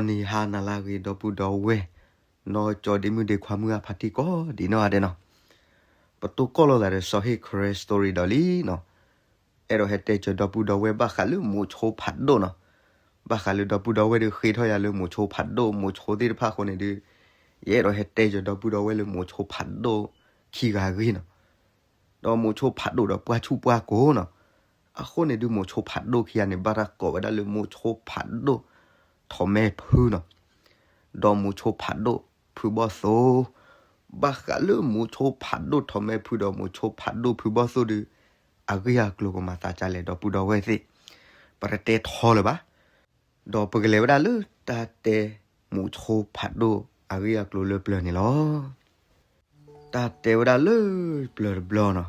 နံၤဟါနၤလၢအဂ့ၤ ဒီပုၢ်ဒီဝဲၢ်, နီၢ်ကၠီဒ့မုၣ်ဒ့ခွါမုၢ်အဖါတံၢ်ကိးဒံးနီၢ်ဂၤဒဲးနီၤ, ပတိၢ်ကီၢ်လိာ်သးဒီးစီၤဟ့ၣ် Karen Story ဒီးလံနီၤ, အဲၣ်ဒိးဟဲတဲစၢၤဒီပုၢ်ဒီဝဲၢ်ဘၣ်ဃးလၢမိၤဆိဖးဒိၣ်နီၤ, ဘၣ်ဃးလၢဒီပုၢ်ဒီဝဲၢ်ဒုးဃ့ထီၣ်ယၤလၢမိၤဆိဖးဒိၣ် မိၤဆိသ့ၣ်တဖၣ်အဃိန့ၣ်ဒုး, ယအဲၣ်ဒိးဟဲတဲစၢၤဒီပုၢ်ဒီဝဲၢ်လၢမိၤဆိဖးဒိၣ်ခံဂၤအဂ့ၢ်နီၤ. ဒီးမိၤဆိဖးဒိၣ်ဒီးပှၢ်ဆူၣ်ပှၢ်ကိာ်နီၤ, အဃိန့ၣ်ဒုးမိၤဆိဖးဒိၣ်ခံဂၤန့ၣ် ဘၣ်တၢ်ကိးဝဲဒၣ်လၢမိၤဆိဖးဒိၣ် ထီးမဲဖုနီၤ, ဒီးမိၤဆိဖးဒိၣ်ဖုဘီၣ်သိၣ်, ဘၣ်ဃးလၢမိၤဆိဖးဒိၣ်ထီးမဲဖုဒီးမိၤဆိဖးဒိၣ်ဖုဘီၣ်သိၣ်ဒုး, အဂ့ၢ်အကျိၤကမၤသးဒ်လဲၣ်ဒီပုၢ်ဒီဝဲၢ်သ့ၣ်, ပတတဲထီလၢၤဘၣ်. ဒီးပကလဲၤဝဲဒၣ်လၢတၢ်တဲမိၤဆိဖးဒိၣ်အဂ့ၢ်အကျိၤလၢပျၢၤန့ၣ်လီၤ. တၢ်တဲဝဲဒၣ်လၢပျၢၤတဘျီနီၤ,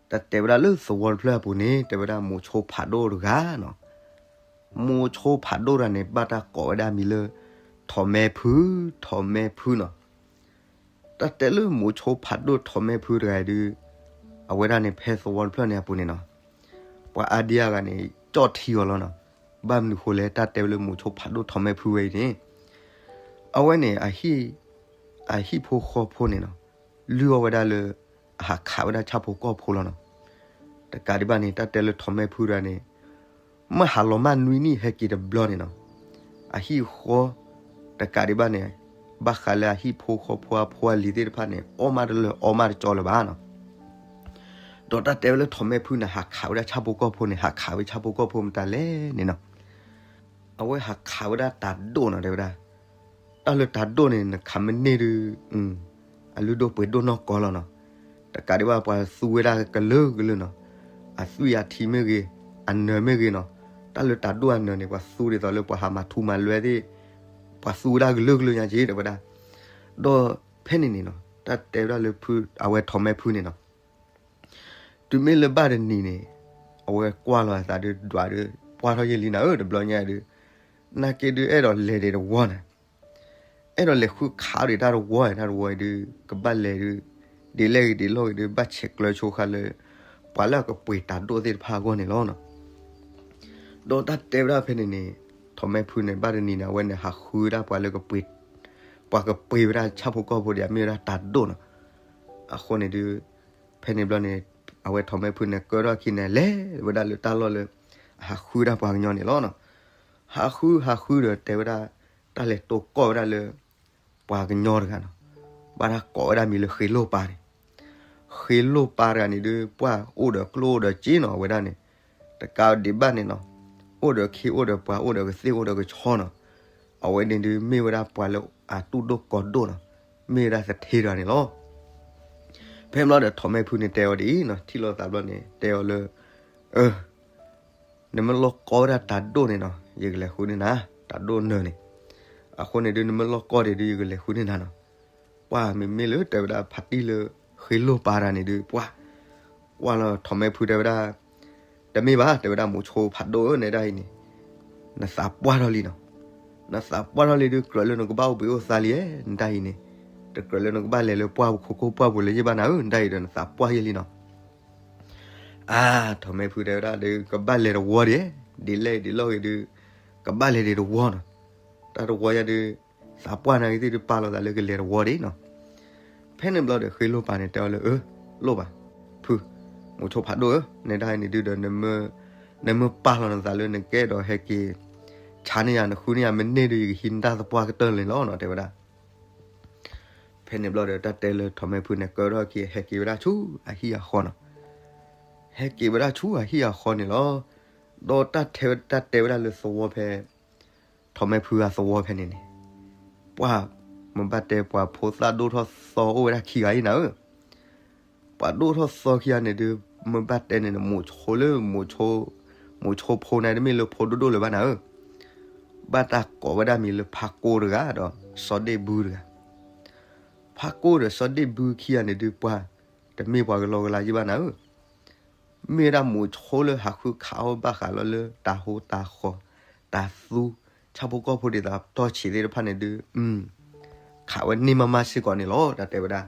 တၢ်တဲဝဲဒၣ်လၢသဝီတဖျၢၣ်အပူၤန့ၣ် တဲဝဲဒၣ်မိၤဆိဖးဒိၣ်တဂၤနီၤ, မိၤဆိဖးဒိၣ်တဂၤန့ၣ် ဘၣ်တၢ်ကိးဝဲဒၣ်မံၤလၢ ထီးမဲဖု, ထီးမဲဖုနီၤ. တၢ်တဲလၢမိၤဆိဖးဒိၣ်ထီးမဲဖုတဂၤအံၤဒုး, အဝဲဒၣ်န့ၣ်ဖဲသဝီတဖျၢၣ်န့ၣ်အပူၤန့ၣ်နီၤ, ပှၤအါဒံအါဂၤန့ၣ် ကၠီၣ်ထံအီၤလီၤနီၤ. ဘၣ်မနုၤဃိလဲၣ် တၢ်တဲဝဲလၢမိၤဆိဖးဒိၣ်ထီးမဲဖုဝဲအံၤန့ၣ်, အဝဲန့ၣ် အဟံၣ်ဖိဃီဖိန့ၣ်နီၤ, လုၢ်အီၣ်ဝဲဒၣ်လၢ အဟးခးဝဲဒၣ်ဆၣ်ဖိကီၢ်ဖိလီၤနီၤ. တကးဒံးဘၣ်န့ၣ် တၢ်တဲလၢထီးမဲဖုတဂၤန့ၣ် မ့ၢ်ဟးလီၤမၢ်နွံနံၣ်ဟဲက့ၤတဘျီန့ၣ်နီၤ, အဟံၣ်အဃီ တကးဒံးဘၣ်န့ၣ်, ဘၣ်ဃးလၢအဟံၣ်ဖိဃီဖိအဖိအလံၤသ့ၣ်တဖၣ်န့ၣ် အီၣ်မးတလၢာ်အီမးတကၠီလၢၤဘၣ်နီၤ. ဒီးတၢ်တဲဝဲလၢထီးမဲဖုန့ၣ် ဟးခးဝဲဒၣ်ဆၣ်ဖိကီၢ်ဖိန့ၣ် ဟးခးဝဲဆၣ်ဖိကီၢ်ဖိမတၤလဲၣ်န့ၣ်နီၤ, အဝဲဟးခးဝဲဒၣ်တၤဒိၣ်နီၤ တဲဝဲဒၣ်. တၢ်လၢတၤဒိၣ်န့ၣ် နခးမ့ၢ်န့ၢ်ဒုး အလုၢ်ဒိၣ်ပှ့ၤဒိၣ်နီၢ်ကီၢ်လီၤနီၤ. တကးဒံးဘၣ်ပှၤသူဝဲဒၣ်ကလုာ်ကလုာ်နီၤ, အသွံၣ်အထံမ့ၢ်ဂ့ၤ, အနၢၤမ့ၢ်ဂ့ၤနီၤ, တၢ်လၢတၤဒိၣ်အနၢၤန့ၣ် ပှၤသူဒ်သိးလၢပှၤဟးမၤထူမၤလွဲသ့ၣ်, ပှၤသူဝဲဒၣ်ကလုာ်ကလုာ်ညါက့ၤ တဲဝဲဒၣ်. ဒီးဖဲန့ၣ်န့ၣ်နီၤ တၢ်တဲဝဲဒၣ်လၢဖု အဝဲထီးမဲဖုန့ၣ်နီၤ တုၤမ့ၢ်လၢဘၣ်တနံၤန့ၣ် အဝဲကွၢ်လီၤအသးဒုးဒွးဒုး ပှၢ်ထီၣ်ယဲၢ်လံနၤဧၢ တဘျီညါဒုး, နာ်က့ဒုးအဲၣ်ဒိးလဲၤဒံးတဝီန့ၣ်, အဲၣ်ဒိးလဲၤဃုခးဒံးတၢ်တဝီ တၢ်တဝီအံၤဒုး ကဘၣ်လဲၤဒုး ဒ်လဲၣ်ဂ့ၤဒ်လဲၣ်ဂ့ၤဒုး ဘၣ်ဆဲးကျၢဆိဃာ်လၢ ပှၤလၢအကပှ့ၤတၤဒိၣ်သ့ၣ်တဖၣ်အဂီၢ်န့ၣ်လီၤနီၤ. ဒီးတၢ်တဲဝဲဒၣ်ဖဲန့ၣ်န့ၣ် ထီးမဲဖုန့ၣ် ဘၣ်တနံၤန့ၣ် အဝဲန့ၣ်ဟးဃုဝဲဒၣ်ပှၤလၢကပှ့ၤ, ပှၤကပှ့ၤဝဲဒၣ်ဆၣ်ဖိကီၢ်ဖိဒံး မ့ၢ်ဝဲဒၣ်တၤဒိၣ်နီၤ. အဃိန့ၣ်ဒုး ဖဲန့ၣ်ဘျီန့ၣ် အဝဲထီးမဲဖုန့ၣ် ကၢထီၣ်ခံန့ၣ် လဲၤဝဲဒၣ်လၢတၢ်လီၢ်လၢ အဟးဃုဒၣ်ပှၤကညီန့ၣ်လီၤနီၤ. ဟးဃုဟးဃုဒီးတဲဝဲဒၣ် တၢ်လဲၤတိၢ်ကီၢ်ဝဲဒၣ်လၢ ပှၤကညီတဂၤနီၤ, ဘၣ်တၢ်ကိးဝဲဒၣ်မံၤလၢဃ့လိၢ်ပၤန့ၣ်, ဃ့လိၢ်ပၤတဂၤန့ၣ်ဒုး ပှၢ်အိၣ်ဒီးကျိၣ်အိၣ်ဒီးစ့နီၤ အဝဲဒၣ်န့ၣ်, တကးဒံးဘၣ်န့ၣ်နီၤ, အိၣ်ဒီးခ့အိၣ်ဒီးပှၤအိၣ်ဒီးကသ့ၣ်အိၣ်ဒီးကဆီနီၤ, အဝဲန့ၣ်ဒုးမ့ၢ်ဝဲဒၣ်ပှၤလၢအတူၢ်ဒိၣ်ကီၤဒိၣ်နီၤ, မ့ၢ်ဝဲဒၣ်သထ့တဂၤန့ၣ်လီၤ. ဖဲဘျီဒီးထီးမဲဖုန့ၣ်တဲအီၤဒ်အံၤနီၤ, ထံၣ်လိာ်သးဘျီန့ၣ် တဲအီၤလၢ နမ့ၢ်လိၣ်ကီဝဲဒၣ်တၤဒိၣ်န့ၣ်နီၤ ယကလဲၤဃုန့ၢ်နၤ, တၤဒိၣ်နၢၤန့ၣ်, အဃိန့ၣ်ဒုး နမ့ၢ်လိၣ်ကီဒံးဒုး ယကလဲၤဃုန့ၢ်နၤနီၤ. ပှၢ်မ့မ့ၢ်လၢတဲဝဲဒၣ်ဖါတံၢ်လၢ ဃ့လိၢ်ပၤတဂၤန့ၣ်ဒုး ပှၢ်, ကွၢ်လီၤထီးမဲဖုတဲဝဲဒၣ်, တမ့ၢ်ဘၣ် တဲဝဲဒၣ်မိၤဆိဖးဒိၣ်ဧၢ နဲဒၣ်အံၤန့ၣ်, နသးပှၢ်ထီၣ်လံနီၤ, နသးပှၢ်ထီၣ်လံဒုး ကြၢးလၢနကဘၣ်အိၣ်ဘှံးအိၣ်သါလံဧါ နဒၣ်အံၤန့ၣ်, တကြၢးလၢနကဘၣ်လဲၤလၢပှၢ်ပူၤခိခိၣ်ပှၢ်ပူၤလၢယဲၢ်ဘၣ်နၤဧၢ နဒၣ်အံၤဒီးနသးပှၢ်ယဲၢ်လံနီၤ. အါ, ထီးမဲဖုတဲဝဲဒၣ်ဒုး ကဘၣ်လဲၤတဝီဒံး, ဒ်လဲၣ်ဒ်လဲၣ်ဂ့ၤဒုး ကဘၣ်လဲၤဒံးတဝီနီၤ. တၢ်တဝီညါဒုး သးပှၢ်နာ်ဂ့ၤသ့ၣ်ဒုး ပာ်လီၤသးလၢကလဲၤတဝီဒံးနီၤ. ဖဲန့ၣ်ဘျီဒီး ဃ့လိၢ်ပၤန့ၣ် တဲအီၤလၢ အၢ, လိၣ်ဘၣ်, ဖု, မိၤဆိဖးဒိၣ်ဧၢ, နဲဒၣ်အံၤန့ၣ်ဒုးဒီး နမ့ၢ်ပာ်လီၤနသးလၢနကအဲၣ်ဒိးဟဲက့ၤ ဆါန့ၢ်ယၤ နဃုန့ၢ်ယၤ မ့ၢ်န့ၢ်ဒုး ယကဟံးနတၢ်သပှၢ်ကတၢၢ်န့ၣ်လီၤနီၤ တဲဝဲဒၣ်. ဖဲန့ၣ်ဘျီဒီး တၢ်တဲလၢထီးမဲဖုန့ၣ် ကၢထီၣ်ခံ ဟဲက့ၤဝဲဒၣ်ဆူအဟံၣ်အဃီနီၤ. ဟဲက့ၤဝဲဒၣ်ဆူအဟံၣ်အဃီန့ၣ်လီၤ. ဒီးတၢ်တဲဝဲဒၣ်လၢသဝီဖဲ ထီးမဲဖုအသဝီဖဲန့ၣ်န့ၣ်, ပှၢ်, မ့ၢ်ဘၣ်တဲ ပှၤဖိသၣ်ဒိၣ်ထီၣ်သီအိၣ်ဝဲဒၣ်ခံဂၤအံၤနၤဧၢ. ပှၤဒိၣ်ထီၣ်သီခံဂၤန့ၣ်ဒုး မ့ၢ်ဘၣ်တဲန့ၣ် မိၤဆိလၢ မိၤဆိဖိန့ၣ် တမ့ၢ်လၢဖိဒိၣ်ဒိၣ်လၢၤဘၣ်နၤဧၢ. ဘၣ်တၢ်ကိးဝဲဒၣ်မံၤလၢဖါကိၢ်တဂၤဒီး စီၤဒ့ၣ်ဘုတဂၤ. ဖါကိၢ်ဒီးစီၤဒ့ၣ်ဘုခံဂၤန့ၣ်ဒုး ပှၤတမ့ၢ်ပှၤကလီကလီယဲၢ်ဘၣ်နၤဧၢ. မ့ၢ်ဝဲဒၣ်မိၤဆိလၢဟးဃုခးအီၣ်ဘၣ်ဃးလီၤလၢတၤဟိတၤဃီၤ, တၤသူ, ဆၣ်ဖိကီၢ်ဖိဒ်သိးတီၢ်ဆံးသ့ၣ်တဖၣ်န့ၣ်ဒုး, ခးဝဲန့ၢ်မးမးစ့ၢ်ကီးန့ၣ်လီၤ တၢ်တဲဝဲဒၣ်.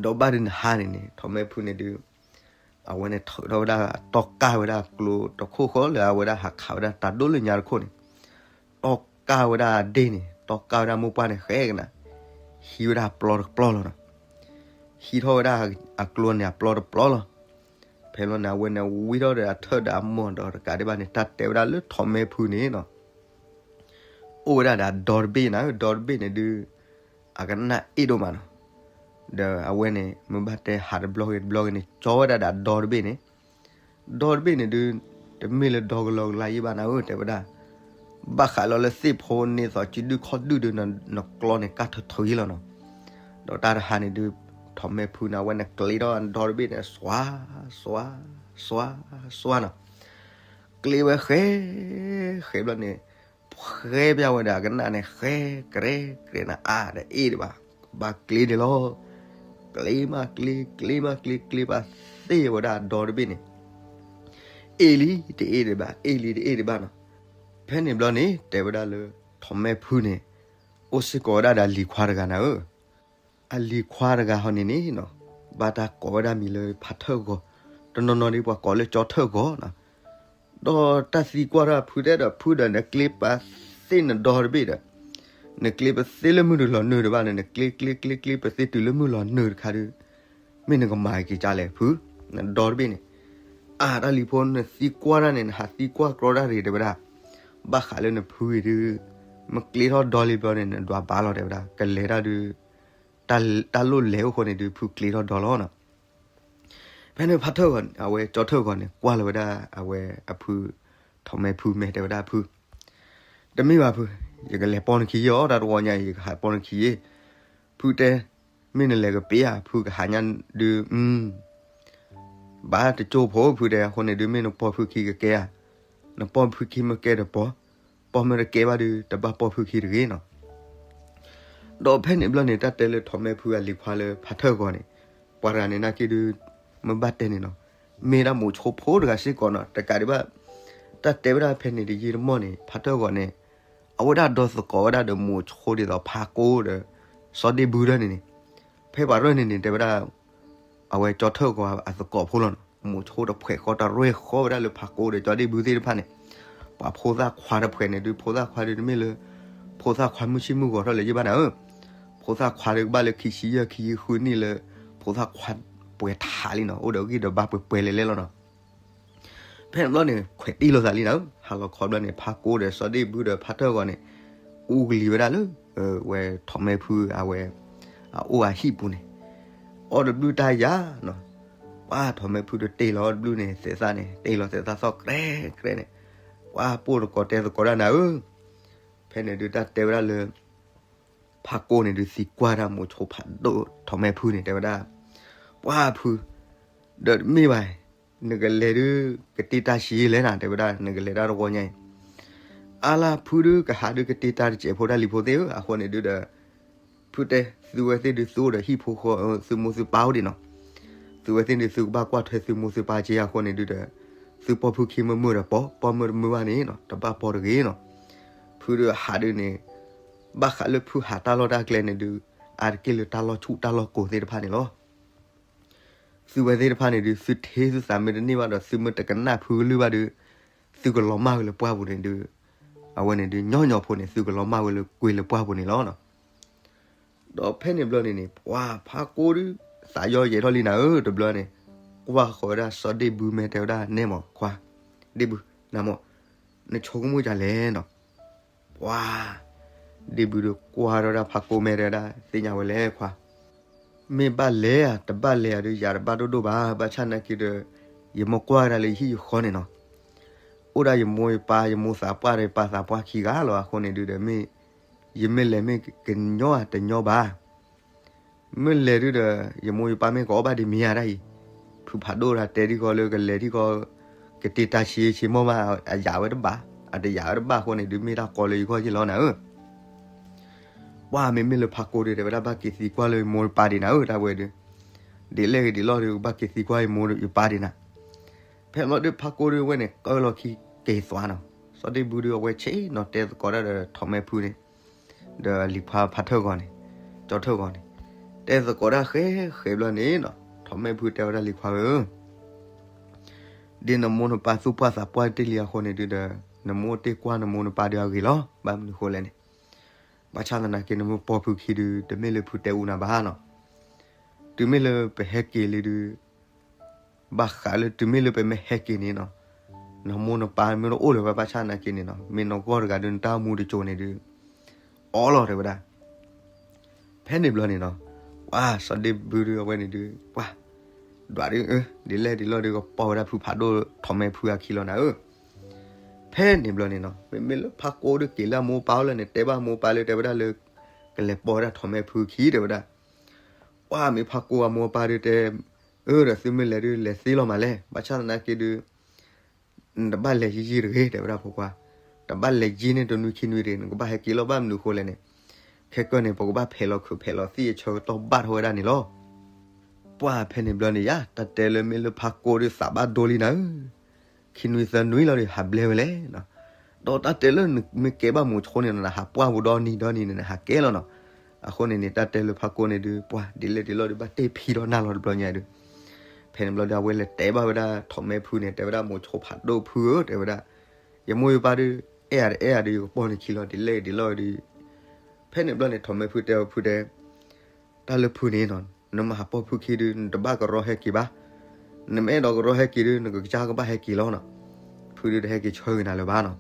ဒီးဘၣ်ဒုးနဟါန့ၣ်န့ၣ် ထီးမဲဖုန့ၣ်ဒုး အဝဲန့ၣ်ထုးထီၣ်ဝဲဒၣ်တီၢ်ကၢ်ဝဲဒၣ်ကျိတခိၣ်ဃီလၢအဝဲဒၣ်ဟးခးဝဲဒၣ်တၤဒိၣ်လၢညါတခိၣ်န့ၣ်, တီၢ် တီၢ်ကၢ်ဝဲဒၣ်အဒ့ၣ်န့ၣ်, တီၢ်ကၢ်ဝဲဒၣ်မိၢ်ပှၢ်န့ၣ်ဃဲကနၤ, ဟံးဝဲဒၣ်အပျီတပျီလီၤနီၤ. ဟံးထီၣ်ဝဲဒၣ်အကျိန့ၣ် အပျီတပျီလီၤ. ဖဲဘျီန့ၣ် အဝဲန့ၣ်ဝံထီၣ်ဒီးအထၢၣ်ဒီးအမိၢ်ဒီးတကးဒံးဘၣ်န့ၣ် တၢ်တဲဝဲဒၣ်လၢထိးမဲဖုန့ၣ်နီၤ, အိၣ်ဝဲဒၣ်ဒီးအဒီတဘ့ၣ်နၤ, ဒီတဘ့ၣ်န့ၣ်ဒုး အကနၣ်အ့ၣ်ဒိၣ်မးနီၤ. ဒီးအဝဲန့ၣ် မ့ၢ်ဘၣ်တဲဟးတဘျီဂ့ၤတဘျီဂ့ၤန့ၣ် ကၠီဝဲဒၣ်ဒီးအဒီတဘ့ၣ်န့ၣ်, ဒီတဘ့ၣ်န့ၣ်ဒုး တမ့ၢ်လၢဒီကလီကလါယံၣ်ဘၣ်နၤဧၢ တဲဝဲဒၣ်, ဘၣ်ဃးလီၤလၢသ့ၣ်ဖိန့ၢ်သိးစုဒုၣ်ခီၣ်ဒုၣ်ဒီး နကျီန့ၣ်ကၢ်ထၢၣ်ထၢၣ်ယံလီၤနီၤ. ဒီးတၢ်တဟါန့ၣ်ဒုး ထိးမဲဖုန့ၣ် အဝဲန့ၣ်ကျ့ထီၣ်အဒီတဘ့ၣ်န့ၣ် စွါ, စွါ, စွါ, စွါနီၤ. ကျ့ဝဲဃဲ, ဃဲဘျီန့ၣ် ဖှဲပျၢ်ဝဲဒီးအကနၣ်န့ၣ် ဃဲကရဲကရဲနၤ အါဒီးအ့ၣ်ဒံးဘၣ်, ဘၣ်ကျ့န့ၣ်လီၤ. ကျ့မးကျ့, ကျ့မးကျ့, ကျ့ဘၣ်သ့ၣ်ဝဲဒၣ်အဒီတဘ့ၣ်န့ၣ် အ့ၣ်လံတအ့ၣ်ဒံးဘၣ်, အ့ၣ်လံတအ့ၣ်ဒံးဘၣ်နီၤ. ဖဲန့ၣ်ဘျီန့ၣ် တဲဝဲဒၣ်လၢ ထိးမဲဖုန့ၣ် အိၣ်စ့ၢ်ကီးဝဲဒၣ်ဒီးအလံၤခွါတဂၤနၤဧၢ. အလံၤခွါတဂၤဟီန့ၣ်န့ၣ်နီၤ, ဘၣ်တၢ်ကိးဝဲဒၣ်မံၤလၢဖးထၢၣ်ဂီၤ, တနီၤနီၤဒ်ပှၤကိးလၢကၠီထၢၣ်ဂီၤနီၤ. ဒီးတၢ်သံကွၢ်တၢ်ဖုတဲဒီး ဖုဒီးနကျ့ပသ့ၣ်နဒီတဘ့ၣ်ဒီး နကျ့ပသ့ၣ်လၢမုၢ်တလီၤနုာ်တဘၣ်န့ၣ် နကျ့ကျ့ကျ့ကျ့ ပသ့ၣ်တုၤလၢမုၢ်လီၤနုာ်တခါဒီး မ့ၢ်နကမၤက့ၤကလဲၣ်ဖု, နဒီတဘ့ၣ်န့ၣ်. အါ တၢ်လံၤဖိ နသံကွၢ်တၢ်န့ၣ် နဟးသံကွၢ်ကြီတၢ်ရ့ၣ်တဲဝဲဒၣ်, ဘၣ်ဃးလၢနဖုအံၤဒုး မ့ၢ်ကျ့ထီၣ်ဒီလံဘျီန့ၣ် နဒွးဘါလီၤတဲဝဲဒၣ်, ကလဲၤတၢ်ဒုး တၢ်လိၣ်လဲၤအိၣ်ဃိန့ၣ်ဒုး ဖုကျ့ထီၣ်ဒီလီၤနီၤ. ဖဲန့ၣ်ဖးထၢၣ်ဂီၤန့ၣ် အဝဲကၠီထၢၣ်ဂီၤန့ၣ် ကွၢ်လီၤဝဲဒၣ်အဝဲအဖု ထိးမဲဖုမဲာ်တဲဝဲဒၣ်ဖု, တမ့ၢ်ဘၣ်ဖု, ယကလဲၤပိာ်နခံယ့ၣ်အီၤ တၢ်တဝီညါအံၤ ယကဟးပိာ်နခံယ့ၣ်. ဖုတဲ, မ့ၢ်နလဲၤကပ့ၤဧါ, ဖုကဟးညါဒုး ဘၣ်တကၠိၢ်ဖိဖုတဲ, အဃိန့ၣ်ဒုး မ့ၢ်နပိာ်ဖုခံကကဲဧါ, နပိာ်ဖုခံမ့ၢ်ကဲတပိာ်, ပိာ်မ့ၢ်တကဲဘၣ်ဒုး တဘၣ်ပိာ်ဖုခံတဂ့ၤနီၤ. ဒီးဖဲန့ၣ်ဘျီန့ၣ် တၢ်တဲလၢထိးမဲဖုအလံၤခွါလၢဖးထၢၣ်ဂီၤန့ၣ်, ပှၤတဂၤန့ၣ်နာ်က့ဒုး မ့ၢ်ဘၣ်တဲန့ၣ်နီၤ, မ့ၢ်ဒၣ်မိၤဆိဖိတဂၤစ့ၢ်ကီးနီၤ, တကးဒံးဘၣ် တၢ်တဲဝဲဒၣ်ဖဲန့ၣ်တယံာ်တမီၢ်န့ၣ် ဖးထၢၣ်ဂီၤန့ၣ် အဝဲဒၣ်ဒီသကိးဝဲဒၣ်ဒီးမိၤဆိဒ်သိးဖးကိဒီး စီၤဒ့ၣ်ဘုဒၢန့ၣ်န့ၣ်, ဖဲပှၤရဲၣ်န့ၣ်န့ၣ် တဲဝဲဒၣ် အဝဲကၠီထၢၣ်ဂီၤအသကိးဖိလီၤနီၤ, မိၤဆိတဖှဲးဃီတရဲၣ်ဃီဝဲဒၣ်လၢဖးကိဒီးစီၤဒ့ၣ်ဘုသ့ၣ်တဖၣ်န့ၣ်, ပှၤဖိသၣ်ခွါတဖှဲးန့ၣ်ဒုး ဖိသၣ်ခွါဒုးတမ့ၢ်လၢ ဖိသၣ်ခွါမုၢ်ဆ့ၣ်မုၢ်ဂီၤထီၣ်လၢၤယံၣ်ဘၣ်နၤဧၢ, ဖိသၣ်ခွါဒုးကဘၣ်လၢခံဆံယဲၢ်ခံဆံဃုနံၣ်လၢ ဖိသၣ်ခွါပှဲၤထးလံနီၤ, အိၣ်ဒီးဂံၢ်ဒီးဘါပှဲၤပှဲၤလဲၤလဲၤလီၤနီၤ. ဖဲန့ၣ်ဘျီန့ၣ် ခွဲးတံၢ်လိာ်သးလံနၤဧၢ, ဟါလီၤခီဘျီန့ၣ် ဖးကိဒီးစီၤဒ့ၣ်ဘုဒီးဖးထၢၣ်ဂီၤန့ၣ် အူကလံၤဝဲဒၣ်လၢ ဝဲထိးမဲဖုအဝဲ အအိၣ်အဟံၣ်ပူၤန့ၣ်, အီၣ်တဘျုးတၢ်ယၤနီၤ, ပှၤထိးမဲဖုဒီးတ့ၢ်လီၤအီၣ်တဘျုးန့ၣ် သဲးသၣ်န့ၣ် တ့ၢ်လီၤသဲးသၣ်သီၣ်ကြဲကြဲန့ၣ်, ပှၤပိၢ်သကိးတဲသကိးဒၣ်နၤဧၢ. ဖဲန့ၣ်ဒုးတၢ်တဲဝဲဒၣ်လၢ ဖးကိန့ၣ်ဒုးသံကွၢ်တၢ်မိၤဆိဖးဒိၣ်ထိးမဲဖုန့ၣ် တဲဝဲဒၣ်, ပှၤဖု, ဒီးတမ့ၢ်ဘၣ်, နကလဲၤဒုး ကတ့တၢ်ဆံးလဲၣ်နၤ တဲဝဲဒၣ် နကလဲၤတၢ်တဝီညါအံၤ, အါလၢဖုဒုးကဟးဒုးကတ့တၢ်တစဲးဖိတၢ်လံၤဖိသ့ၣ်ဧၢ, အဃိန့ၣ်ဒုးဒီး ဖုတဲ သုဝဲသ့ၣ်ဒုးသုအိၣ်ဒီးဟံၣ်ဖိဃီ သုမိၢ်သုပၢ်အိၣ်ဒံးနီၤ, သုဝဲသ့ၣ်ဒုးသုကဘၣ်ကွၢ်ထွဲသုမိၢ်သုပၢ်က့ အဃိန့ၣ်ဒုးဒီး သုပိာ်ဖုခံမ့ၢ်မုာ်ဒီးပိာ်, ပိာ်မုာ်တမုာ်ဘၣ်န့ၣ်နီၤ တဘၣ်ပိာ်တဂ့ၤနီၤ. ဖုဒုးဟးဒုးန့ၣ် ဘၣ်ဃးလၢဖုဟးတၢ်လီၢ်တၢ်ကျဲန့ၣ်ဒုး အါတက့ၢ်လၢတၢ်လီၢ်ဆူၣ်တၢ်လီၢ်ကိၤသ့ၣ်တဖၣ်န့ၣ်လီၤ. သုဝဲသ့ၣ်တဖၣ်န့ၣ်ဒုး သုထ့သုသးမ့ၢ်တန့ၢ်ဘၣ်ဒီး သုမ့ၢ်တကနၣ်ဖုကလုၢ်ဘၣ်ဒုး သုကလီၤမၢ်ဝဲလၢပှၢ်ပူၤန့ၣ်ဒုး အဝဲန့ၣ်ဒုး ညီညီဖိန့ၣ် သုကလီၤမၢ်ဝဲလၢကွ့လၢပှၢ်ပူၤန့ၣ်လီၤ. ဒီးဖဲန့ၣ်ဘျီန့ၣ်န့ၣ် ပှၤဖးကိဒုး သးယီယဲၤထီၣ်လံနၤဧၢ တဘျီန့ၣ် ကွၢ်ဃီၤဝဲဒၣ်စီၤဒ့ၣ်ဘုမဲာ်တဲဝဲဒၣ် နဲမးခွါ, ဒ့ၣ်ဘု, နမ့ၢ်, နဆိကမိၣ်ဒ်လဲၣ်နီၤ. ပှၤ ဒ့ၣ်ဘုဒီးကွၢ်ထီၣ်ဝဲဒၣ်ဖးကိမဲာ်တဲဝဲဒၣ် သ့ၣ်ညါဝဲလဲၣ်ခွါ, မ့ၢ်ဘၣ်လဲၤဧါ တဘၣ်လဲၤဧါဒုး ယၤတဘၣ်ဒိၣ်ဒိၣ်ဘၣ်, ဘၣ်ဆၣ်နာ်က့ဒီး ယမ့ၢ်ကွၢ်ကဒါလၢယဟံၣ်ယဃီန့ၣ်နီၤ, အိၣ်ဒၣ်ယမိၢ်ယပၢ် ယမိၢ်သးပှၢ်ဒီးယပၢ်သးပှၢ်ခံဂၤလီၤ. အဃိန့ၣ်ဒုးဒီး မ့ၢ်, ယမ့ၢ်လဲၤမ့ၢ်ကညီဧါတညီဘၣ် မ့ၢ်လဲၤဒုးဒီး ယမိၢ်ယပၢ်မ့ၢ်ကအိၣ်ဘၣ်ဒံးမ့ၢ်ဧါဒၣ်အံၤ, ဖုဖးဒိၣ်တၢ်တဲဒ်ဃီလၢကလဲၤထံၣ်ဃီ ကတ့တၢ်ဆံးဆံးမိၢ်မး အယၤဝဲတဘၣ်, အတယၤဝဲတဘၣ်အဃိန့ၣ်ဒုး မ့ၢ်တၢ်ကီလၢယဂီၢ်ယလီၤနၤဧၢ. ပှၤမ့မ့ၢ်လၢဖးကိဒုး တဲဝဲဒၣ်ဘၣ်က့ၤသံကွၢ်လၢယမိၢ်ယပၢ်ဒံးနၤဧၢ, တၢ်ဝဲဒုး ဒ်လဲၣ်ဂ့ၤဒ်လဲၣ်ဂ့ၤဒီး ဘၣ်က့ၤသံကွၢ်ယမိၢ်ယပၢ်ဒံးနၤ. ဖဲမ့ၢ်ဒုးဖးကိဒုးဝဲန့ၣ် ကၢလီၤခံက့ၤသွါနီၤ, စီၤဒ့ၣ်ဘုဒုးအဝဲဆ့ၣ်နီၤတဲသကိးတၢ်ဒီးထိးမဲဖုန့ၣ် ဒီးလံၤခွါဖးထၢၣ်ဂီၤန့ၣ်, ကၠီထၢၣ်ဂီၤန့ၣ်, တဲသကိးတၢ်ဃဲဃဲဘျီန့ၣ်နီၤ, ထိးမဲဖုတဲဝဲဒၣ်လံၤခွါဧၢ, ဒ်နမိၢ်နပၢ်သူၣ်ပှၢ်သးပှၢ်တ့ၢ်လံအဃိန့ၣ်ဒုးဒီး နမိၢ်တ့ၢ်ကွၢ်နမိၢ်နပၢ်ဒုးအဂ့ၤလီၤ. ဘၣ်မနုၤဃိလဲၣ်န့ၣ်, ဘၣ်ဆၣ်သနာ်က့ နမ့ၢ်ပိာ်ဖုခံဒုး တမ့ၢ်လၢဖုတဲအူနၤဘၣ်နီၤ. တုၤမ့ၢ်လၢပဟဲက့ၤလံဒုး ဘၣ်ဃးလၢတုၤမ့ၢ်လၢပမ့ၢ်ဟဲက့ၤန့ၣ်နီၤ, နမိၢ်နပၢ်မ့ၢ်တအိၣ်လၢၤဘၣ် ဘၣ်ဆၣ်သနာ်က့န့ၣ်နီၤ, မ့ၢ်နဂီၢ်တဂၤဒုး နတၢ်မူတစိၤန့ၣ်ဒုး အီလီၤတဲဝဲဒၣ်. ဖဲန့ၣ်ဘျီန့ၣ်နီၤ, ပှၤစီၤဒ့ၣ်ဘုဒုးအဝဲန့ၣ်ဒုး ပှၤ ဒွးဒုး ဒ်လဲၣ်ဒ်လဲၣ်ဒုး ကပိာ်ဝဲဒၣ်ဖုဖးဒိၣ်ထီးမဲဖုအခံလီၤနၤဧၢ. ဖဲန့ၣ်ဘျီန့ၣ်နီၤ, မ့မ့ၢ်လၢဖးကိဒုးက့ၤလၢအမိၢ်အပၢ်အိၣ်လၢန့ၣ် တဲဘၣ်မိၢ်ပၢ်လၢတဲဝဲဒၣ်လၢ ကလဲၤပိာ်ဝဲဒၣ်ထီးမဲဖုခံတဲဝဲဒၣ်. ပှၤမ့ၢ်ဖးကိအမိၢ်အပၢ်ဒုးတဲ, အၢ ဒီးသုမ့ၢ်လဲၤဒုး လဲၤသ့လီၤမးလဲၣ်, ဘၣ်ဆၣ်သနာ်က့ဒုး နတဘၣ်လဲၤယံာ်ယံာ်တဂ့ၤ တဲဝဲဒၣ်ဖိခွါ, တဘၣ်လဲၤယံာ်န့ၢ်တနွံခံနွံတဂ့ၤ, နကဘၣ်ဟဲက့ၤလီၤ. ဘၣ်မနုၤဃိလဲၣ်န့ၣ်, ခဲကၢၢ်န့ၣ် ပကဘၣ်ဖဲးလီၤခုးဖဲးလီၤသံၣ်အဆၢကတီၢ်ဘၣ်ထီၣ်ဝဲဒၣ်န့ၣ်လီၤ. ပှၤဖဲန့ၣ်ဘျီန့ၣ်ယါ တၢ်တဲလၢမ့ၢ်လၢဖးကိဒုးသးဘၣ်ဒိလံနၤဧၢ, ခံနွံသၢနွံလီၤဒီး ဟးဘျဲဝဲလဲၣ်နီၤ. ဒီးတၢ်တဲလၢနမ့ၢ်ကဲဘၣ်မိၤဆိန့ၣ်နီၤ နဟးပှၢ်ပူၤဒီနံၤဒီနံၤန့ၣ် နဟးကဲလီၤနီၤ. အဃိန့ၣ်န့ၣ် တၢ်တဲလၢဖးကိန့ၣ်ဒုး ပှၤဒ်လဲၣ်ဒ်လဲၣ်ဒုး ဘၣ်တ့ၢ်ဖံးဒီးနၢ်လီၤတဘျီညါဒုး. ဖဲန့ၣ်ဘျီဒီး အဝဲလဲၤတဲဘၣ်ဝဲဒၣ်ထီးမဲဖုန့ၣ် တဲဝဲဒၣ်မိၤဆိဖးဒိၣ်ဖုဧၢ တဲဝဲဒၣ်, ယမိၢ်ယပၢ်ဒုး အဲၣ်ယၤတအဲၣ်ယၤဒုး ယကပိာ်နခံလီၤ ဒ်လဲၣ်ဒ်လဲၣ်ဒုး. ဖဲန့ၣ်ဘျီန့ၣ် ထီးမဲဖုတဲအီၤဖုတဲ တၢ်လၢဖုန့ၣ်နီၤ, နမ့ၢ်ဟးပိာ်ဖုခံဒုး နတဘၣ်ကရီဟဲက့ၤဘၣ်. နမ့ၢ်အဲၣ်ဒိးကရီဟဲက့ၤဒုး နကစၢ်ကဘၣ်ဟဲက့ၤလီၤနီၤ. ဖုဒုးတဟဲက့ၤဆၢက့ၤနၤလၢၤဘၣ်နီၤ.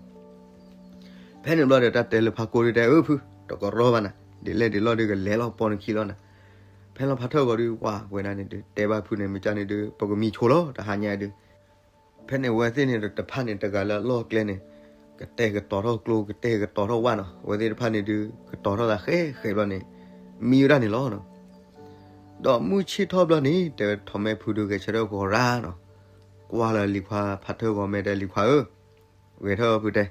ဖဲန့ၣ်ဘျီဒီး တၢ်တဲလၢဖးကိဒုးတဲ အၢ ဖု တကရီဘၣ်နၤ, ဒ်လဲၣ်ဒ်လဲၣ်ဒုး ကလဲၤလီၤပိာ်နခံလီၤနၤ. ဖဲလီၤဖးထၢၣ်ဂီၤဒုး ပှၤဝဲဒၣ်န့ၣ်ဒုး တဲဘၣ်ဖုန့ၣ် မ့ၢ်ကန့ၣ်ဒုး ပကမံဆိလီၤ တဟါညါဒုး. ဖဲန့ၣ်အဝဲသ့ၣ်န့ၣ်တဖၣ်န့ၣ် တဂၤလၢအလီၢ်အကျဲန့ၣ် ကတဲာ်ကတီၤထီၣ်ကျိ ကတဲာ်ကတီၤထီၣ်ဝၣ်နီၤ. အဝဲသ့ၣ်တဖၣ်န့ၣ်ဒုး ကတီၤထီၣ်သးဃဲဃဲဘျီန့ၣ် မံဝဲဒၣ်န့ၣ်လီၤနီၤ. ဒီးမုၢ်ဆ့ၣ်ထီၣ်ဘျီန့ၣ် တဲဝဲထီးမဲဖုဒုးဂဲၤဆၢထၢၣ်ဂီၤရၣ်နီၤ. ကွၢ်လၢလံၤခွါဖးထၢၣ်ဂီၤမဲာ် တဲလံၤခွါဧၢ, ဂဲၤထီၣ်ဖုတဲ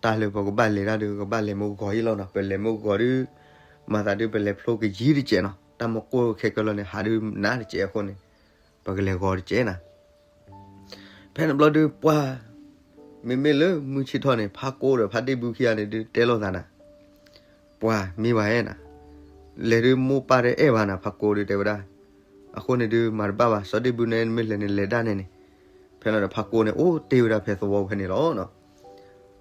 တၢ်လၢပကဘၣ်လဲၤတၢ်ဒုး ကဘၣ်လဲၤမိၢ်ဂီၤအံၤလီၤနီၤ. ပလဲၤမိၢ်ဂီၤဒုး မၤသးဒုး ပလဲၤဖျိကယံၤတစဲးနီၤ. တၢ်မကိၢ်ခဲကၢလီၤန့ၣ် ဟးဒုးနးတစဲးအဃိန့ၣ် ပကလဲၤဂီၤတစဲးနၤ. ဖဲန့ၣ်ဘျီဒုး ပှၤ မ့မ့ၢ်လၢမုၢ်ဆ့ၣ်ထီၣ်န့ၣ် ဖးကိဒီးဖးဒ့ၣ်ဘုခံဂၤန့ၣ်ဒုး တဲလိာ်သးနၤ, ပှၤမ့ၢ်ဘၣ်အဲၣ်နၤ, လဲၤဒုးမိၢ်ပၢ်တအဲၣ်ဘၣ်နၤ ဖးကိဒုးတဲဝဲဒၣ်. အဃိန့ၣ်ဒုး မၤတဘၣ်ဘၣ် စီၤဒ့ၣ်ဘုန့ၣ် နမ့ၢ်လဲၤန့ၣ် လဲၤဒၣ်န့ၣ်န့ၣ်. ဖဲန့ၣ်ဒီး ဖးကိန့ၣ် အိၣ်တ့ၢ်ဝဲဒၣ်ဖဲသဝီဖဲန့ၣ်လီၤနီၤ.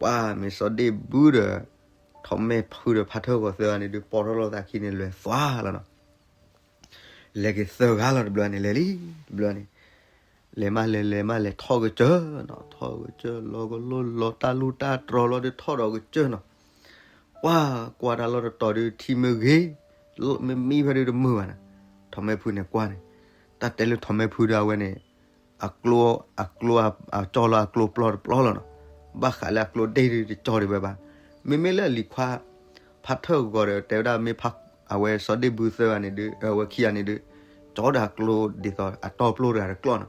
ပှၤမ့ၢ်စီၤဒ့ၣ်ဘုဒီး ထီးမဲာ်ဖုဒီးဖးထၢၣ်ဂီၤသၢဂၤန့ၣ်ဒုး ပိာ်ထီၣ်လိာ်သးခံန့ၣ် လဲၤသွါလီၤနီၤ. လဲၤက့ၤသၢဂၤလီၤ တဘျီန့ၣ် လဲၤလံ တဘျီန့ၣ် လဲၤမးလဲၤ လဲၤမးလဲၤ ထီၣ်ကစၢၢ်နီၤ, ထီၣ်ကစၢၢ် လီၤကလိလီၤတၢ်လူၢ်တၢ်တြီၤလီၤဒုး ထီၣ်ဒီးကစၢၢ်နီၤ. ပှၤကွၢ်တၢ်လီၢ်တတီၤဒုး ထံမ့ၢ်ဂ့ၤ မ့ၢ်မံဖဲဒုးတမုာ်ဘၣ်နီၤ. ထီးမဲာ်ဖုန့ၣ်ကွၢ်န့ၣ် တၢ်တဲလၢထီးမဲာ်ဖုဒီးအဝဲန့ၣ် အကျိ အကျိ အကၠီလီၤအကျိပျီတပျီလီၤနီၤ. ဘၣ်ဃးလၢအကျိဒ့ၣ်ဒုးတကၠီဒံးဝဲဘၣ်. မ့မ့ၢ်လၢအလံၤခွါ ဖးထၢၣ်ဂီၤဒီး တဲဝဲဒၣ်မ့ၢ်ဖး အဝဲစီၤဒ့ၣ်ဘုသၢဂၤန့ၣ်ဒုး အဝဲခံဂၤန့ၣ်ဒုး ကၠီဒီးအကျိဒ်သိးအတီပျိတဂၤတကျီနီၤ.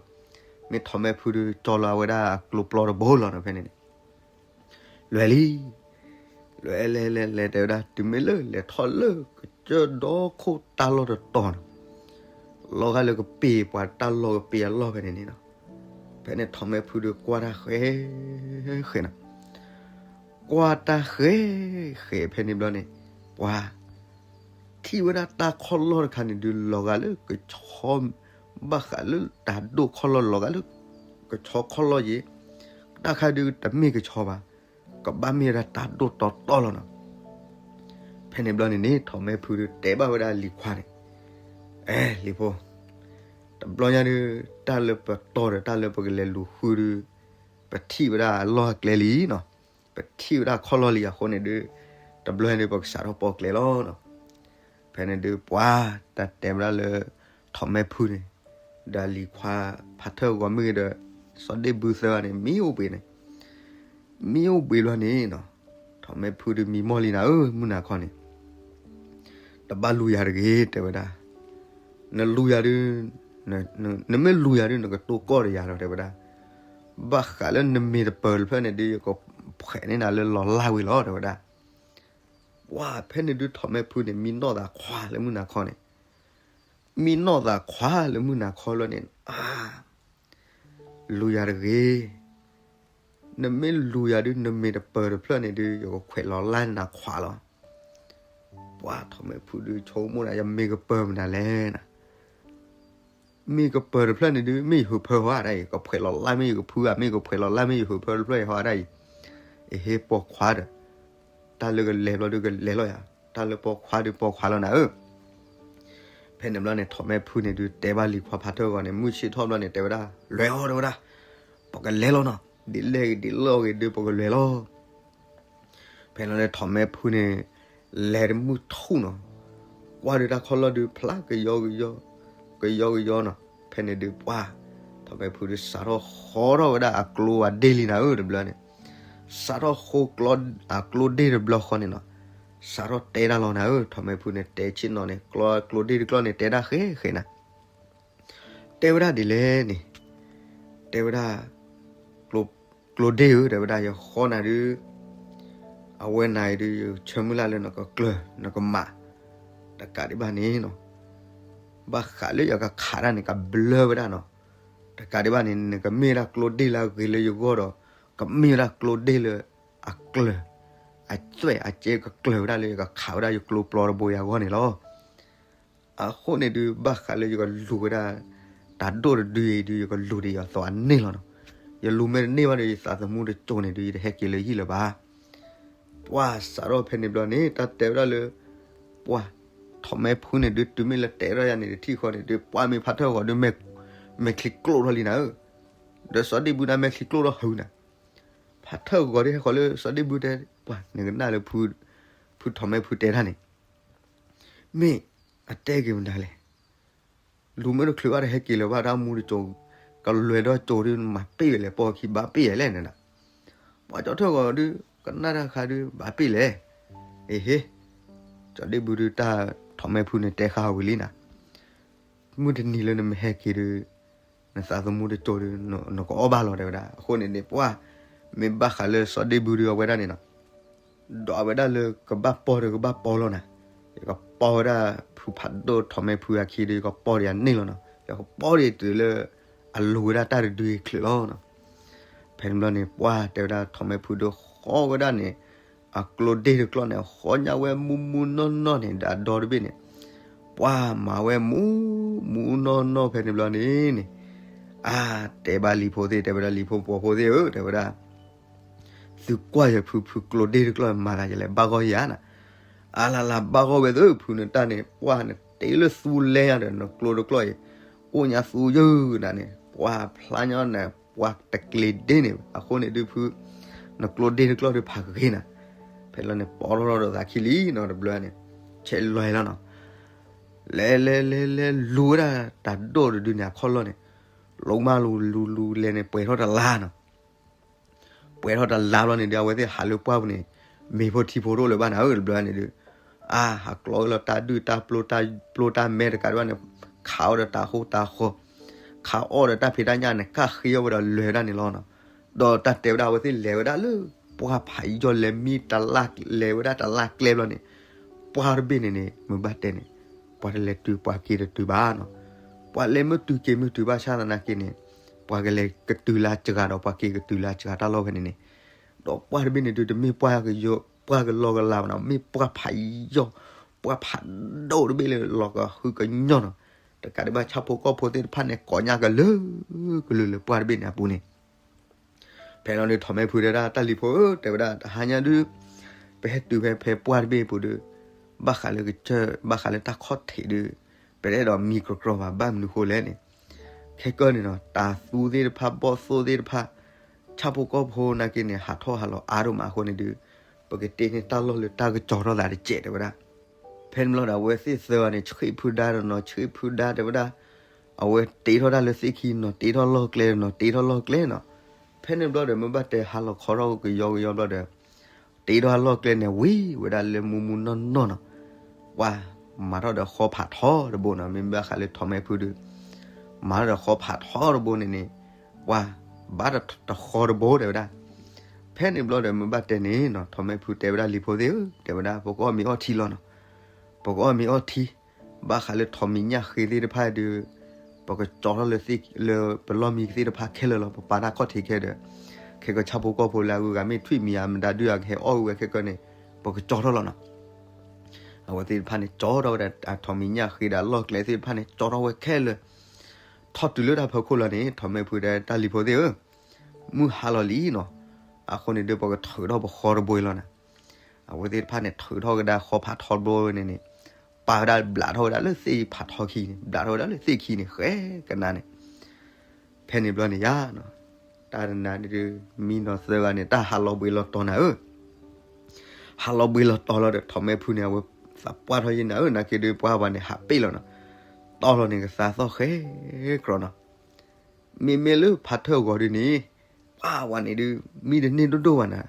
မ့ၢ်ထီးမဲာ်ဖုဒုး ကၠီလီၤအဝဲဒၣ်အကျိပျီတဘိလီၤနီၤ ဖဲန့ၣ်န့ၣ် လဲၤလံ လဲၤလဲၤလဲၤလဲၤ တဲဝဲဒၣ် တုၤမ့ၢ်လၢလဲၤထီၣ်လၢကစၢၢ်ဒီခိၣ်တၢ်လီၢ်တတီၤနီၤ, လီၤဂာ်လၢကပ့ၤပှၤတၢ်လီၢ်ကပ့ၤအလီၢ်ဖဲန့ၣ်န့ၣ်နီၤ. ဖဲန့ၣ်ထီးမဲာ်ဖုဒုးကွၢ်တၢ်ဃဲဃဲနီၤ, ကွၢ်တၢ်ဃဲဃဲဖဲန့ၣ်ဘျီန့ၣ် ပှၤ ထံၣ်ဝဲဒၣ်တၢ်ခီၣ်လီၢ်တခါန့ၣ်ဒုး လီၤဂာ်လၢကဆီ ဘၣ်ဃးလၢတၢ်ဒိၣ်ခီၣ်လီၢ် လီၤဂာ်လၢ ကဆီခီၣ်လီၢ်ယဲ, တၢ်ခါဒုးတမ့ၢ်ကဆီဘၣ်, ကဘၣ်မ့ၢ်ဝဲဒၣ်တၢ်ဒိၣ်တီတီလီၤနီၤ. ဖဲန့ၣ်ဘျီန့ၣ်န့ၣ် ထီးမဲာ်ဖုဒုးတဲဘၣ်ဝဲဒၣ်လံၤခွါန့ၣ်, အဲ လံၤဖိ, တဘျီညါဒုး တၢ်လၢပတီၢ်ဒီးတၢ်လၢပကလဲၤလူၤဃုဒုး ပထံၣ်ဝဲဒၣ်အလီၢ်အကျဲလံနီၤ, ပထံၣ်ဝဲဒၣ်ခီၣ်လီၢ်လံအဃိန့ၣ်ဒုး တဘျီညါဒုး ပကစးထီၣ်ပိာ်ကျဲလီၤနီၤ. ဖဲန့ၣ်ဒုးပှၤ တၢ်တဲဝဲဒၣ်လၢ ထီးမဲာ်ဖုန့ၣ် ဒီးလံၤခွါ ဖးထၢၣ်ဂီၤမ့ၢ်ဂ့ၤဒီး စီၤဒ့ၣ်ဘုသၢဂၤန့ၣ် မံအိၣ်ဘှံးန့ၣ်, မံအိၣ်ဘှံးဘျီန့ၣ်နီၤ, ထီးမဲာ်ဖုဒုးမံမီၢ်လံနၤဧၢ မုၢ်နၤခီန့ၣ် တဘၣ်လူၤယၤတဂ့ၤ တဲဝဲဒၣ်, နလူၤယၤဒုး, နမ့ၢ်လူၤယၤဒုး နကတိၤကီၢ်ဒီးယၤလီၤ တဲဝဲဒၣ်, ဘၣ်ဃးလၢနမ့ၢ်တပၢၤတဖျၢၣ်န့ၣ်ဒုး ယကဖှဲးန့ၢ်နၤလၢလီၤလၢ်ဝံၤလီၤ တဲဝဲဒၣ်. ပှၤဖဲန့ၣ်ဒုး ထီးမဲာ်ဖုန့ၣ် မံနီၢ်သးခွါလၢမုၢ်နၤခီန့ၣ်, မံနီၢ်သးခွါလၢမုၢ်နၤခီလီၤန့ၣ် အါ လူၤယၤတဂ့ၤ, နမ့ၢ်လူၤယၤဒုး နမ့ၢ်တပၢၤတဖျၢၣ်န့ၣ်ဒုး ယကခွဲးလီၤလၢ်နၤခွါလီၤ. ပှၤထီးမဲာ်ဖုဒုး ဆိကမိၣ်နၤ ယမ့ၢ်ကပၢၤမနုၤလဲၣ်နၤ, မ့ၢ်ကပၢၤတဖျၢၣ်န့ၣ်ဒုး မ့ၢ်ယဟုးဖၢဟီဒၣ်အံၤ, ကခွဲးလီၤလၢ်မ့ၢ်ယကဖုဧါ, မ့ၢ်ကခွဲးလီၤလၢ်မ့ၢ်ယဟုးဖၢတဖျၢၣ်ဟီဒၣ်အံၤ, အဟ့ၣ်ပိာ်ခွါဒီး တၢ်လၢကလဲၤဘျီဒုးကလဲၤလီၤယၤ, တၢ်လၢပိာ်ခွါဒုးပိာ်ခွါလီၤနၤဧၢ. ဖဲန့ၣ်ဘျီန့ၣ် ထိးမဲဖုန့ၣ်ဒုးတဲဘၣ်လံၤခွါဖးထၢၣ်ဂီၤန့ၣ် မုၢ်ဆ့ၣ်ထီၣ်ဘျီန့ၣ် တဲဝဲဒၣ် လဲၤအီၤ တဲဝဲဒၣ်, ပကလဲၤလီၤနီၤ, ဒ်လဲၣ်ဂ့ၤဒ်လဲၣ်ဂ့ၤဒုး ပကလဲၤလီၤ. ဖဲန့ၣ်လီၤန့ၣ် ထိးမဲဖုန့ၣ် လဲၤတမုၢ်ထူၣ်နီၤ, ကွၢ်ဒုးတၢ်ခီၣ်လီၢ်ဒုး ဖျါကယီကယီ, ကယီကယီနီၤ. ဖဲန့ၣ်ဒုးပှၢ် ထိးမဲဖုဒုး စးထီၣ်ဃီထီၣ်ဝဲဒၣ်အကျိအဒ့ၣ်လံနၤဧၢ တဘျီန့ၣ်, စးထီၣ်ဃီကျိအကျိဒ့ၣ်တဘျီဃီန့ၣ်နီၤ, စးထီၣ်တဲဒၣ်လီၤနၤဧၢ. ထိးမဲဖုန့ၣ် တဲဆ့ၣ်နီၤန့ၣ် ကျိကျိဒ့ၣ်တကျိန့ၣ် တဲဒၣ်ဃဲဃဲနၤ တဲဝဲဒၣ်ဒ်လဲၣ်န့ၣ်, တဲဝဲဒၣ် ကျိ ကျိဒ့ၣ်ဧၢ တဲဝဲဒၣ် ယဃီနၤဒုး အဝဲနၤအံၤဒုး ယဆၢမုၢ်လၢ်လၢနကကျၢၤ နကမၤ တကးဒံးဘၣ်န့ၣ်နီၤ, ဘၣ်ဃးလၢယကခးတၢ်န့ၣ် ကဘျၢဝဲဒၣ်နီၤ, တကးဒံးဘၣ်န့ၣ် နကမ့ၢ်ဝဲဒၣ်ကျိဒ့ၣ်လၢအဂ့ၤလၢယဂီၢ်ဒီး ကမ့ၢ်ဝဲဒၣ်ကျိဒ့ၣ်လၢအကျၢၤ အသွဲၣ်အကဲကကျၢၤဝဲဒၣ်လၢယကခးဝဲဒၣ်ယကျိပျီတဘိယၤဂီၢ်န့ၣ်လီၤ. အဃိန့ၣ်ဒုး ဘၣ်ဃးလၢယကလူၤဝဲဒၣ် တၢ်ဒိၣ်တဒုအံၤဒုး ယကလူၤဒံးယသးအန့ၣ်လီၤနီၤ. ယလူၤမ့ၢ်တန့ၢ်ဘၣ်ဒီး ယသးသမူတစိၤန့ၣ်ဒုး ယတဟဲက့ၤလၢဟံၣ်လၢၤဘၣ်. ပှၢ်စးထီၣ်ဖဲန့ၣ်ဘျီန့ၣ် တၢ်တဲဝဲဒၣ်လၢ ပှၢ် ထိးမဲဖုန့ၣ်ဒုး တုၤမ့ၢ်လၢတဲထီၣ်ယၤန့ၣ်တထံၣ်ဃီန့ၣ်ဒုး ပှၢ်မ့ၢ်ဖးထၢၣ်ဂီၤဒုး မဲာ်ချံကျိထီၣ်လံနၤဧၢ, ဒီးစီၤဒ့ၣ်ဘုဒၣ်မဲာ်ချံကျိထီၣ်ဟုနၤ, ဖးထၢၣ်ဂီၤဒုးဟဲဃီၤလၢစီၤဒ့ၣ်ဘုတဲ, ပှၢ် နကနၣ်လၢ ဖုထိးမဲဖုတဲတၢ်န့ၣ် မ့ၢ်အတဲက့ၤမနုၤလဲၣ်. လူၤမ့ၢ်တချုးဘၣ်ဒီးဟဲက့ၤလၢၤဘၣ် တၢ်မူတစိၤ ကလွဲၤဒီးစိၤဒုး မၤပ့ၢ်ဝဲလဲၣ် ပိာ်ခံဘၣ်ပ့ၢ်လဲၣ်န့ၣ်, ပှၤကၠီထၢၣ်ဂီၤဒုး ကနၣ်တၢ်ခါဒုး ဘၣ်ပ့ၢ်လဲၣ်. အဟ့ စီၤဒ့ၣ်ဘုဒုး တၢ်ထိးမဲဖုန့ၣ်တဲဃာ်ဝံၤလံနၤ, မုၢ်တနံၤလၢနမ့ၢ်ဟဲက့ၤဒုး နသးသမူတစိၤဒုး နကအီၣ်ဘၣ်လီၤ တဲဝဲဒၣ်. အဃိန့ၣ်န့ၣ် ပှၢ် မ့ၢ်ဘၣ်ဃးလၢစီၤဒ့ၣ်ဘုဒုးအဝဲဒၣ်န့ၣ်နီၤ ဒီးအဝဲဒၣ်လၢကဘၣ်ပီၢ်ဒီးကဘၣ်ပီၢ်လီၤနၤ, ယကပီၢ်ဝဲဒၣ်ဖုဖးဒိၣ်ထိးမဲဖုအခံဒီး ယကပီၢ်ဒီးယၤန့ၣ်လီၤနီၤ, ယကပီၢ်ဒီးတုၤလၢအလူၤဝဲဒၣ်တၢ်တဒုအံၤချုးလီၤနီၤ. ဖဲန့ၣ်ဘျီန့ၣ် ပှၢ်တဲဝဲဒၣ်ထိးမဲဖုဒီးဃီဝဲဒၣ်န့ၣ် အကျိဒ့ၣ်တကျိန့ၣ် ဃီညါဝဲမူမူနီၢ်နီၢ်န့ၣ် ဒီးအဒီတဘ့ၣ်န့ၣ် ပှၢ်မၤဝဲမူ မူနီၢ်နီၢ်ဖဲန့ၣ်ဘျီန့ၣ်န့ၣ်, အါ တဲဘၣ်လံၤဖိသ့ၣ် တဲဝဲဒၣ် လံၤဖိပှီၤဖိသ့ၣ်ဧၢ တဲဝဲဒၣ် သုကွၢ်ယဖု ဖုကျိဒ့ၣ်တကျိမၤသးယလဲၣ် ဘၣ်ဂီၢ်ယၤနၤ, အါလၢ်လၢ် ဘၣ်ဂီၢ်ဝဲသ့ၣ် ဖုနတၢ်န့ၣ် ပှၢ်နတ့လၢသူလဲညါဒီး နကျိတကျိအံၤ အိၣ်ညါသူယုၢ်နၤန့ၣ် ပှၢ်ဖျါညါနၤ ပှၢ်တကျ့ၤဒ့ၣ်န့ၣ် အဃိန့ၣ်ဒုးဖု နကျိဒ့ၣ်တကျိဒုးဖးဂ့ၤနၤ, ဖဲလီၤန့ၣ် ပီၢ်ထီၣ်ထီၣ်ဒီးသးခံလံနီၤ တဘျီန့ၣ် ဆဲးလွဲလီၤနီၤ, လဲၤလဲၤလဲၤလဲၤလူၤဝဲဒၣ်တၢ်ဒိၣ်တဒုန့ၣ် အခီၣ်လီၢ်န့ၣ် လူၤမးလူၤလူၤလူၤလဲၤန့ၣ် ပှဲၤထီၣ်တလါနီၤ ပှဲၤထီၣ်တလါဘျီန့ၣ်ဒီး အဝဲသ့ၣ်ဟးလၢပှၢ်ပူၤန့ၣ် မ့ၤဖိထံဖိတအိၣ်လၢၤဘၣ်နၤဧၢ တဘျီန့ၣ်ဒီး အါ ဟးကျီဝဲလီၤတၢ်ဒုၣ်တၢ်ပျိၢ်တၢ်ပျိၢ်တၢ်မဲတကးဒံးဘၣ်န့ၣ် ခးအီၣ်ဒီးတၢ်ဃိတၢ်ဃီ, ခးအီၣ်ဒီးတၢ်ဖံးတၢ်ညၣ်န့ၣ် ကၣ်ဃ့အီၣ်ဝဲဒီးလဲၤဝဲဒၣ်န့ၣ်လီၤနီၤ, ဒီးတၢ်တဲဝဲဒၣ်အဝဲသ့ၣ်လဲၤဝဲဒၣ်လၢ ပှၢ်ဖးယီၢ်လဲၤမံတလါ လဲၤဝဲဒၣ်တလါကျဲဘျီန့ၣ် ပှၢ်တဘ့ၣ်န့ၣ်န့ၣ် မ့ၢ်ဘၣ်တဲန့ၣ် ပှၤတလဲၤတုၤပှၤက့ၤတတုၤဘၣ်နီၤ, ပှၤလဲၤမ့ၢ်တုၤက့ၤမ့ၢ်တုၤဘၣ်ဆၣ်သနာ်က့န့ၣ် ပှၤကလဲၤကတုၤလၢစှၤဒီးပှၤက့ၤကတုၤလၢစှၤတၢ်လီၢ်ဖဲန့ၣ်န့ၣ်, ဒီးပှၢ်တဘ့ၣ်န့ၣ်ဒုးတမ့ၢ်ပှၢ်ကယိ ပှၢ်ကလီကလးဘၣ်နီၤ မ့ၢ်ပှၢ်ဖးယီၢ် ပှၢ်ဖးဒိၣ်တဘ့ၣ်လၢလီၤကဟုကညီၢ်နီၤ, တကးဒံးဘၣ်ဆၣ်ဖိကီၢ်ဖိသ့ၣ်တဖၣ်န့ၣ် ကိးညါကလုာ် ကလုာ်လၢပှၢ်တဘ့ၣ်န့ၣ်အပူၤန့ၣ် ဖဲလီၤန့ၣ် ထိးမဲဖုတဲဒၣ် တၢ်လံၤဖိဧၢ တဲဝဲဒၣ် တဟါညါဒုး ပဟဲတုၤဖဲ ဖဲပှၢ်တဘ့ၣ်အပူၤဒီး ဘၣ်ဃးလၢကစၢၢ် ဘၣ်ဃးလၢတၢ်ခီၣ်ထံးဒီး ပတအဲၣ်ဒိးမံကြီကြီဘၣ် ဘၣ်မနုၤဃိလဲၣ်န့ၣ် ခဲကၢန့ၣ်နီၤ တၤသူသ့ၣ်တဖၣ် ဘီၣ်သိၣ်သ့ၣ်တဖၣ် ဆၣ်ဖိကီၢ်ဖိနာ်က့န့ၣ် ဟးထီၣ်ဟးလီၤအါဒိၣ်မးအဃိန့ၣ်ဒီး ပကတ့န့ၢ်တၢ်လီၢ်လၢတၢ်ကစီၤထီၣ်သးတစဲး တဲဝဲဒၣ် ဖဲန့ၣ်ဘျီဒီး အဝဲသ့ၣ်သၢဂၤန့ၣ် ဆှံၣ်ဖုဒါဒီးနီၤ ဆှံၣ်ဖုဒါ တဲဝဲဒၣ် အဝဲတ့ထီၣ်တၢ်လၢသ့ၣ်ခံနီၤ တ့ထီၣ်လီၢ်ကျဲနီၤ တ့ထီၣ်လီၢ်ကျဲနီၤ ဖဲန့ၣ်ဘျီဒီး မ့ၢ်ဘၣ်တဲဟါလီၤခီထီၣ်ကယီကယီဘျီဒီး တ့ထီၣ်လီၢ်ကျဲန့ၣ် ဝံၤဝဲဒၣ်လၢမူမူနီၢ်နီၢ်နီၤ ပှၤမၤထီၣ်ဒီးဃီဖးထီတဘိနီၤ မ့ၢ်ဘၣ်ဃးလၢထိးမဲဖုဒီး မၤထီၣ်ဒီးဃီဖးထီတဘိန့ၣ်န့ၣ် ပှၤဘၣ်တဃီတဘိ တဲဝဲဒၣ် ဖဲန့ၣ်ဘျီဒီး မ့ၢ်ဘၣ်တဲန့ၣ်နီၤ ထိးမဲဖုတဲဝဲဒၣ် လံၤဖိသ့ၣ်ဧၢ တဲဝဲဒၣ် ပကအီၣ်မ့ၤအီထံလီၤနီၤ ပကအီၣ်မ့ၤအီထံ ဘၣ်ဃးလၢထိးမံၤညၣ်ဃ့သ့ၣ်တဖၣ်ဒီး ပကကၠီထီၣ်လၢသ့ၣ် လၢပလီၢ်မံသ့ၣ်တဖၣ်ခဲလၢာ်လီၤ ပပာ်တၢ်ခီၣ်ထံးခဲဒီး ခဲကၢဆၣ်ဖိကီၢ်ဖိလၢအဂုၤအဂၤမ့ၢ်ထွံၣ်မံၤဧါ မတၤဒုးဧါ ကဟဲအီၣ်ဝဲခဲကၢန့ၣ် ပကကၠီထီၣ်လီၤနီၤ အဝဲသ့ၣ်တဖၣ်န့ၣ် ကၠီထီၣ်ဝဲဒၣ်အထိးမံၤညၣ်ဃ့ဒီးအလီၢ်ကျဲသ့ၣ်တဖၣ်န့ၣ် ကၠီထီၣ်ဝဲခဲလၢာ် ထီၣ်တုၤလၢတၢ်ဖီခိၣ်လီၤန့ၣ် ထိးမဲဖုတဲ တၢ်လံၤဖိသ့ၣ်ဧၢ မုၢ်ဟါလီၤလံနီၤ အဃိန့ၣ်ဒီး ပကထုးထီၣ်ပဃီတဘိအံၤလီၤနၤ. အဝဲသ့ၣ်တဖၣ်န့ၣ် ထုးထီၣ်ကဒါဃီဖးထီတဘိန့ၣ်န့ၣ်, ပာ်ဝဲဒၣ်ဘျးထီၣ်ဝဲဒၣ်လၢသ့ၣ်ဖးထီခံန့ၣ်, ဘျးထီၣ်ဝဲဒၣ်လၢသ့ၣ်ခံန့ၣ် ဃဲကနါန့ၣ်. ဖဲန့ၣ်ဘျီန့ၣ်ယါ, တၢ်တနၤန့ၣ်ဒုး မံနီၤသၢဂၤန့ၣ် တၢ်ဟးလီၤဘှံးလီၤတီၤနၤဧၢ. ဟးလီၤဘှံးလီၤတီၤလီၤဒီး ထီၣ်မဲဖုန့ၣ် အဝဲသးပှၢ်ထီၣ်ယဲနၤဧၢ, နာ်က့ဒုးပှၤဝဲန့ၣ် ဟးပ့ၣ်လီၤနီၤ. တီၢ်လီၤန့ၣ် ကသးသီၣ်ဃဲကရီနီၤ. မ့မ့ၢ်လၢဖးထၢၣ်ဂီၤဒုးန့ၣ်, ပှၤဝဲန့ၣ်ဒုး မံတန့ၢ်ဒိၣ်ဒိၣ်ဘၣ်နၤ,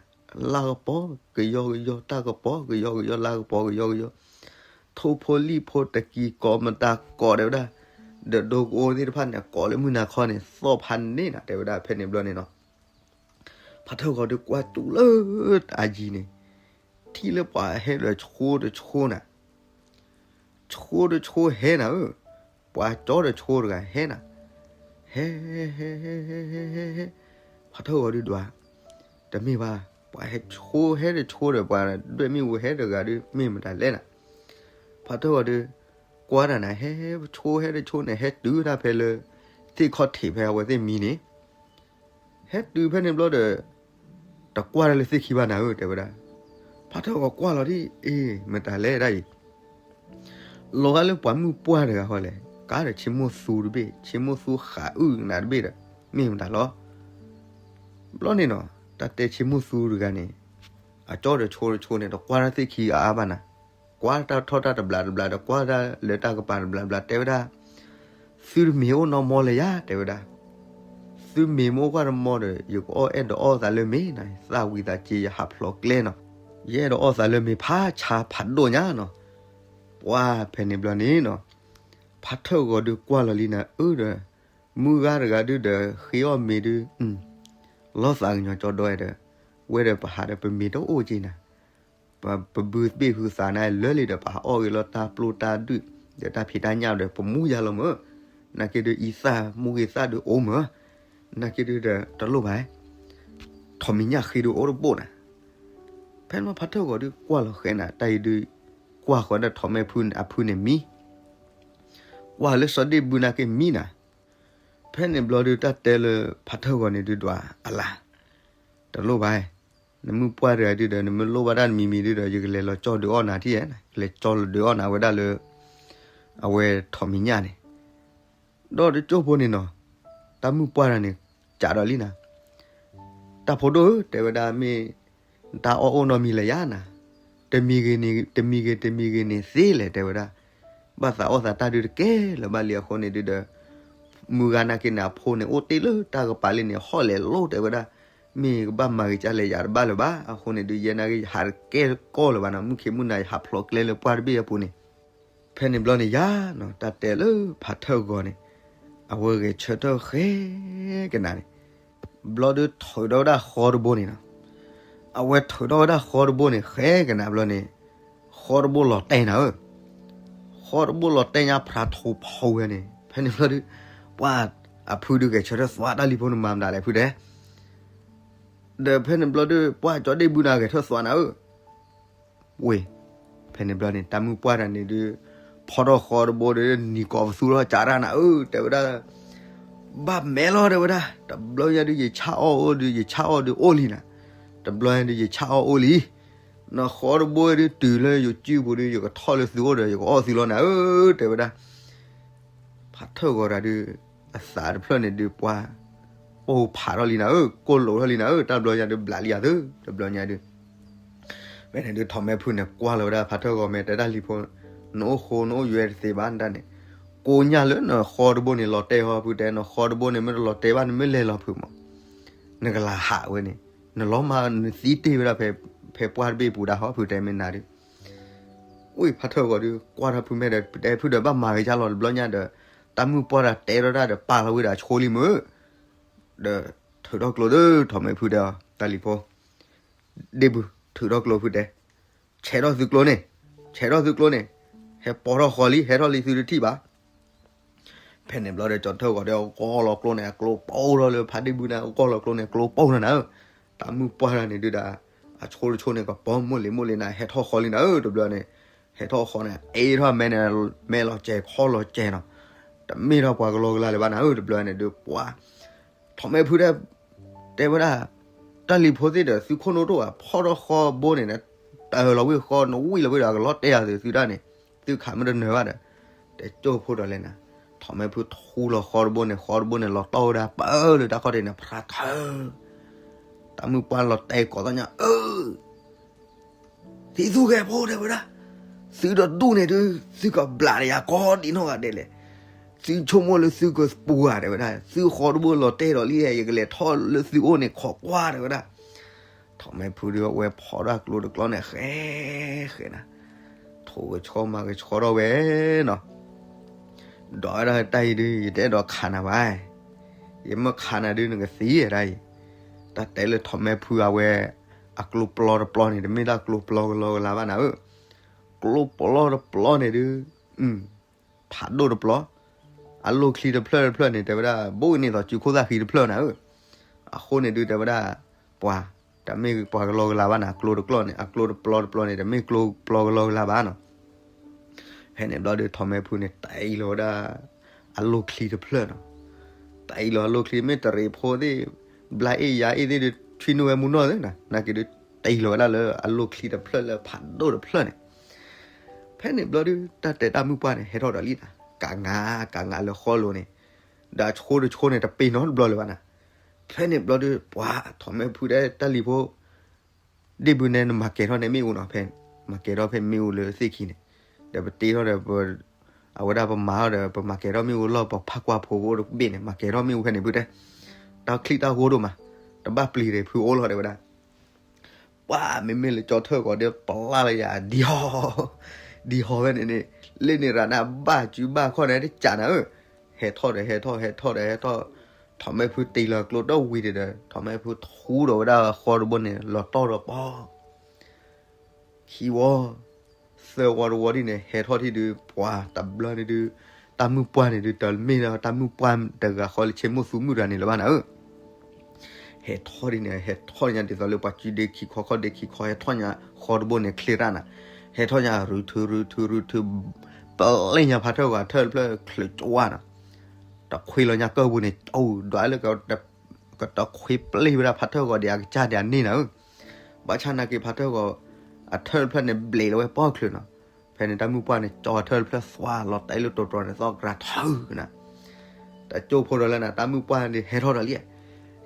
လါကပီၤကယီကယီ, တၢ်ကပီၤကယီကယီ, လါကပီၤကယီကယီ, ထိၣ်ဖိလံၣ်ဖိတကံၤကိးမတၤကိးတဲဝဲဒၣ်, ဒီးဒိကအိသ့ၣ်တဖၣ်န့ၣ် ကိးလၢမုၢ်နၤခီန့ၣ် သီၣ်ဖးန့ၢ်နၤ တဲဝဲဒၣ်. ဖဲန့ၣ်ဘျီန့ၣ်နီၤ, ဖးထၢၣ်ဂီၤဒုးကွၢ်တူၢ်လၢတၢ်ယံၤန့ၣ်, ထံၣ်လၢပှၤဟဲဒီးဆိတဆိနၤ, ဆိတဆိဟဲနၤဧၢ, ပှၤကၠီဒီးဆိတဂၤဟဲနၤ, ဟဲ ဟဲ ဟဲ ဟဲ ဟဲ ဟဲ ဟဲ ဟဲ, ဖးထၢၣ်ဂီၤဒုးဒွး, တမ့ၢ်ဘၣ်, ပှၤဟဲဆိဟဲဒီးဆိဒီး ပှၤဒွဲၣ်မ့ၣ်အူဟဲတဂၤဒုး မ့ၢ်မတၤလဲၣ်နၤ. ဖးထၢၣ်ဂီၤဒုး ကွၢ်တၢ်နၤ ဟဲ ဟဲဆိဟဲဒီးဆိန့ၣ် ဟဲတုၤတၢ်ဖဲလၢ သ့ၣ်ခီၣ်ထံးဖဲအဝဲသ့ၣ်မံန့ၣ်, ဟဲတုၤဖဲန့ၣ်ဘျီဒီး တကွၢ်တၢ်လၢသ့ၣ်ခံဘၣ်နၤဧၢ တဲဝဲဒၣ်. ဖးထၢၣ်ဂီၤကွၢ်လီၤဒ်အံၤ မတၤလဲၣ်ဒၣ်အံၤ, လီၤဂာ်လၢပှၤမုၢ်ပှၢ်တဂၤဃီလဲၣ်, ကါဒီးဆ့မိၣ်သူတဘ့ၣ်, ဆ့မိၣ်သူဃးအုၣ်နၤတဘ့ၣ်ဒီး မ့ၢ်မတၤလီၤ. ဘျီန့ၣ်နီၤ, တၢ်တဲဆ့မိၣ်သူတဂၤန့ၣ်, အကၠီဒီးဆိတဆိန့ၣ် တကွၢ်တၢ်သ့ၣ်ခံအါအါဘၣ်နၤ, ကွၢ်တၢ်ထီၣ်တၢ်တဘျးတဘျးဒီး ကွၢ်တၢ်လၢတၢ်ကပၤတဘျးဘျး တဲဝဲဒၣ်, သုတမ့ၤအိၣ်နီၢ်မီလၢၤယါ တဲဝဲဒၣ်. သုမ့ၤမ့ၢ်အိၣ်ကွၢ်တမီဒီး ယကအီၣ်အဲၣ်ဒိးအီၣ်သးလၢမ့ၤနၤ, သၣ်ဝံၤသးစ့ၤ ယဟးဖျိးကျဲနီၤ, ယအဲၣ်ဒိးအီၣ်သးလၢမ့ၤဖးဆါဖးဒိၣ်ညါနီၤ. ပှၤဖဲန့ၣ်ဘျီန့ၣ်နီၤ, ဖးထၢၣ်ဂီၤဒုးကွၢ်လီၤလံနၤဧၢဒီး, မုၢ်ဂၤတဂၤဒုးဒီး ဃ့အီၣ်မ့ၤဒုး, လီၤသးကညီၤကၠီဒီအဲၣ်ဒီး, ဝဲဒီးပဟးဒီးပမ့ၤတအိၣ်က့နၤ ပဘုသဘ့ၣ်ဟုသးနၤလၢလံဒီး ပဟးအီၣ်ဂ့ၤလီၤတၢ်ပျိတၢ်ဒုၣ်, ဒီးတၢ်ဖံးတၢ်ညၣ်ဒီး ပမူယါလီၤမၢ်, နာ်က့ဒုးအံသၣ်မူဂ့ၤသၣ်ဒုးအိၣ်မၢ်, နာ်က့ဒုးဒီးတလိၣ်ဘၣ်, ထီးမံၤညၣ်ဃ့ဒုးအိၣ်တဘိၣ်နၤ. ဖဲန့ၣ်ဖးထၢၣ်ဂီၤဒုးကွၢ်လီၤဃဲနၤ တၢ်အံၤဒုး, ကွၢ်ဃီၤဒီးထီးမဲဖုအဖုန့ၣ်မံ ကွၢ်လၢစီၤဒ့ၣ်ဘုနာ်က့မံနၤ. ဖဲန့ၣ်ဘျီဒုးတၢ်တဲလၢဖးထၢၣ်ဂီၤန့ၣ်ဒုးဒွးအလၤ, တလိၣ်ဘၣ်, နမုၢ်ပှၢ်တဂၤဒုးဒီး နမ့ၢ်လိၣ်ဘၣ်တၢ်တမံၤမံၤဒုးဒီး ယကလဲၤလီၤကၠီဒုးအီၣ်နၤထံၣ်ဧါ, ကလဲၤကၠီလီၤဒုးအီၣ်နၤဝဲဒၣ်လၢ အဝဲထီးမံၤညၣ်န့ၣ်, ဒီးတကၠိၢ်ဖိန့ၣ်နီၤ, တၢ်မုၢ်ပှၢ်တဂၤန့ၣ် ကးဒီးလံနၤ တၢ်ဖိဒိၣ်ဧၢ တဲဝဲဒၣ်မ့ၢ်, တၢ်အီၣ်အိၣ်နီတမံၤလၢၤယါနၤ, တမံၤဂ့ၤန့ၣ် တမံၤဂ့ၤ တမံၤဂ့ၤန့ၣ်သ့လဲၣ် တဲဝဲဒၣ်, ဘၣ်သးအီၣ်သးတၢ်ဒုးတကဲလၢၤဘၣ်လံအဃိန့ၣ်ဒုးဒီး, မုၢ်ဂၤနာ်က့န့ၣ် အဖိန့ၣ်အိၣ်တ့ၢ်လၢတၢ်ကပၤလံန့ၣ် ဟီၣ်လဲၤလိၣ်တဲဝဲဒၣ်, မ့ၢ်ကဘၣ်မၤဂ့ၤကလဲၣ်ယၤတဘၣ်လၢၤဘၣ် အဃိန့ၣ်ဒုး ယဲနာ်က့ယဟးတကဲကီၢ်လၢၤဘၣ်နီၤ မုၢ်ခ့မုၢ်နၤယဟးဖျိးကျဲလၢပှၢ်တဘ့ၣ်အပူၤန့ၣ် ဖဲန့ၣ်ဘျီန့ၣ်ယါနီၤ တၢ်တဲလၢဖးထၢၣ်ဂီၤန့ၣ်, အဝဲဂဲၤဆၢထၢၣ်ဃဲကနၤန့ၣ်, ဘျီဒုးထုးထီၣ်ဝဲဒၣ်ဃီတဘိန့ၣ်နီၤ, အဝဲထုးထီၣ်ဝဲဒၣ်ဃီတဘိန့ၣ် ဃဲကနၤဘျီန့ၣ်, ဃီတဘိလီၤတဲာ်နၤဧၢ, ဃီတဘိလီၤတဲာ်ညါ ဖြးထိးဖီဝဲန့ၣ် ဖဲန့ၣ်ဘျီဒုး, ပှၤအဖုဒုးဂဲၤဆၢထၢၣ်သွးတၢ်လံၤဖိန့ၣ် မၤမတၤလဲၣ်ဖုတဲ ဒီးဖဲန့ၣ်ဘျီဒုး ပှၤကၠီဒ့ၣ်ဘုနၤဂဲၤဆၢထၢၣ်သွးနၤဧၢ, ဝ့ၢ်, ဖဲန့ၣ်ဘျီန့ၣ် တၢ်မုၢ်ပှၢ်တဂၤန့ၣ်ဒုး, ဖီထီၣ်ဃီတဘိဒီး နံၤကိးပသူထီၣ်ကးတၢ်နၤဧၢ တဲဝဲဒၣ်, ဘၣ်မဲာ်လီၤတဲဝဲဒၣ် တဘျီညါဒုး ယဆၣ်အီၣ်အိၣ်ဒုး ယဆၣ်အီၣ်ဒုးအိၣ်လံနၤ, တဘျီညါဒုး ယဆၣ်အီၣ်အိၣ်လံ, နဃီတဘိဒုးတုၤလၢယစုပူၤဒုး ယကထီၣ်လၢသုအိၣ်ဒီး ယကအီၣ်သုလီၤနၤဧၢ တဲဝဲဒၣ် ဖးထၢၣ်ဂီၤတၢ်ဒုး, အသးတဖျၢၣ်န့ၣ်ဒုးပှၤ, အိၣ်ဖးထီၣ်လံနၤဧၢ ကိၢ်လိာ်ထီၣ်လံနၤဧၢ တၢ်ဘျီညါဒုးဘျးလံယၤသု တဘျီညါဒုး, ဖဲန့ၣ်ဒုးထီးမဲဖုန့ၣ်ကွၢ်လီၤဝဲဒၣ်ဖးထၢၣ်ဂီၤမဲာ်တဲဒၣ်လံၤဖိ, နအိၣ်ဃိနအိၣ်ယွဲတသ့ဘၣ်နတၢ်န့ၣ်, ကိးညါလၢနဃီတဘိန့ၣ် လီၤတဲာ်ဟီဖုတဲ နဃီတဘိန့ၣ် မ့ၢ်တလီၤတဲာ်ဘၣ် နမ့ၢ်လဲၤလီၤဖုမး, နကလၤဟးဝဲန့ၣ်, နလီၤမၢ်နသံတ့ၢ်ဝဲဒၣ်ဖဲ, ဖဲပှၢ်တဘ့ၣ်ပူၤဒၣ်ဟီဖုတဲမ့ၢ်နၤဒုး ဝံၤဖးထၢၣ်ဂီၤဒုး ကွၢ်ထီၣ်ဖုမဲာ်ဒီး တဲဖုဒီးဘၣ်မၤဂ့ၤကၢ်လီၤတဘျီညါဒီး, တၢ်မုၢ်ပှၢ်တၢ်တဲထီၣ်တၢ်ဒီးပာ်လီၤဝဲဒီးအဆိလံမုၢ်, ဒီးထုးထီၣ်ကျိဒီးထီးမဲာ်ဖုဒီး တၢ်လံၤဖိ, ဒ့ၣ်ဘု ထုးထီၣ်ကျိဖုတဲ, ဆဲးထီၣ်သုကျိန့ၣ်, ဆဲးထီၣ်သုကျိန့ၣ်, ဟဲပိာ်ထီၣ်ဃီလံ ဟဲထီၣ်လံသုတထံၣ်ဘၣ် ဖဲန့ၣ်ဘျီဒီး ကၠီထၢၣ်ဂီၤဒီး အဂီၢ်လီၤကျိန့ၣ် အကျိပိၢ်ထီၣ်လၢဖးဒ့ၣ်ဘုန့ၣ် အဂီၢ်လီၤကျိန့ၣ် အကျိပိၢ်ထီၣ်နၤဧၢ, တၢ်မုၢ်ပှၢ်တၢ်န့ၣ်ဒုးဒီး, အဆိတဆိန့ၣ် ကပီၤမိၢ်လံၤမိၢ်လံၤနၤ ဟဲထီၣ်ဃီလံနၤဧၢ တဘျီန့ၣ်, ဟဲထီၣ်ဃီန့ၣ် အ့ထီၣ်မဲန့ၣ်, မဲလီၤစဲၤခီလီၤစဲၤနီၤ, တမ့ၢ်ထီၣ်ပှၤကလီကလီလၢၤဘၣ်နၤဧၢ တဘျီန့ၣ်ဒုးပှၤ ထီးမဲဖုတဲ, တဲဝဲဒၣ်, တၢ်လံၤဖိသ့ၣ်ဒီး သုခိၣ်နူာ်တအိၣ်ဘၣ် ဖီၣ်ထီၣ်ဃီဘိန့ၣ် တၢ်လီၤဝံၣ်ဃီ နဝံၣ်လီၤဝံၣ်ဒီး အကလီၤတဲာ်ယၤသု သုတၢ်န့ၣ် သုခးမ့ၢ်တနၢၤဘၣ်ဒီး တဲကၠိဖိဒီးလဲၣ်နၤ, ထီၣ်မဲာ်ဖုထူလီၤဃီတဘိန့ၣ် ဃီတဘိန့ၣ် လီၤတီၢ်ဝဲဒၣ် ပၢလၢတၢ်ခီၣ်ထံးန့ၣ် ဖြးထၢ, တၢ်မုၣ်ပှၢ်လီၤတဲာ်ကိးသီၣ်ညါ အၢ သံသူၣ်ဂဲၤဖိတဲဝဲဒၣ်, သုတဒူၣ်န့ၣ်ဒုး သုကဘျးဒီးယၤကိးဒံနီၢ်ဂၤဒဲးလဲၣ်, သုဆိကမိၣ်လၢသုကပူၤဧါတဲဝဲဒၣ်, သုဃီတဘိလီၤတဲာ်ဒီးလံ ယကလဲၤထီၣ်လၢသုအိၣ်န့ၣ် ခိးကွၢ်တဲဝဲဒၣ်, ထီၣ်မဲာ်ဖုဒုးအဝဲဖီၣ်ဒၣ်ကျိတကျီန့ၣ် ဃဲဃဲနၤ, ထိၣ်ကဆှီမၤကဆှီထီၣ်ဝဲနီၤ ဒီးဝဲဒၣ်တၢ်အံၤဒုး ယတအဲၣ်ဒိးခးနၤဘၣ်, ယမ့ၢ်ခးနၤဒုး နကသံတၢ်အံၤ, တၢ်တဲလၢထီၣ်မဲာ်ဖုအဝဲ အကျိပျီတပျီန့ၣ် တမ့ၢ်ဒၣ်ကျိပျီကလီကလီဘၣ်နၤဧၢ, ကျိပျီတပျီန့ၣ်ဒုး ဖးဒိၣ်တပျီ, အလိၣ်ချံတဖျၢၣ်တဖျၢၣ်န့ၣ် တဲဝဲဒၣ် ဘိၣ်အံၤန့ၣ်သိးစုခိၣ်သၣ်ဃံတဖျၢၣ်နၤဧၢ, အဃိန့ၣ်ဒုးတဲဝဲဒၣ် ပှၤ တမ့ၢ်ပှၤကလီကလီဘၣ်နၤ, ကျိတကျီန့ၣ် အကျိတပျီတပျီန့ၣ် တမ့ၢ်ကျိပျီကလီကလီဘၣ်နီၤ ဖဲန့ၣ်ဘျီဒုး ထီၣ်မဲာ်ဖုန့ၣ် တ့လီၤဝဲဒၣ် အလိၣ်ချံတဖျၢၣ်နီၤ, တ့လီၤအလိၣ်ချံ မ့ၢ်တရံးဖိသ့ၣ် ဘျါအ့ၣ်ယၤအ့ၣ်သ့ၣ်ဒုး ထွံၣ်နုာ်ဝဲမူနီၢ်သ့ၣ်နၤ, နာ်က့ဒုး တ့လီၤဝဲဒၣ်လၢအလိၣ်ချံတဖျၢၣ်လၢဖးဒိၣ်တဖျၢၣ်န့ၣ်, ဖဲန့ၣ်ဘျီဒုး တၢ်တဲတၢ်မုၣ်ပှၢ်န့ၣ် ဟဲထီၣ်ဒီးလံနၤ, ကးငါကးငါလၢဃီလိၤန့ၣ်, ဒီးအဆိတဆိန့ၣ် တပ့ၤနီတဘျီလၢၤဘၣ်နၤ, ဖဲန့ၣ်ဘျီဒုး ပှၤထီၣ်မဲာ်ဖုဒီးတၢ်လံၤဖိ ဒ့ၣ်ဘုနဲ နမၤကဲၤထီၣ်န့ၣ်မ့ၣ်အူနီၤ, ဖဲမၤကဲၤထီၣ်ဖဲမ့ၣ်အူလၢသ့ၣ်ခံန့ၣ်, ဒီးပတ့ထီၣ်ဒီး အဝဲဒၣ်ပမၤထီၣ်ဒီး ပမၤကဲၤထီၣ်မ့ၣ်အူလီၢ် ပဖးကွၢ်ဖိကအိၣ်တဘ့ၣ်န့ၣ် မၤကဲၤထီၣ်မ့ၣ်အူဖဲန့ၣ်ဖုတဲ, တၢ်ချံၣ်တၢ်ဂိၢ်ဒိၣ်မး, တဘၣ်ပျံၤဒီးဖုအိၣ်လီၤတဲဝဲဒၣ် ပှၤမ့မ့ၢ်လၢကၠီထၢၣ်ဂီၤဒီး ပျၢ်လၢယၤဒံဟီ, ဒံဟီဖဲန့ၣ်န့ၣ်, လၢန့ၣ်ရၤနၢ်ဘၣ်စုဘၣ်ခီၣ်န့ၣ် တကးနၤဧၢ, ဟဲထီၣ်ဒီးဟဲထီၣ် ဟဲထီၣ်ဒီးဟဲထီၣ်, ထီၣ်မဲာ်ဖုတ့လီၤကျိတၢ်ဝံၤဒီး ထီၣ်မဲာ်ဖုထူဒီးဝဲဒၣ်ဃီတဘိန့ၣ် လီၤတီၢ်ဒီးပီ ခံဝီ သၢဝီတဝီဒ်န့ၣ် ဟဲထီၣ်ထံၣ်ဒုး ပှၤတဘျီန့ၣ်ဒုး တၢ်မုၣ်ပှၢ်န့ၣ်ဒုး တမ့ၢ်လၢတၢ်မုၣ်ပှၢ်တဂၤဃီလၢဆ့မိၣ်သူမုၣ်တဂၤန့ၣ်လၢၤဘၣ်နၤဧၢ, ဟဲထီၣ်ဒ်န့ၣ် ဟဲထီၣ်ညါဒ်သိးလၢပှၤစုဒ့ခံခီခီၣ်ဒ့ခံခီ ဟဲထီၣ်ညါဃီတဘိန့ၣ် ချ့ရၣ်နၤ, ဟဲထီၣ်ညါရူၤထုရူၤထုရူၤထု, ပျဲညါဖးထၢၣ်ဂီၤထၢၣ်တဖျၢၣ်ချၢးကဝၢ်နၤ, တခွ့လီၤညါကၢၢ်ပူၤန့ၣ် အိၣ်ဒွးလၢ ကတခွ့ပျဲဝဲဒၣ်ဖးထၢၣ်ဂီၤဒံးအကစၢ်ဒံးအန့ၣ်နၤဧၢ, ဘၣ်ဆၣ်နာ်က့ဖးထၢၣ်ဂီၤ အထၢၣ်တဖျၢၣ်န့ၣ် ဘျဲးလီၤဝဲပီၣ်ချုးနီၤ, ဖဲန့ၣ်တၢ်မုၣ်ပှၢ်န့ၣ် ကၠီအထၢၣ်တဖျၢၣ်သွါလီၤတဲာ်လၢတိၤတြီၤန့ၣ် သီၣ်ကြၤထၢၣ်နၤ, တကၠိဖိဒီးလၢနၤ တၢ်မုၣ်ပှၢ်န့ၣ်ဟဲထီၣ်ဒီးလံ,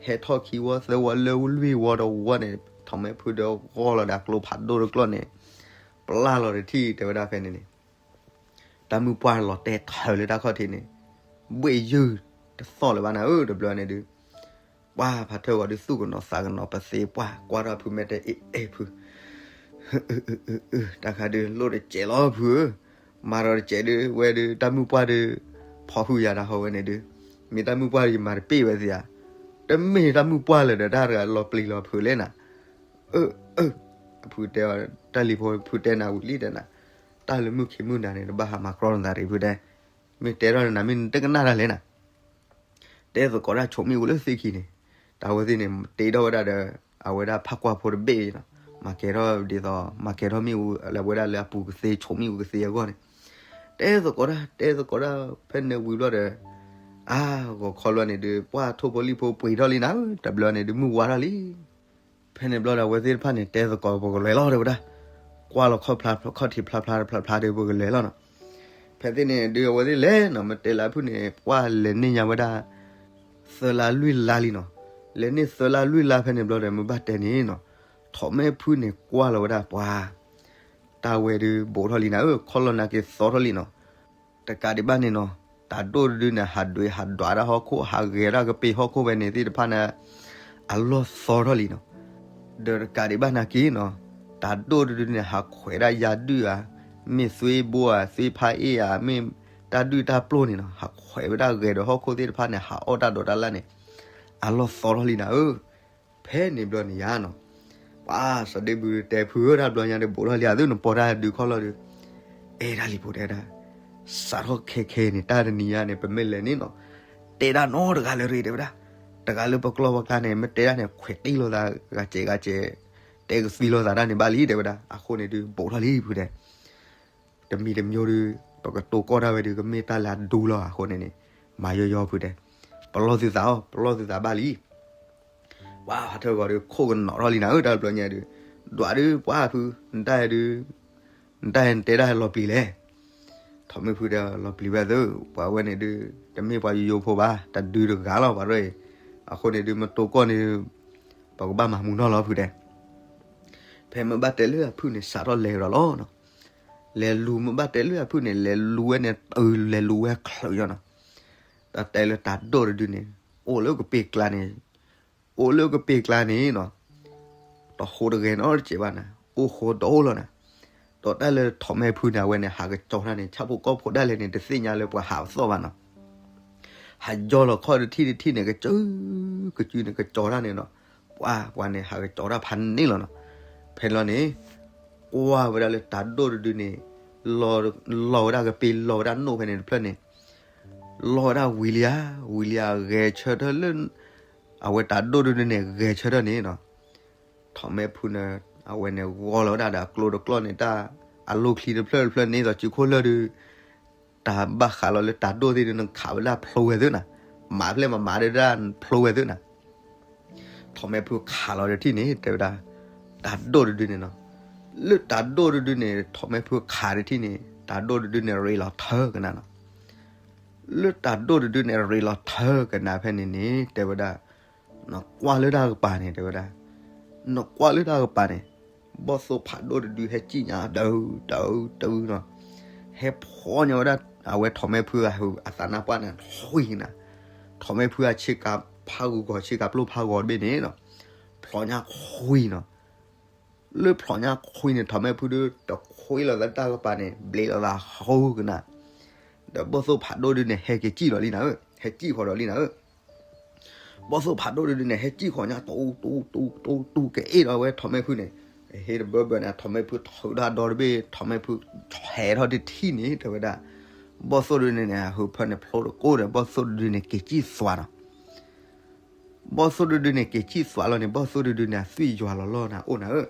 ဟဲထီၣ်ခံဝီသၢဝီလၢလွံၢ်ဝီတဝီန့ၣ် ထီၣ်မဲာ်ဖုဒီးဂီၢ်လီၤဒီးအကျိဖးဒိၣ်တကျီန့ၣ် ပျၢ်လီၤတထံၣ်တဲဝဲဒၣ်ဖဲန့ၣ်န့ၣ် တၢ်မုၣ်ပှၢ်လီၤတဲာ်ထၢၣ်လၢတၢ်ခီၣ်ထံးန့ၣ် ဘှ့ၣ်ယုၢ်တသီၣ်လၢၤဘၣ်နၤဧၢ, တဘျီန့ၣ်ဒုး ပှၤဖးထၢၣ်ဂီၤဒုးသူၣ်ကနီၤသးကနီၤ ပသ့ပှၢ်ကွၢ်ထီၣ်ဖုမဲာ်တဲ အဲၣ်အဲၣ်ဖု တၢ်ခါဒုးလိၣ်တစဲးလီၤဖုဧၢ, မၤဒီးတစဲးဒုး ဝဲဒုးတၢ်မုၣ်ပှၢ်ဒုး ဖီၣ်ဟုၣ်ယၤတၢ်ဟီဝဲန့ၣ်ဒုး မ့ၢ်တၢ်မုၣ်ပှၢ်ဒုးယမၤတပ့ၢ်ဝဲသ့ဧါ, တမ့ၢ်တၢ်မုၣ်ပှၢ်လၢၤဒီးတၢ်တဂၤလီၤပျံၤလီၤဖုးလဲၣ်နၤ, အၢ အၢ ဖုတဲအီၤ တၢ်လံၤဖိဖုတဲနၤဝံၤလံတဲနၤ, တၢ်လၢမုၢ်ခံမုၢ်နၤန့ၣ် တဘၣ်ဟးမၤကြီနသးရံၣ်ဖုတဲ, မ့ၢ်တဲထီၣ်နၤမ့ၢ်နတကနၣ်တၢ်လဲၣ်နၤ တဲသကိးတၢ်ဆိးမ့ၣ်အူလၢသ့ၣ်ခံန့ၣ်, တၢ်ဝဲသ့ၣ်န့ၣ် တ့ထီၣ်ဝဲဒၣ်ဒီး အဝဲဒၣ်ဖးကွၢ်ဖိတဘ့ၣ်နီၤ, မၤကဲထီၣ်ဒ်သိး မၤကဲထီၣ်မ့ၣ်အူလၢအဝဲဒၣ်လၢအပူၤကသ့ဆိးမ့ၣ်အူကသ့အဂီၢ်န့ၣ်, တဲသကိးတၢ် တဲသကိးတၢ် ဖဲန့ၣ်ဝံၤဘျီဒီး အါ ဂီၤခီဘျီန့ၣ်ဒုး ပှၢ်ထိၣ်ဖိလံၣ်ဖိပှ့ၤထီၣ်လံနၤ, တဘျီန့ၣ်ဒုးမုၢ်ဝါထီၣ်လံ ဖဲန့ၣ်ဘျီဒီး အဝဲသ့ၣ်တဖၣ်န့ၣ် တဲသကိးပကလဲၤလီၤတဲဝဲဒၣ်, ကွၢ်လီၤခီၣ်ဖျါခီၣ်ထံးဖျါဖျါတဖျါဖျါဒီး ပကလဲၤလီၤနီၤ, ဖဲသ့ၣ်န့ၣ်ဒုး အဝဲသ့ၣ်လဲၤနီၤ မ့ၢ်တဲလၢအဖုၣ်န့ၣ် ပှၢ်လဲၤန့ၢ်ညါဝဲဒၣ် သၢလါလွံၢ်လါလံနီၤ, လဲၤန့ၢ်သၢလါလွံၢ်လါဖဲန့ၣ်ဘျီဒီး မ့ၢ်ဘၣ်တဲန့ၣ်နီၤ, ထီၣ်မဲာ်ဖုၣ်န့ၣ်ကွၢ်လီၤဝဲဒၣ်ပှၤ တၢ်ဝဲဒုးဘူးထီၣ်လံနၤဧၢ, ခီၣ်လီၢ်နာ်က့သီထီၣ်လံနီၤ တကးဒံးဘၣ်န့ၣ်နီၤ, တၢ်ဒိၣ်တဒုန့ၣ် ဟးဒွးဟးဒွးဒၣ်ဟီၣ်ခိၣ် ဟးဂဲၤဒၣ်ကပ့ၤဟီၣ်ခိၣ်ဝဲန့ၣ်သ့ၣ်တဖၣ်န့ၣ် အလီၢ်သီထီၣ်လံနီၤ, ဒီးတကးဒံးဘၣ်နာ်က့နီၤ, တၢ်ဒိၣ်တဒုန့ၣ် ဟးခွဲးဒၣ်ယါဒုၣ်ဧါ, မ့ၢ်သွ့ဘိဧါ သွ့ဖါအ့ၣ်ဧါ မ့ၢ်တၢ်ဒုၣ်တၢ်ပျိၢ်န့ၣ်နီၤ ဟးခွဲးဝဲဒၣ်ဂဲၤဒီးဟီၣ်ခိၣ်သ့ၣ်တဖၣ်န့ၣ် ဟးအီၣ်တၢ်ဒိးတၢ်လၢ်န့ၣ် အလီၢ်သီထီၣ်လံနၤဧၢ ဖဲန့ၣ်ဘျီန့ၣ်ယါနီၤ, ပှၤစီၤဒ့ဘုတဲဖုဧၢ တၢ်ဘျီညါဒီးဘူးထီၣ်လံ အသုနပီတၢ်ဒုးခီၣ်လီၢ်ဒီး, အဲၣ်တၢ်လံၤဖိတဲဒၣ်, စးထီၣ်ခဲခဲန့ၣ် တၢ်တနံၤညါန့ၣ် ပမ့ၢ်လဲၤန့ၣ်နီၤ, တဲဒၣ်နီတဂၤလၢၤရ့ၣ်တဲဝဲဒၣ်, တဂၤလၢပကျီၢ်ပကျါန့ၣ် မ့ၢ်တဲဒၣ်န့ၣ် ခွဲးတံၢ်လိာ်သးဂၤစဲးဂၤစဲး, တဲကသံလိာ်သးတၢ်န့ၣ်ဘၣ်လံတဲဝဲဒၣ်, အဃိန့ၣ်ဒုးဘူးထီၣ်လံဖုတဲ တမံၤတမံၤဒုး ပကတိၤကီၢ်တၢ်ဝဲဒုး ကမ့ၢ်တၢ်လၢအဒူလီၤအဃိန့ၣ်န့ၣ်, မၤယီယီဖုတဲ, ပလီၢ်သုသးအီၤ ပလီၢ်သုသးဘၣ်လံ, ပ ပှၤဖးထၢၣ်ဂီၤဒီး ခိၣ်ကနီၤထီၣ်လံနၤဧၢ တၢ်တဘျီညါဒီး, ဒွးဒုး ပှၢ်ဖု နတၢ်ဟဲဒုး, နတၢ်ဟဲနတဲဒၣ်ဟဲလီၤပျံၤလဲၣ်. ထိးမဲၣ်ဖုတဲ လီၤပျံၤဝဲသု, ပှၤဝဲန့ၣ်ဒုး တမ့ၢ်ပှၤယိယိဖိဘၣ်, တဒုတဂၤလီၤ ပှၤရဲၣ်အံၤ, အဃိန့ၣ်ဒုး မတိၢ်ကီၢ်န့ၣ် ပကဘၣ်မၤမူနီၢ်လီၤဖုတဲ ဖဲမ့ၢ်ဘၣ်တဲလၢအဖုၣ်န့ၣ် စးထီၣ်လဲၤဒီးလီၤနီၤ. လဲၤလူၤမ့ၢ်ဘၣ်တဲလၢအဖုၣ်န့ၣ် လဲၤလူၤဝဲန့ၣ် တုၤလဲၤလူၤဝဲချုးညီနီၤ. တၢ်တဲလၢတၤဒိၣ်တဒုန့ၣ် အိၣ်လၢကပ့ၤကျါန့ၣ်, အိၣ်လၢကပ့ၤကျါန့ၣ်နီၤ, တဟူးတဂဲၤနီတစဲးဘၣ်နၤ, အိၣ်ဃိတအိၣ်လီၤနၤ. ဒီးတၢ်လၢထိးမဲၣ်ဖုန့ၣ် အဝဲန့ၣ် ဟးကစီၤတၢ်န့ၣ် ဆၣ်ဖိကီၢ်ဖိဒၣ်လဲာ်န့ၣ် တသ့ၣ်ညါလၢပှၤဟးပသီၣ်ဘၣ်နီၤ. ဟးယီၢ်လီၤခီၣ်တထံၣ်တထံၣ်န့ၣ် ကစု ကစုန့ၣ် ကစီၤတၢ်န့ၣ်နီၤ, ပှၤ ပှၤန့ၣ် ဟးကစီၤတၢ်ဖးန့ၣ်လီၤနီၤ. ဖဲန့ၣ်လီၤန့ၣ် ကွၢ်ဝဲဒၣ်လၢတၤဒိၣ်တဒုန့ၣ် လီၤဝဲဒၣ်ကပ့ၤ လီၤဝဲဒၣ်နိၣ်ဖဲန့ၣ်တဖျၢၣ်န့ၣ် လီၤဝဲဒၣ်ဝံၤလံဧါ, ဝံၤလံဧါ, ဂဲၤဆၢထၢၣ်လၢ အဝဲတၤဒိၣ်တဒုန့ၣ် ဂဲၤဆၢထၢၣ်န့ၣ်နီၤ. ထိးမဲၣ်ဖုန့ၣ် အဝဲန့ၣ် ဂီၤလီၤဝဲဒၣ်ဒီးအကျိတကျီန့ၣ် တၢ်အလိၣ်ချံတဖျၢၣ်တဖျၢၣ်န့ၣ် သိးစုခိၣ်လၢာ်ဒုး တၢ်ဘၣ်ဃးလီၤလၢတၤဒိၣ်သ့ၣ်ဒုး နခးဝဲဒၣ်ဖျိဝဲသုနၤ, မၤဖျဲၣ်မမၤဒၣ်ဖျိဝဲသုနၤ. ထိးမဲၣ်ဖုခးလီၤတထံၣ်န့ၣ် တဲဝဲဒၣ် တၤဒိၣ်တဒုန့ၣ်နီၤ, လၢတၤဒိၣ်တဒုန့ၣ် ထိးမဲၣ်ဖုခးတထံၣ်န့ၣ် တၤဒိၣ်တဒုန့ၣ် ရ့လီၤထၢကနၤနီၤ. လၢတၤဒိၣ်တဒုန့ၣ် ရ့လီၤထၢကနၤဖဲန့ၣ်န့ၣ် တဲဝဲဒၣ် နကွၢ်လၢတၢ်ကပၤန့ၣ် တဲဝဲဒၣ်, နကွၢ်လၢတၢ်ကပၤန့ၣ် ဘီၣ်သိၣ်ဖးဒိၣ်တဒုဟဲစံၣ်ညါ တၢ်တၢ်တၢ်နီၤ, ဟဲဖီၣ်ညါဝဲဒၣ် အဝဲထိးမဲၣ်ဖုအသးနါပှၢ်န့ၣ် ခွံနၤ, ထိးမဲၣ်ဖုအဆ့ကၤဖးဂီၤ ဆ့ကၤပျိၢ်ဖးဂီၤတဘ့ၣ်န့ၣ်နီၤ, ဖျိညါခွံနီၤ. လၢဖျိညါခွံန့ၣ် ထိးမဲၣ်ဖုဒုး တခွံလီၤသးတၢ်ကပၤန့ၣ် ဘျ့လီၤသးဃိကနၤ, ဒီးဘီၣ်သိၣ်ဖးဒိၣ်ဒုးန့ၣ် ဟဲက့ၤစံၣ်လီၤလံနၤဧၢ, ဟဲစံၣ်ဃီၤဒီးလံနၤဧၢ. ဘီၣ်သိၣ်ဖးဒိၣ်ဒုးန့ၣ် ဟဲစံၣ်ဃီၤညါ တူတူတူတူတူ ကအ့ၣ်ဒီးဝဲထိးမဲၣ်ဖုန့ၣ်, ဟ့ၣ်တဘၢဘၢန့ၣ် ထိးမဲၣ်ဖုထုးဒီးဒီတဘ့ၣ် ထိးမဲၣ်ဖုဟဲထီၣ်တထံၣ်န့ၣ် တဲဝဲဒၣ်, ဘီၣ်သိၣ်ဒုးန့ၣ်န့ၣ် အဟၢဖၢန့ၣ်ဖျိတကိၣ်ဒီး ဘီၣ်သိၣ်ဒုးန့ၣ် က့ၤစံၣ်သွါနီၤ. ဘီၣ်သိၣ်ဒုးဒုးန့ၣ် က့ၤစံၣ်သွါလီၤန့ၣ် ဘီၣ်သိၣ်ဒုးဒုးန့ၣ် အသွံၣ်ယွၤလီၤလီၢ်နၤအိၣ်နၤဧၢ.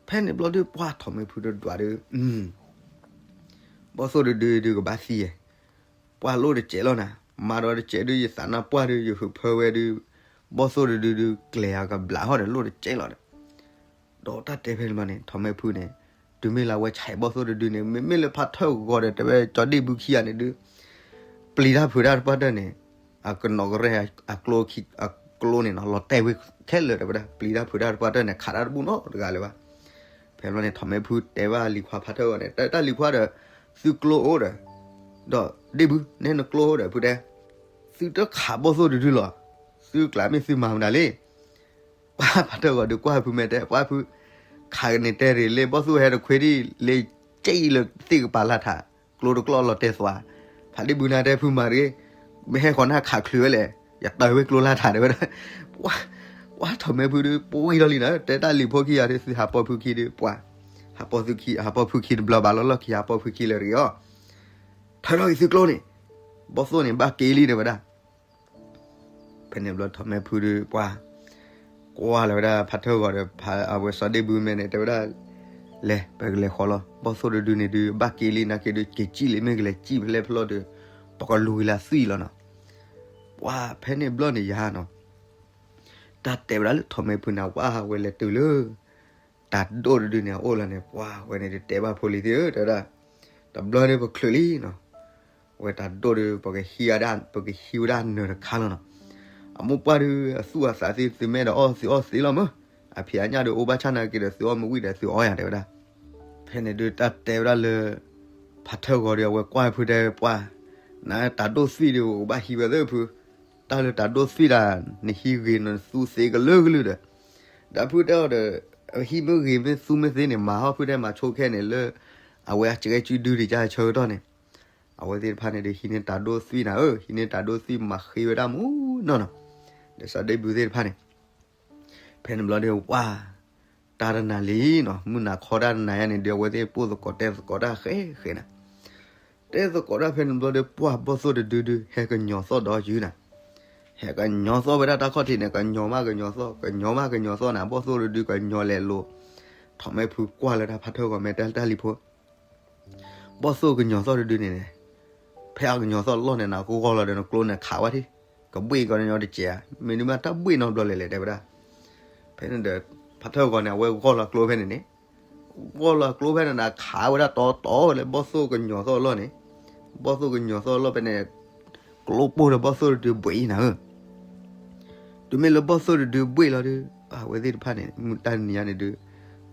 ဖဲန့ၣ်ဘျီဒုးပှၢ်ထိးမဲၣ်ဖုဒုးဒွးဒုး ဘီၣ်သိၣ်တဒုဒုးကဘၣ်သံဧါ, ပှၢ်လိၣ်တစဲးလီၤနၤ, မၤဒီးတစဲးဒုး ယသးနါပှၢ်ဒုး ယဟုးဖၢဝဲဒုး, ဘီၣ်သိၣ်တဒုဒုး ကျဲၤအကဘျးဟီၣ်ဒီး လိၣ်တစဲးလီၤဒီး, ဒီးတၢ်တဲဖဲန့ၣ်မးန့ၣ် ထိးမဲၣ်ဖုန့ၣ်, တုၤမ့ၢ်လၢအဝဲဆဲးဘီၣ်သိၣ်တဒုန့ၣ် မ့မ့ၢ်လၢဖါထၢၣ်ဂီၤဒီး တဲဝဲကၠီဒ့ၣ်ဘုခံဂၤန့ၣ်ဒုး ပျံၤတၢ်ဖုးတၢ်တပှၢ်တၢၢ်န့ၣ်, အကနီၤကရဲၣ်အကျိခံ အကျိန့ၣ်နီၤ လီၤတဲာ်ဝဲခဲလၢာ်တဲဝဲဒၣ် ပျံၤတၢ်ဖုးတၢ်တပှၢ်တၢၢ်န့ၣ် ခးတၢ်တဘူၣ်နီတဂၤလၢၤဘၣ်. ဖဲဘျီန့ၣ် ထိးမဲၣ်ဖုတဲဘၣ်လံၤခွါဖါထၢၣ်ဂီၤန့ၣ် တၢ်လံၤခွါဒီး သုကျိအိၣ်ဒီး, ဒီးဒ့ၣ်ဘု နဲနကျိအိၣ်ဒီးဖုတဲ, သုတခးဘီၣ်သိၣ်တဒုလီၤ, သုကျးမ့ၢ်သုမၤမနုၤလဲၣ် ပှၢ်ဖါထၢၣ်ဂီၤဒုးကွၢ်ဖုမဲာ်တဲ ပှၢ်ဖု, ခးကန့ၣ်တဲရ့ၣ်လၢဘီၣ်သိၣ်ဟဲတခွ့ဒံး လၢကၠံၣ်လၢသ့ၣ်ကပၤလၢ်ထး, ကျိတကျီၢ်လီၤတဲာ်သွါ, ဖးဒ့ၣ်ဘုနၤတဲဖုမၤတဂ့ၤ, မ့ၢ်ဟဲဃီၤနၢ်ခးချုးဝဲလဲၣ်, ယတၢ်ဝဲကျိလၢ်ထးတဲဝဲဒၣ်, ပှၢ်, ပှၢ်ထိးမဲၣ်ဖုဒုး ပှံၢ်ထီၣ်လံနၤ, တဲတၢ်လံၤဖိခံဂၤဒုး သုဟးပီၣ်ဖုခံဒုး ပှၢ်, ဟးပီၣ်ဖုခံ, ဟးပီၣ်ဖုခံတဘျီဘၣ်လီၤလီၢ်ခံ ဟးပီၣ်ဖုခံလၢာ်တဂ့ၤအီၤ, ထၢထီၣ်က့ၤသုကျိန့ၣ်, ဘီၣ်သိၣ်န့ၣ် ဘၣ်က့ၤလံတဲဝဲဒၣ် ဖဲန့ၣ်ဘျီထိးမဲၣ်ဖုဒုး ပှၢ်, ကွၢ်လီၤဝဲဒၣ်ဖါထၢၣ်ဂီၤဒီး အဝဲစီၤဒ့ၣ်ဘုမဲာ်န့ၣ် တဲဝဲဒၣ်, လဲၤ ပကလဲၤဃီၤလီၤ, ဘီၣ်သိၣ်တဒုန့ၣ်ဒုး ဘၣ်က့ၤလံနာ်က့ဒုး က့ၤစံၣ်လံ မ့ၢ်ကလဲၤစံၣ်ဖဲလဲၣ်ဖဲလဲၣ်ဒီး ပကလူၤဝံၤလၢသွံၣ်လီၤနီၤ. ပှၢ်ဖဲန့ၣ်ဘျီန့ၣ်ယၤနီၤ တၢ်တဲဝဲဒၣ်လၢထိးမဲၣ်ဖုန့ၣ် ပှၢ်ဝဲလဲၤတုၤလၢ တၢ်ဒိၣ်တဒုန့ၣ် အအိၣ်လီၤန့ၣ် ပှၢ်ဝဲန့ၣ်တတဲဘၣ်ဖိလံၤသ့ၣ်ဧၢ တဲဝဲဒၣ်, တဘျီန့ၣ်ပချုးလံနီၤ, ဝဲတၢ်ဒိၣ်ဒုး ပကဟံးဝဲဒၣ် ပကဟံးဝဲဒၣ်နၢၤတခါလီၤနီၤ, အမိၢ်ပှၢ်ဒုး အသူၣ်အသးသ့ သုမဲာ်ဒီးအီၣ်သုအီၣ်သ့လီၤမး, အဖံးအညၣ်ဒုးအိၣ်ဘၣ်ဆၣ်နာ်က့ဒီး သုအီၣ်မ့ၢ်ဝံၣ်ဒီးသုအီၣ်ယၤတဲဝဲဒၣ်. ဖဲန့ၣ်ဒုးတၢ်တဲဝဲဒၣ်လၢ ဖါထၢၣ်ဂီၤဒီး အဝဲကွၢ်ဖုတဲပှၢ်, နတၢ်ဒိၣ်သွံၣ်ဒုး ပကဘၣ်ဟံးဝဲသ့ၣ်ဖု, တၢ်လၢတၢ်ဒိၣ်သွံၣ်ဒၣ် နဟံးဂ့ၤနသူသ့ကလုာ်ကလုာ်ဒီး, ဒီးဖုတဲအီၤဒီး, ဟံးမ့ၢ်ဂ့ၤမ့ၢ်သူမ့ၢ်သ့န့ၣ် မၤဟီၣ်ဖုတဲမၤဆိခဲန့ၣ်လၢ အဝဲအစကဲစုဒုးဒံးကဆၢကတီၢ်န့ၣ်, အဝဲသ့ၣ်တဖၣ်န့ၣ်ဒီး ဟံးန့ၢ်တၢ်ဒိၣ်သွံၣ်နၤဧၢ, ဟံးန့ၢ်တၢ်ဒိၣ်သွံၣ်မၤဃ့ဝဲဒၣ်မူနီၢ်နီၤ, ဒီးစီၤဒ့ၣ်ဘုသ့ၣ်တဖၣ်န့ၣ် ဖဲန့ၣ်ဘျီဒီး ပှၢ်, တၢ်တနၤလံနီၤ, မုၢ်နၤခီတၢ်တနၤယါန့ၣ်ဒီး အဝဲသ့ၣ်ပိၢ်သကိးတဲသကိးတၢ်ဃဲဃဲနၤ, တဲသကိးတၢ်ဖဲန့ၣ်ဘျီဒီး ပှၢ်ဘီၣ်သိၣ်တဒုဒု ဟဲကညီၤသီၣ်ဒီးယုာ်နၤ, ဟဲကညီၤသီၣ်ဝဲဒၣ်တၢ်ခီၣ်ထံးန့ၣ် ကညီၤမးကညီၤသီၣ် ကညီၤမးကညီၤသီၣ်နၤ, ဘီၣ်သိၣ်တဒုကညီၤလဲၤလိၤ, ထိးမဲၣ်ဖုကွၢ်လၢတၢ်ဖါထၢၣ်ဂီၤမဲာ်တဲတၢ်လံၤဖိ ဘီၣ်သိၣ်ကညီၤသီၣ်တဒုန့ၣ်န့ၣ်, ဖဲအကညီၤသီၣ်လီၢ်န့ၣ် နကဂီၢ်လီၤဒီးနကျိန့ၣ်ခးဝဲထံၣ်, ကဘှ့ၣ်ကီးညီတစဲးဧါ, မ့ၢ်ဒုးမ့ၢ်တၢ်ဘှ့ၣ်နီတဘျီလဲၣ်လဲၣ် တဲဝဲဒၣ်. ဖဲန့ၣ်ဒီး ဖးထၢၣ်ဂီၤန့ၣ် အဝဲဂီၢ်လီၤကျိဖဲန့ၣ်န့ၣ်, ဂီၢ်လီၤကျိဖဲန့ၣ်န့ၣ် ခးဝဲဒၣ်တီတီလၢဘီၣ်သိၣ်ကညီၤသီၣ်အလီၢ်န့ၣ်, ဘီၣ်သိၣ်ကညီၤသီၣ်အလီၢ်ဖဲန့ၣ် ကျိပိၢ်ဒီးဘီၣ်သိၣ်တဒုဘှ့ၣ်အံၤနၤဧၢ. တုၤမ့ၢ်လၢဘီၣ်သိၣ်တဒုဘှ့ၣ်လီၤဒီး အဝဲသ့ၣ်တဖၣ်န့ၣ် မုၢ်တၢ်နံၤညါန့ၣ်ဒုး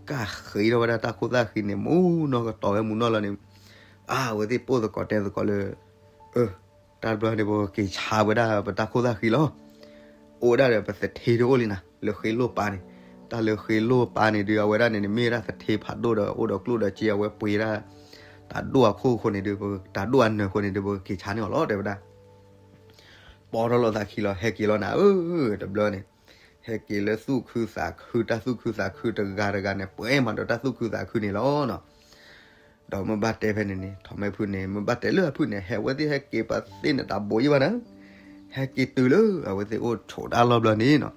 ကၢ်ဃ့ထီၣ်ဝဲဒၣ်တၢ်ခိၣ်သၣ်ဃံန့ၣ် မူနီၢ်ကတီၤဝဲမူနီၢ်လီၤန့ၣ်, အဝဲသ့ၣ်ပိၢ်သကိးတဲသကိးလၢ အၢ တၢ်တဘျီန့ၣ် ပကက့ၤဆါဝဲဒၣ်ပတၢ်ခိၣ်သၣ်ဃံလီၤ. အိၣ်ဝဲဒၣ်ဒီးပသထ့တအိၣ်လံနၤ လၢဃ့လိၣ်ပၢ်န့ၣ်, တၢ်လၢဃ့လိၣ်ပၢ်န့ၣ်ဒုး အဝဲဒၣ်န့ၣ်န့ၣ် မ့ၢ်ဝဲဒၣ်သထ့ဖးဒိၣ်ဒီး အိၣ်ဒီးကျိၣ်ဒီးစ့ အဝဲပှ့ၤဒၣ် တၢ်ဒိၣ်အခိၣ်အဃိန့ၣ်ဒုး တၢ်ဒိၣ်အနၢၤအဃိန့ၣ်ဒုး ပကက့ၤဆါန့ၢ်အီၤလီၤ တဲဝဲဒၣ်. ပိာ်ထီၣ်လိာ်သးခံလီၤ ဟဲက့ၤလီၤနၤဧၢ, တဘျီန့ၣ် ဟဲက့ၤလၢသူၣ်ခုသးခု တၢ်သူၣ်ခုသးခုတဂၤတဂၤန့ၣ် ပှဲၤမးဒီးတၢ်သူၣ်ခုသးခုန့ၣ်လီၤနီၤ. ဒီးမ့ၢ်ဘၣ်တဲဖဲန့ၣ်န့ၣ် ထီၣ်မဲဖုန့ၣ် မ့ၢ်ဘၣ်တဲလၢအဖုန့ၣ် ဟဲဝဲသ့ၣ်ဟဲက့ၤပသ့ၣ်န့ၣ် တၢ်ဘိးယံၣ်ဘၣ်နၤ, ဟဲက့ၤတုၤလၢအဝဲသ့ၣ်အိၣ်ဆိးတၢ်လီၢ်ဘျီန့ၣ်နီၤ.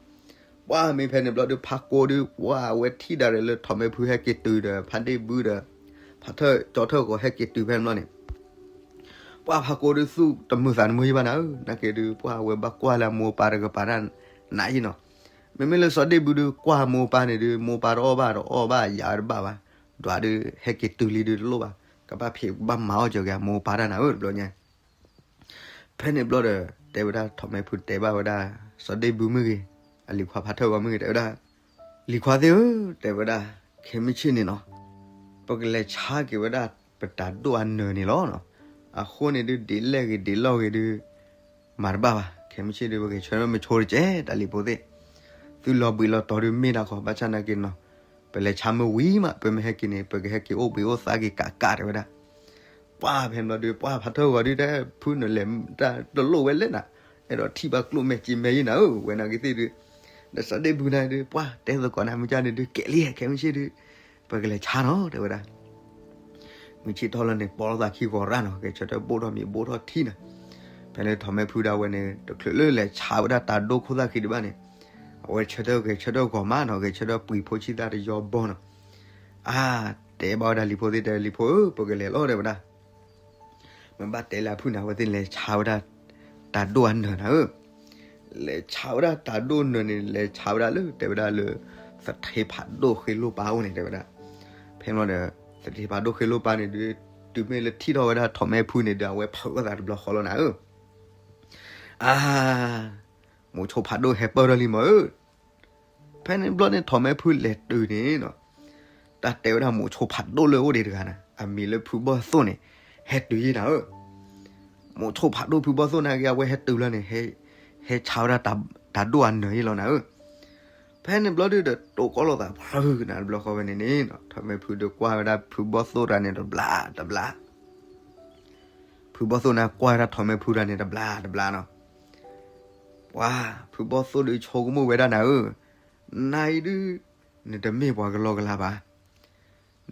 ပှၢ်မ့ၢ်ဖဲန့ၣ်ဘျီဒုး ဖးကိဒီး ပှၢ်အဝဲထံၣ်ဒၣ်ဒီးလၢထီၣ်မဲဖုဟဲက့ၤတုၤဒီး ဖးဒ့ၣ်ဘုဒီး ဖးထၢၣ်ကၠီထၢၣ်ဂီၤဟဲက့ၤတုၤဖဲန့ၣ်ဘျီန့ၣ် ပှၢ်ဖးကိဒီးသူၣ်တမုာ်သးတမုာ်ယံၣ်ဘၣ်နၤဧၢ, နာ်က့ဒုး ပှၢ်အဝဲဘၣ်ကွၢ်လၢအမိၢ်အပၢ်တကပၤတၢ်နးယံၣ်နီၤ. မ့မ့ၢ်လၢစီၤဒ့ၣ်ဘုဒုးကွၢ်အမိၢ်အပၢ်န့ၣ်ဒုး မိၢ်ပၢ်တအီၣ်ဘၣ်တအီၣ်ဘၣ်ယၤတဘၣ်ဘၣ်, ဒွးဒုးဟဲက့ၤတုၤလံဒုးတလိၣ်ဘၣ်, ကဘၣ်ဖံးကဘၣ်မၤအီၣ်ကၢၤက့ၤအမိၢ်အပၢ်တၢ်နၤဧၢ တဘျီညါ ဖဲန့ၣ်ဘျီဒီး တဲဝဲဒၣ်ထီၣ်မဲဖုတဲဘၣ်ဝဲဒၣ် စီၤဒ့ၣ်ဘုမ့ၢ်ဂ့ၤ, အလံၤခွါဖးထၢၣ်ဂီၤမ့ၢ်ဂ့ၤ တဲဝဲဒၣ်, လံၤခွါသ့ၣ်ဧၢ, တဲဝဲဒၣ်, ခဲမုၢ်ဆ့ၣ်န့ၣ်နီၤ, ပကလဲၤဆါက့ၤဝဲဒၣ်ပတၢ်ဒိၣ်အနၢၤန့ၣ်လီၤ. အဃိန့ၣ်ဒုး ဒ်လဲၣ်ဂ့ၤဒ်လဲၣ်ဂ့ၤဒုး မၤတဘၣ်ဘၣ်, ခဲမုၢ်ဆ့ၣ်ဒုး ပကဆၢမုၢ်ဆိတကဲး တၢ်လံၤဖိသ့ၣ်, သုလီၤဘှံးလီၤတီၤဒုးမ့ၢ်တၢ်ဃီ ဘၣ်ဆၣ်နာ်က့နီၤ, ပလဲၤဆါမုၢ်ဝံၤမး ပမ့ၢ်ဟဲက့ၤန့ၣ် ပကဟဲက့ၤအိၣ်ဘှံးအိၣ်သါက့ၤကးကး တဲဝဲဒၣ်. ပှၢ်ဖဲန့ၣ်ဘျီဒုး ပှၢ်ဖးထၢၣ်ဂီၤဒုး တဲဖုနလဲၤတၢ်တလိၣ်ဝဲလဲၣ်နၤ, အဲၣ်ဒိးထံၣ်ဘၣ်ကျိၣ်မဲာ်စ့မဲာ်ယံၣ်နၤဧၢ, ဝဲနာ်က့သ့ၣ်ဒုး, ဒီးစီၤဒ့ၣ်ဘုနၤဒုး ပှၢ်တဲသကိးနၤ မုၢ်ကၢ်န့ၣ်ဒုး ကဲးလံ ခဲမုၢ်ဆ့ၣ်ဒုး ပကလဲၤဆါနီၤ တဲဝဲဒၣ်. မုၢ်ဆ့ၣ်ထီၣ်လီၤန့ၣ် ပိာ်လိာ်သးခံဂီၤရၣ်နီၤ, ဂဲၤဆၢထၢၣ်ဘိၣ်ထီၣ်မ့ၤဘိၣ်ထီၣ်ထံနီၤ. ဖဲလၢထီၣ်မဲဖုဒၣ်ဝဲန့ၣ် တချုးလၢလဲၤဆါဝဲဒၣ်တၢ်ဒိၣ်ခိၣ်သၣ်ခံဒံးဘၣ်န့ၣ်, အဝဲဆၢထၢၣ်ဂဲၤဆၢထၢၣ်ဂီၤမးနီၤ, ဂဲၤဆၢထၢၣ်ပှံၤဖိဆံးသၣ်တယီဘီနီၤ. အါ, တဲဘၣ်ဝဲဒၣ်လံၤဖိသ့ၣ်တဲ လံၤဖိဧၢ ပကလဲၤလီၤ တဲဝဲဒၣ်. မ့ၢ်ဘၣ်တဲလၢအဖုန့ၣ် အဝဲသ့ၣ်လဲၤဆါဝဲဒၣ် တၢ်ဒိၣ်အနၢၤနၤဧၢ, လဲၤဆါဝဲဒၣ်တၢ်ဒိၣ်နၢၤန့ၣ် လဲၤဆါဝဲဒၣ်လၢ တဲဝဲဒၣ်လၢ သထ့ဖးဒိၣ်ဃ့လိၣ်ပၢ်အိၣ်န့ၣ် တဲဝဲဒၣ်. ဖဲန့ၣ်ဒီး သထ့ဖးဒိၣ်ဃ့လိၣ်ပၢ်န့ၣ်ဒုး တုၤမ့ၢ်လၢထံၣ်ထီၣ်ဝဲဒၣ်ထီၣ်မဲဖုန့ၣ်ဒီး အဝဲဖုးအသးတဘျီဃီလီၤနၤဧၢ. အါ, မိၤဆိဖးဒိၣ်ဟဲပၢၢ်ထီၣ်လံမးဧၢ. ဖဲန့ၣ်ဘျီန့ၣ် ထီၣ်မဲဖုလဲၤတုၤန့ၣ်နီၤ, တၢ်တဲဝဲဒၣ်မိၤဆိဖးဒိၣ်လၢအိၣ်ဒံးတဂၤန့ၣ် အမံၤလၢဖုဘီၣ်သိၣ်န့ၣ် ဟဲတုၤယံၤနၤဧၢ. မိၤဆိဖးဒိၣ်ဖုဘီၣ်သိၣ်နာ်က့ အဝဲဟဲတုၤလီၤန့ၣ် ဟဲဆါဝဲဒၣ်တၢ်ဒိၣ်အနၢၤယံၤလီၤနၤဧၢ. ဖဲန့ၣ်ဘျီဒုးဒီး တိၢ်ကီၢ်လိာ်သးဖျုးနၤတဘျီဃီဝဲန့ၣ်န့ၣ်နီၤ, ထီၣ်မဲဖုဒီးကွၢ်ဝဲဒၣ်ဖုဘီၣ်သိၣ်တဂၤန့ၣ် တဘျါတဘျါ ဖုဘီၣ်သိၣ်န့ၣ်ကွၢ်ဝဲဒၣ်ထီၣ်မဲဖုတဂၤန့ၣ် တဘျါတဘျါနီၤ. ပှၤဖုဘီၣ်သိၣ်ဒုးဆိကမိၣ်ဝဲဒၣ်နၤဧၢ, နၤအံၤဒုး နတမ့ၢ်ပှၤကလီကလီဘၣ်.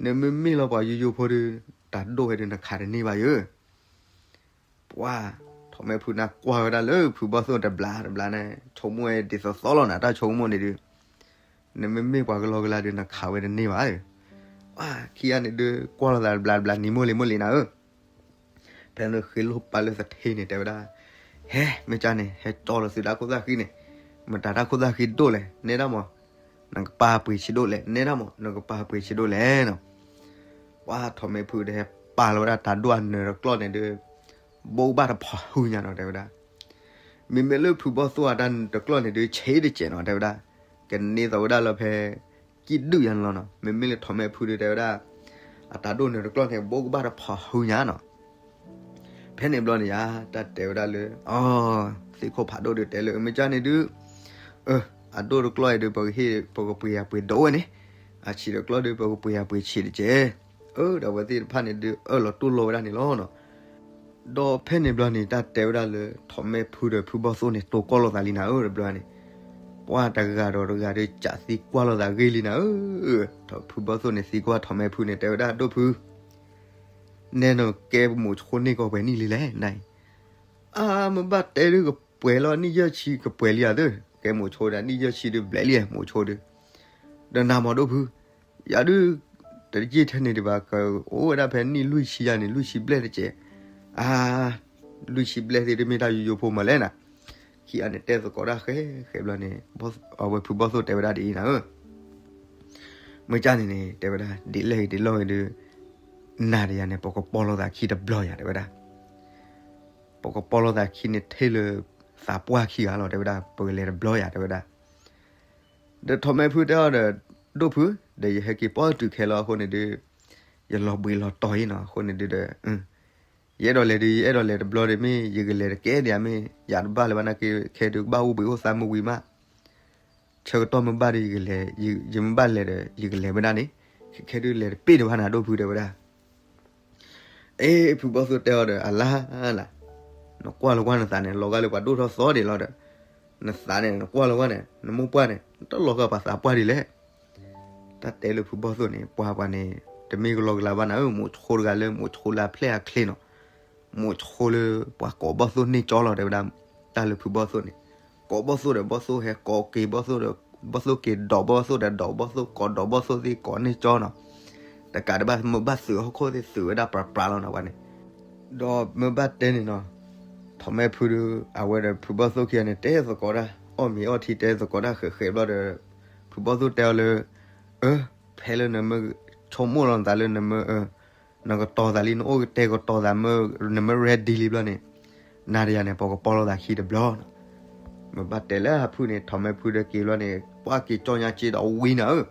နမ့မ့ၢ်လီၤပှၤယိယိဖိဒုး တၢ်ဒိၣ်ဝဲဒုးနခးတန့ၢ်ဘၣ်ယၤ. ပှၤ ထီၣ်မဲဖုန့ၣ်ကွၢ်ဝဲဒၣ်လၢဖုဘီၣ်သိၣ်တဘျါတဘျါန့ၣ် ဆိကမိၣ်ဝဲဒ်သိးသိးလီၤနၤ တၢ်ဆိကမိၣ်န့ၣ်ဒုး, နမ့မ့ၢ်ပှၤကလီကလီဒုး နခးဝဲတန့ၢ်ဘၣ်. ပှၤခံဂၤန့ၣ်ဒုး ကွၢ်လိာ်သးတဘျါတဘျါ နံၤမိၢ်လံၤမိၢ်လံၤနၤဧၢ. ဖဲန့ၣ်ဃ့လိၣ်ပၢ်လၢသထ့န့ၣ် တဲဝဲဒၣ်, ဟဲ မ့ၢ်ကၢ်န့ၣ် ဟဲကၠီလီၤသုတၢ်ခိၣ်သၣ်ဃံန့ၣ်, မတၤတၢ်ခိၣ်သၣ်ဃံဒိၣ်လဲၣ် နဲဒၣ်မး, နကပာ်ပှ့ၤဆံးဒိၣ်လဲၣ် နဲဒၣ်မး နကပာ်ပှ့ၤဆံးဒိၣ်လဲၣ်နီၤ. ပှၤထီၣ်မဲဖုဒီးဟဲပာ်လီၤဝဲဒၣ်တၢ်ဒိၣ်အနၢၤတကျီၢ်န့ၣ်ဒုး ဘိးကဘၣ်တဖီၣ်ဟုညါနီၤ တဲဝဲဒၣ်. မ့မ့ၢ်လၢဖုဘီၣ်သိၣ်အတၢ်တကျီၢ်န့ၣ်ဒုး ဆံးတစဲးနီၤ တဲဝဲဒၣ်, ကန့ၢ်သိးဝဲဒၣ်လၢဖဲ ကံၣ်ဒုၣ်ယါန့ၣ်လီၤနီၤ. မ့မ့ၢ်လၢထီၣ်မဲဖုဒုး တဲဝဲဒၣ် အတၢ်ဒိၣ်နၢၤတကျီၢ်န့ၣ် ဘိးကဘၣ်တဖီၣ်ဟုညါနီၤ. ဖဲန့ၣ်ဘျီန့ၣ်ယါ တၢ်တဲဝဲဒၣ်လၢ အီ သ့ၣ်ခိၣ်ဖးဒိၣ်ဒုးတဲလၢ မ့ၢ်ကၢ်န့ၣ်ဒုး အဒိၣ်တကျီၢ်အံၤဒုး ပကဟ့ၣ် ပကပှ့ၤယၤပှ့ၤဒိၣ်ဝဲန့ၣ်, အဆံးတကျီၢ်ဒုး ပကပှ့ၤယၤပှ့ၤဆံးတက့ၢ်. အၢ ဒီးအဝဲသ့ၣ်တဖၣ်န့ၣ်ဒုး အၢၣ်လီၤတူၢ်လိာ်ဝဲဒၣ်န့ၣ်လီၤနီၤ. ဒီးဖဲန့ၣ်ဘျီန့ၣ် တၢ်တဲဝဲဒၣ်လၢ ထီၣ်မဲဖုဒီးဖုဘီၣ်သိၣ်န့ၣ် တိၢ်ကီၢ်လိာ်သးလံနၤဧၢ တဘျီန့ၣ်, ပှၤတဂၤဒီးတဂၤဒုး ကးသံကွၢ်လိာ်သးဂ့ၤလံနၤဧၢ. ထီၣ်ဖုဘီၣ်သိၣ်န့ၣ် သံကွၢ်ထီၣ်မဲဖုန့ၣ် တဲဝဲဒၣ် ဒိၣ်ဖု နဲနကဲမိၤဆိန့ၢ်ကီးပှဲၤနံၣ်လံလဲၣ် နအံၤ. အါ မ့ၢ်ဘၣ်တဲဒုးကပှဲၤလီၤ နံၣ်ယဲၢ်ဆံကပှဲၤလံဧါသၢ, ကဲမိၤဆိဒီး နံၣ်ယဲၢ်ဆံဒုးဘျဲးလံ မိၤဆိဒုး, ဒီးနၤမးဒိၣ်ဖု, ယၤဒုး တယံာ်ထဲန့ၣ်ဒံးဘၣ် ကအိၣ်ဝဲဒၣ်ဖဲနံၣ်လွံၢ်ဆံယါန့ၣ် လွံၢ်ဆံဘျဲၣ်တက့ၢ်. အါ လွံၢ်ဆံဘျဲၣ်သ့ၣ်တမ့ၢ်တၢ်ယိယိဖိမးလဲၣ်နၤ. ခံဂၤန့ၣ်တဲသကိးတၢ်ဃဲဃဲဘျီန့ၣ် အဝဲဖုဘီၣ်သိၣ်တဲဝဲဒၣ်ဒ်အံၤနၤဧၢ, မ့ၢ်ကၢ်န့ၣ်န့ၣ် တဲဝဲဒၣ် ဒ်လဲၣ်ဂ့ၤဒ်လဲၣ်ဂ့ၤဒီး နၤဒီးယၤန့ၣ် ပကပီၢ်လိာ်သးခံတဘျီယၤ တဲဝဲဒၣ်. ပကပီၢ်လိာ်သးခံန့ၣ်ထဲလၢ သးပှၢ်ခံဂၤလီၤ တဲဝဲဒၣ်, ပကလဲၤတဘျီယၤ တဲဝဲဒၣ်. ဒီးထီးမဲဖုတဲအီၤဒီး ဒိၣ်ဖု, ဒီးယဟဲက့ၤပီၢ်တုၤခဲလီၤအဃိန့ၣ်ဒီး ယလီၤဘှံးလီၤတီၤအံၤနီၤ အဃိန့ၣ်ဒီး ယအဲၣ်ဒိးလဲၤဒီး ယအဲၣ်ဒိးလဲၤတဘျီဒီး မ့ၢ်ယကလဲၤတကဲဒံးဧါ မ့ၢ်ယၤတဘၣ် လၢဘၣ်နာ်က့ ခဲဒုးကဘၣ်အိၣ်ဘှံးအိၣ်သါမုၢ်ဝံၤမး, ဆၢကတီၢ်မ့ၢ်ဘၣ်ဒီး ယမ့ၢ်ဘၣ်လဲၤဒီး ယကလဲၤဝဲဒၣ်န့ၣ်, ခဲဒုးလဲၤတပ့ၢ်ဒံးဘၣ်နၤ ဒိၣ်ဖု တဲဝဲဒၣ်. အ့ ဖုဘီၣ်သိၣ်တဲအီၤဒီး အလါလါ, နကွၢ်လီၤကွၢ်နသးန့ၣ် လီၤဂာ်လၢပှၤဒိၣ်ထီၣ်သီဒံးလီၤဒီး, နသးန့ၣ် နကွၢ်လီၤကွၢ်န့ၣ် နမိၢ်ပှၢ်န့ၣ် နတလီၤဂာ်ပှၤသးပှၢ်ဒ်လဲၣ်. တၢ်တဲလၢဖုဘီၣ်သိၣ်န့ၣ် ပှၤပှၤန့ၣ် တမ့ၢ်ကလီကလီဘၣ်နၤဧၢ, မိးဆိတဂၤလၢ မိးဆိလၢအဖျဲၣ်အချ့နီၤ, မိးဆိလၢပှၤကိးဘီၣ်သိၣ်န့ၢ်ကၠီလီၤ တဲဝဲဒၣ်. တၢ်လၢဖုဘီၣ်သိၣ်န့ၣ် ကိးဘီၣ်သိၣ်ဒီး ဘီၣ်သိၣ်ဟဲကိးက့ၤဘီၣ်သိၣ်ဒီး ဘီၣ်သိၣ်က့ၤဒီးဘီၣ်သိၣ်ဒီး ဒီးဘီၣ်သိၣ်ကိးဒီးဘီၣ်သိၣ်သ့ၣ်ကိးန့ၢ်ကၠီနီၤ, တကးဒံးဘၣ်မ့ၢ်ဘၣ်သုးဟီၣ်ခိၣ်သ့ၣ် သုးဝဲဒၣ်ပြးပြးလီၤနၤ ပှၤန့ၣ်. ဒီးမ့ၢ်ဘၣ်တဲန့ၣ်နီၤ, ထီးမဲဖုဒီး အဝဲဒီးဖုဘီၣ်သိၣ်ခံဂၤန့ၣ် တဲသကိးတၢ် အီၣ်မ့ၤအီထံတဲသကိးတၢ်ဃဲးဃဲးဘျီဒီး ဖုဘီၣ်သိၣ်တဲအီၤလၢ အၢ ဖဲလၢနမ့ၢ်ဆိကမိၣ်လီၤနသးလၢနမ့ၢ် နကတီၤသးလံ နအိၣ်ကတဲာ်ကတီၤသး နမ့ၢ် ready လံဘျီန့ၣ် နၤဒီးယၤန့ၣ် ပကပီၢ်လိာ်သးခံတဘျီနီၤ. မ့ၢ်ဘၣ်တဲလၢအဖုန့ၣ် ထီးမဲဖုဒီးက့ၤဘျီန့ၣ် ပှၤက့ၤကၠီညါစ့ဒီးဝံၤနၤဧၢ,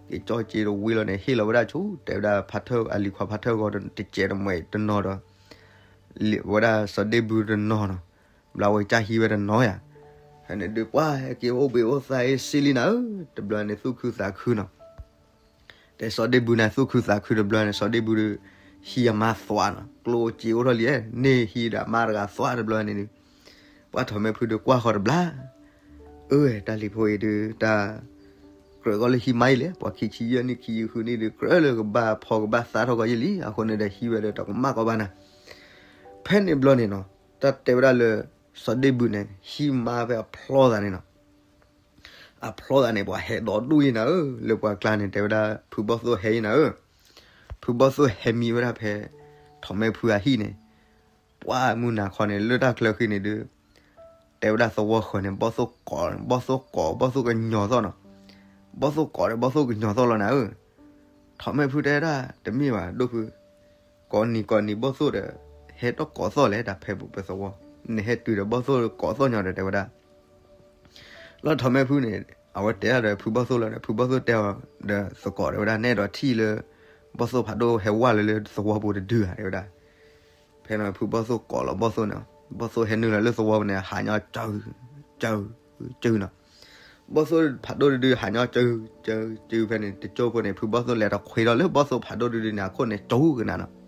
က့ၤကၠီစ့ဒီးဝံၤလီၤန့ၣ် ဟ့ၣ်လီၤဝဲဒၣ်ဆူ တဲဝဲဒၣ်ဖးထၢၣ်အလံၤခွါဖးထၢၣ်ဂီၤ တစဲးတမှဲးတနီၤဒီး ဝဲဒၣ်စီၤဒ့ဘုတနီၤနီၤ, ဘျီဝဲကစၢ်ဟံးဝဲတနီၤယၤ, ဖဲန့ၣ်ဒုးပှၤဟဲက့ၤအိၣ်ဘှံးအိၣ်သါအ့ၣ်စ့လံနၤဧၢ, တဘျီန့ၣ် သူၣ်ခုသးခုနီၤ. တဲစီၤဒ့ဘုန့ၣ် သူၣ်ခုသးခုတဘျီန့ၣ် စီၤဒ့ဘုဒီး ဟံးအမါသွးနီၤ, ကျိၣ်စ့အိၣ်ထီၣ်လံ န့ၢ်ဟံးဒီးအမါတဂၤသွးတဘျီန့ၣ်ဒီး ပှၤထီးမဲဖုဒီးကွၢ်ဃီၤတဘျီ, အၢ တၢ်လံၤဖိအံၤဒုး တၢ်ကြၢးကီးလၢဟံးမါအံၤလဲၣ်, ပှၤခံဆံယဲၢ်နံၣ်ခံဆံဃုနံၣ်ဒုး ကြၢးလၢကဘၣ်ဖီကဘၣ်သါထီၣ်ကီးယဲၢ်လံ, အဃိန့ၣ်ဒီးဟံးဝဲဒီးတကမၣ်ကီးဘၣ်နၤ. ဖဲန့ၣ်ဘျီန့ၣ်နီၤ တၢ်တဲဝဲဒၣ်လၢ စီၤဒ့ဘုန့ၣ် ဟံးမါဖဲအဖျီသးန့ၣ်နီၤ အဖျီသးန့ၣ် ပှၤဟဲဒီဒူၣ်အံၤနၤဧၢ, လၢပှၤကျါန့ၣ် တဲဝဲဒၣ် ဖုဘီၣ်သိၣ်ဟဲအံၤနၤဧၢ, ဖုဘီၣ်သိၣ်ဟဲမံဝဲဒၣ်ဖဲ ထီးမဲဖုအဟံၣ်န့ၣ်, ပှၤမုၢ်နၤခီန့ၣ် လၢတၢ်ချၢဃံန့ၣ်ဒုး တဲဝဲဒၣ်သဝီဃၢၤန့ၣ် ဘီၣ်သိၣ်ကိး ဘီၣ်သိၣ်ကိး ဘီၣ်သိၣ်ကညီၤသီၣ်နီၤ, ဘီၣ်သိၣ်ကိးဒီးဘီၣ်သိၣ်ကညီၤသီၣ်လီၤနၤဧၢ. ထီးမဲဖုတဲဒၣ် တမ့ၢ်ဘၣ် ဒိၣ်ဖု, ကိးနံၤကိးနံၤဘီၣ်သိၣ်ဒီး ဟဲထီၣ်ကိးသီၣ်လဲၣ် တၢ်ဖဲပသဝီ, နဟဲတုၤဒီးဘီၣ်သိၣ်ကိးသီၣ်ညီဒီး တဲဝဲဒၣ် လီၤထီးမဲဖုန့ၣ် အဝဲတဲဒၣ်ဒီးဖုဘီၣ်သိၣ်လီၤဒီး ဖုဘီၣ်သိၣ်တဲအီၤဒီးသကိးတဲဝဲဒၣ် နဲဒီးထံၣ်လၢ ဘီၣ်သိၣ်ဖးဒိၣ်ဟဲဝဲလၢလၢသဝီပူၤတဒုဧါ တဲဝဲဒၣ်. ဖဲန့ၣ်ဖုဘီၣ်သိၣ်ကိးလီၤဘီၣ်သိၣ်န့ၣ်, ဘီၣ်သိၣ်ဟဲနုာ်လီၤလၢသဝီပူၤန့ၣ် ဟးညီကၠူ ကၠူ ကၠူနီၤ. ဘီၣ်သိၣ်ဖးဒိၣ်တဒုဟးညီကၠူ ကၠူ ကၠူ ဖဲန့ၣ် တကၠိဖိန့ၣ် ဖုဘီၣ်သိၣ်လဲၤတခွ့ထီၣ်လၢဘီၣ်သိၣ်ဖးဒိၣ်တဒုန့ၣ် အခိၣ်န့ၣ်ကၠူကနၤနီၤ.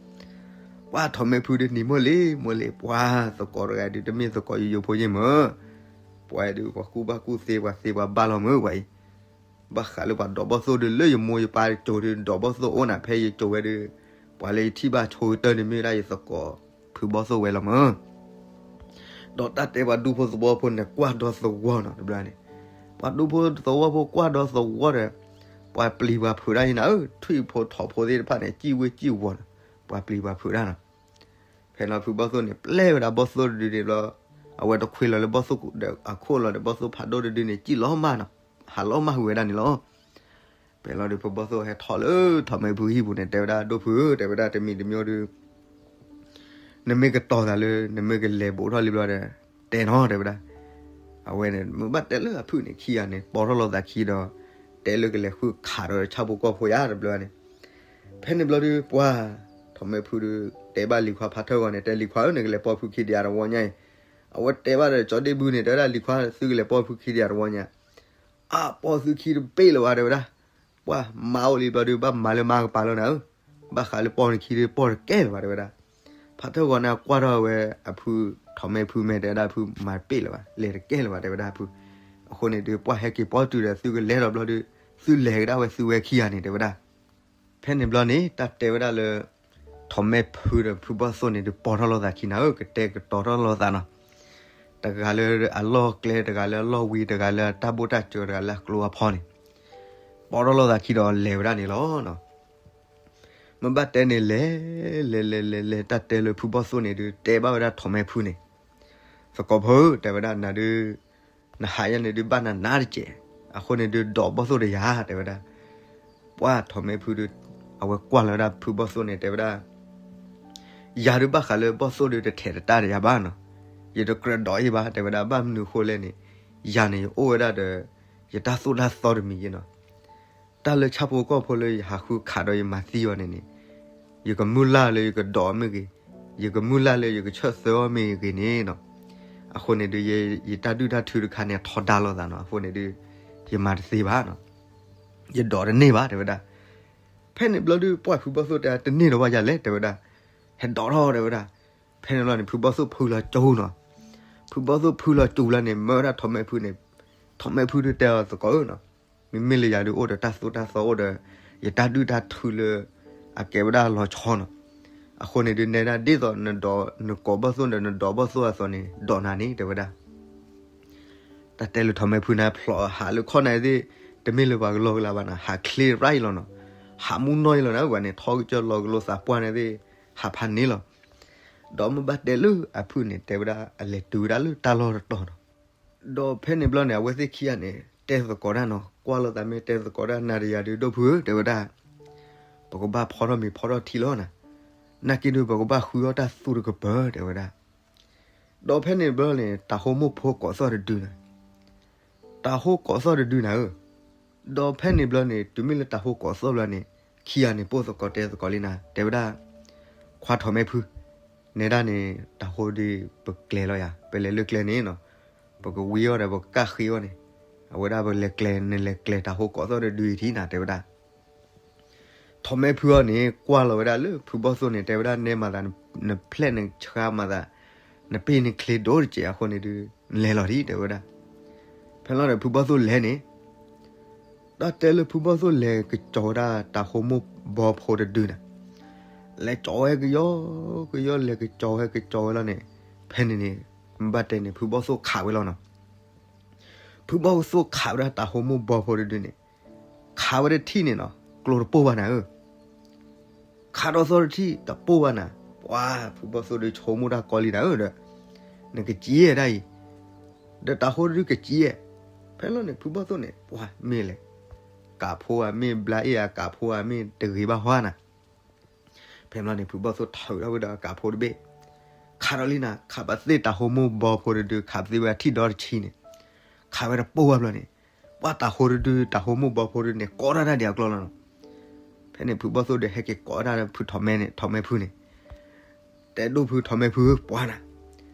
ပှၤထီးမဲဖုဒုးနံၤမိၢ်လံ မိၢ်လံ ပှၤသကိးတဂၤဒုး တမ့ၢ်သကိးယိယိဖိယ့ၢ်မၢ်, ပှၤဒုး ပှၤကူၣ်ဘၣ်ကူၣ်သ့ ပှၤသ့ပှၤဘၣ်လီၤမၢ် ပှၤအံၤ ဘၣ်ဃးလၢပှၤဒိးဘီၣ်သိၣ်ဒုး လၢယမိၢ်ယပၢ်ကၠိဒုး ဒိးဘီၣ်သိၣ်အိၣ်နၤ ဖဲယကၠိဝဲဒုး ပှၤလၢယထံၣ်ဘၣ်ဆိကတၢၢ်န့ၣ် မ့ၢ်ဝဲဒၣ်ယသကိးဖုဘီၣ်သိၣ်ဝဲလီၤမၢ်. ဒီးတၢ်တဲပှၤဒူဖိသဝီဖိန့ၣ် ကွၢ်ဒီသဝီနီၤ တဘျီန့ၣ်, ပှၤဒူဖိသဝီဖိကွၢ်ဒီသဝီဒီး ပှၤပျံၤပှၤဖုးတၢ်အံၤနၤဧၢ, ထွံၣ်ဖိထိးဖိသ့ၣ်တဖၣ်န့ၣ် စံၣ်ဝ့စံၣ်ဝီၤနီၤ, ပှၤပျံၤပှၤဖုးတၢ်နီၤ. ဖဲလီၤဖုဘီၣ်သိၣ်န့ၣ် ပျဲဝဲဒၣ်ဘီၣ်သိၣ်တဒုန့ၣ်ဘျီ, အဝဲတခွ့လီၤလၢဘီၣ်သိၣ်ဒီးအခိၣ်လီၤဒီး ဘီၣ်သိၣ်ဖးဒိၣ်တဒုန့ၣ် စံၣ်လီၤမၢ်နီၤ, ဟးလီၤမၢ်ဝဲဒၣ်န့ၣ်လီၤ. ဖဲလီၤဒုး ဖုဘီၣ်သိၣ်ဟဲထီၣ်လၢထီးမဲဖုဟံၣ်ပူၤန့ၣ် တဲဝဲဒၣ် ဒိၣ်ဖုဧၢ တဲဝဲဒၣ် တမံၤတမံၤဒုး နမ့ၢ်ကတီၤသးလၢ နမ့ၢ်ကလဲၤဘူးထီၣ်လံဘျီဒီး တဲနီၤ တဲဝဲဒၣ်. အဝဲန့ၣ် မ့ၢ်ဘၣ်တဲလၢအဖုၣ်န့ၣ် ခံဂၤန့ၣ် ပီၢ်ထီၣ်လိာ်သးခံဒီး တဲလၢကလဲၤဃုခးဒီးဆၣ်ဖိကီၢ်ဖိယါတဘျီန့ၣ်. ဖဲန့ၣ်ဘျီဒုး ပှၤ ထီးမဲဖုဒုး တဲဘၣ်လံၤခွါဖးထၢၣ်ဂီၤန့ၣ် တဲလံၤခွါဧၢ နကလဲၤပီၢ်ဖုခံဒံးဧါတဝီညါအံၤ. အဝဲတဲဘၣ်ဒီး စီၤဒ့ဘုန့ၣ် တဲဝဲဒၣ်လံၤခွါ သုကလဲၤပီၢ်ဖုခံဒံးဧါတဝီညါ အပီၢ်သုခံတဘ့ၣ်လၢၤဘၣ် တဲဝဲဒၣ်. ပှၤမၤအိၣ်လံဘျီဒုး ဘၣ်မၤလၢမၤကပၤလီၤနၤဧၢ, ဘၣ်ဃးလၢပီၢ်နခံဒုး ပီၢ်တကဲလၢၤဘၣ် တဲဝဲဒၣ်. ဖးထၢၣ်ဂီၤန့ၣ် ကွၢ်ထီၣ်ဝဲအဖု ထီးမဲဖုမဲာ် တဲဝဲဒၣ်ဖုမၤတပ့ၣ်လၢၤဘၣ် လဲၤတကဲလၢၤဘၣ် တဲဝဲဒၣ်ဖု. အဃိန့ၣ်ဒုး ပှၤဟဲက့ၤပီၢ်တုၤဒီး သုကလဲၤဒီးဘျီဒုး သုလဲၤကဒါဝဲသုဝဲခံဂၤန့ၣ် တဲဝဲဒၣ်. ဖဲန့ၣ်ဘျီန့ၣ် တၢ်တဲဝဲဒၣ်လၢ ထီးမဲဖုဒီးဖုဘီၣ်သိၣ်န့ၣ်ဒုး ပီၢ်ထီၣ်လိာ်သးခံနၤဧၢ, ကတဲာ်ကတီၤထီၣ်လိာ်သးနီၤ. တဂၤလၢအလီၢ်ကျဲ, တဂၤလၢအလီၢ်ဝံၤ, တဂၤလၢအတၢ်ဘိၣ်တၢ်စၢၤ, တဂၤလၢအကျိအဖီန့ၣ် ပီၢ်ထီၣ်လိာ်သးခံဒီးလဲၤဝဲဒၣ်န့ၣ်လီၤ. မ့ၢ်ဘၣ်တဲန့ၣ်လဲၤ လဲၤလဲၤလဲၤလဲၤ တၢ်တဲလၢဖုဘီၣ်သိၣ်န့ၣ်ဒုး တဲဘၣ်ဝဲဒၣ်ထီးမဲဖုန့ၣ်, သကိးဖိဧၢ တဲဝဲဒၣ် နၤဒုး နဟးယဲန့ၣ်ဒုးဘၣ်နၤနါတစဲး, အဃိန့ၣ်ဒုးဒီးဘီၣ်သိၣ်ဒီးယၤ တဲဝဲဒၣ်. ပှၢ်ထိးမဲဖုဒုး အဝဲကွၢ်လီၤဝဲဒၣ်ဖုဘီၣ်သိၣ်န့ၣ် တဲဝဲဒၣ် ယၤဒုးဘၣ်ဃးလၢဘီၣ်သိၣ်ဒုးတထဲးတတၢ်ဒီးယၤဘၣ်နီၤ, ယတကြၢးဒီးအီၤဘၣ် တဲဝဲဒၣ်. ဘၣ်မနုၤဃိလဲၣ်န့ၣ် ယၤန့ၣ်ယအိၣ်ဝဲဒၣ်ဒီး ယတၢ်သိၣ်တၢ်သီတမံၤယဲနီၤ. တၢ်လၢဆၣ်ဖိကီၢ်ဖိလၢယဟးဃုခးဒီးယမၤသံအီၤန့ၣ်န့ၣ် ယကမုၢ်လၢ်လၢယကဒီးအီၤမ့ၢ်ဂ့ၤ, ယကမုၢ်လၢ်လၢယကဆၢၣ်သၢအီၤမ့ၢ်ဂ့ၤန့ၣ်နီၤ, အဃိန့ၣ်ဒုး ယတၢ်ဒုၣ်တၢ်ထုတခါန့ၣ် ထီဒါလိာ်သးနီၤ, အဃိန့ၣ်ဒုး ယမၤတသ့ဘၣ်နီၤ, ယဒီးတန့ၢ်ဘၣ် တဲဝဲဒၣ်. ဖဲန့ၣ်ဘျီဒုး ပှၢ်ဖုဘီၣ်သိၣ်တဲ တန့ၢ်ဒီးဘၣ်ယၤလဲၣ် တဲဝဲဒၣ်, ဟဲဒီးထီၣ် တဲဝဲဒၣ်. ဖဲန့ၣ်ဘျီန့ၣ် ဖုဘီၣ်သိၣ်ဖုလီၤကၠိနီၤ, ဖုဘီၣ်သိၣ်ဖုလီၤကၠိလီၤန့ၣ် မၢဝဲဒၣ်ထိးမဲဖုန့ၣ်, ထိးမဲဖုဒုးတဲအီၤ သကိးဧၢနီၤ, မ့မ့ၢ်လၢယၤဒုးအိၣ်ဒီးတၢ်သိၣ်တၢ်သီအိၣ်ဒီး ယတၢ်ဒုၣ်တၢ်ထုလၢ အကဲဝဲဒၣ်လီၤဆီနီၤ, အဃိန့ၣ်ဒုးနဲဒၣ်ဒ်သိးနဒီးနကိးဘီၣ်သိၣ်ဒီး နဒီးဘီၣ်သိၣ်အသိးန့ၣ် ဒီးနၤန့ၣ် တဲဝဲဒၣ်. တၢ်တဲလၢထိးမဲဖုန့ၣ် ဖျိးဟးလၢခီၣ်နၤသ့ၣ် တမ့ၢ်လၢပှၤကလီကလီဘၣ်နီၤ, ဟးချ့ရၣ်အံၤလီၤနီၤ, ဟးမူနီၢ်အံၤလီၤနီၤ, ဝဲန့ၣ် ထီကစၢၢ်လီၤကလိသးပှၢ်န့ၣ်သ့ၣ် ဟးဖးန့ၣ်လီၤ. ဒီးမ့ၢ်ဘၣ်တဲလၢအဖုၣ်န့ၣ် တဲဝဲဒၣ် အလဲၤတုၤဝဲဒၣ်လၢတၢ်လီၢ်တတီၤနီၤ. ဒီးဖဲန့ၣ်ဘျီန့ၣ် အဝဲသ့ၣ်ခံဂၤန့ၣ် တဲသကိးတၢ်နီၤ, ကွၢ်လိာ်သးမ့ၢ်တဲသကိးတၢ် နၤဒီးယၤဒုး ဒိၣ်ဖုဧၢ တဲဝဲဒၣ်, ပကဘၣ်ဖီထီၣ်မ့ၤဖီထီၣ်ထံလီၤနီၤ, နာ်က့ဒုး ပကဘၣ်ဃုအီၣ်တၢ်သူၣ်တကပၤ တဲဝဲဒၣ်. ဒီးဖဲန့ၣ်ဘျီန့ၣ် တၤဟိမိၢ်ဖိကိးသီၣ်တဒုနီၤ, တၤဟိကိးသီၣ်တဒုနၤဧၢ. ဒီးဖဲန့ၣ်ဘျီန့ၣ် တုၤမ့ၢ်လၢတၤဟိကိးသီၣ်ဘျီန့ၣ် ခံဂၤန့ၣ် ပိၢ်သကိးတဲသကိးလံနၤ, တဲဝဲဒၣ်, ခွါထိးမဲဖု, နဲဒၣ်န့ၣ် တၤဟိဒုး ပကျဲၤလီၤယၤ, ပလဲၤလၢကျဲန့ၣ်နီၤ, ပကဝံအီၣ်ဒီး ပကကၣ်ဃ့အီၣ်န့ၣ်, အဝဲဒၣ်ပလဲၤကျဲၤ နလဲၤကျဲၤတၤဟိကိးသီၣ်တဒုအံၤထံနၤ တဲဝဲဒၣ်. ထိးမဲဖုအံၤန့ၣ် ကွၢ်လီၤဝဲဒၣ်လၢဖုဘီၣ်သိၣ်န့ၣ် တဲဝဲဒၣ် နဲမၤသး နဖျဲၣ်နဆှါမၤသး နပ့ၢ်နချ့ဒိၣ်တစဲးအဃိန့ၣ်ဒုး နလဲၤလီၤဒံး တဲဝဲဒၣ်. ဖဲလီၤန့ၣ် ဖုဘီၣ်သိၣ်လဲၤန့ၣ် တၢ်တဲလၢဖုဘီၣ်သိၣ်လဲၤကစီၤဝဲဒၣ်တၤဟိမိၢ်ဘီဖိတဒုန့ၣ်, လဲၤကစီၤဝဲကယီကယီ လဲၤကစီၤဝဲကစီၤဝဲလီၤန့ၣ်, ဖဲန့ၣ်န့ၣ် ဘၣ်တဲန့ၣ် ဖုဘီၣ်သိၣ်ခးဝဲလီၤနီၤ. ဖုဘီၣ်သိၣ်ခးဝဲဒၣ်တၤဟိမိၢ်ဘီဖိတဒုန့ၣ်, ခးဝဲတထံၣ်န့ၣ်နီၤ ကျိတပိၢ်ဘၣ်နၤဧၢ ခးဒီးသီတထံၣ် တပိၢ်ဘၣ်နၤ, ပှၤဖုဘီၣ်သိၣ်ဒုးဆိကမိၣ်တၢ်ကီလံနၤဧၢဒီး, နကစံးအဲၣ်ဒၣ်အံၤ, ဒီးတၤဟိတဒုကစံးအဲၣ်, ဖဲလီၤန့ၣ် ဖုဘီၣ်သိၣ်န့ၣ် ပှၤမ့ၢ်လဲၣ်, ကးဖိဧါ မ့ၢ်ဘျါအ့ၣ်ဧါ ကးဖိဧါ မ့ၢ်တဂ့ၤဘၣ်ဟီဧါနၤ. ဖဲလီၤန့ၣ် ဖုဘီၣ်သိၣ်ထုးထီၣ်ဝဲဒၣ်အကးဖိတဘ့ၣ်, ခးဒီးလံနၤ ခးပသ့ၣ်တၤဟိမိၢ်ဘီဖိတဒု ခးပသ့ၣ်ဝဲအထံၣ်ဒီတဆံန့ၣ်, ခးဝဲတပိၢ်ဘၣ်ဘျီန့ၣ်, ပှၤတၤဟိတဒု တၤဟိမိၢ်ဘီဖိတဒုန့ၣ် ကိးတၢ်တၢ်ဒံးအကျီလီၤနီၤ. ဖဲန့ၣ် ဖုဘီၣ်သိၣ်ဒီးဟဲက့ၤကိးတၢ်ဒီးဖုထိးမဲန့ၣ် ထိးမဲဖုန့ၣ်, တဲဒိၣ်ဖုထိးမဲဖုဧၢ ပှၤနၤ,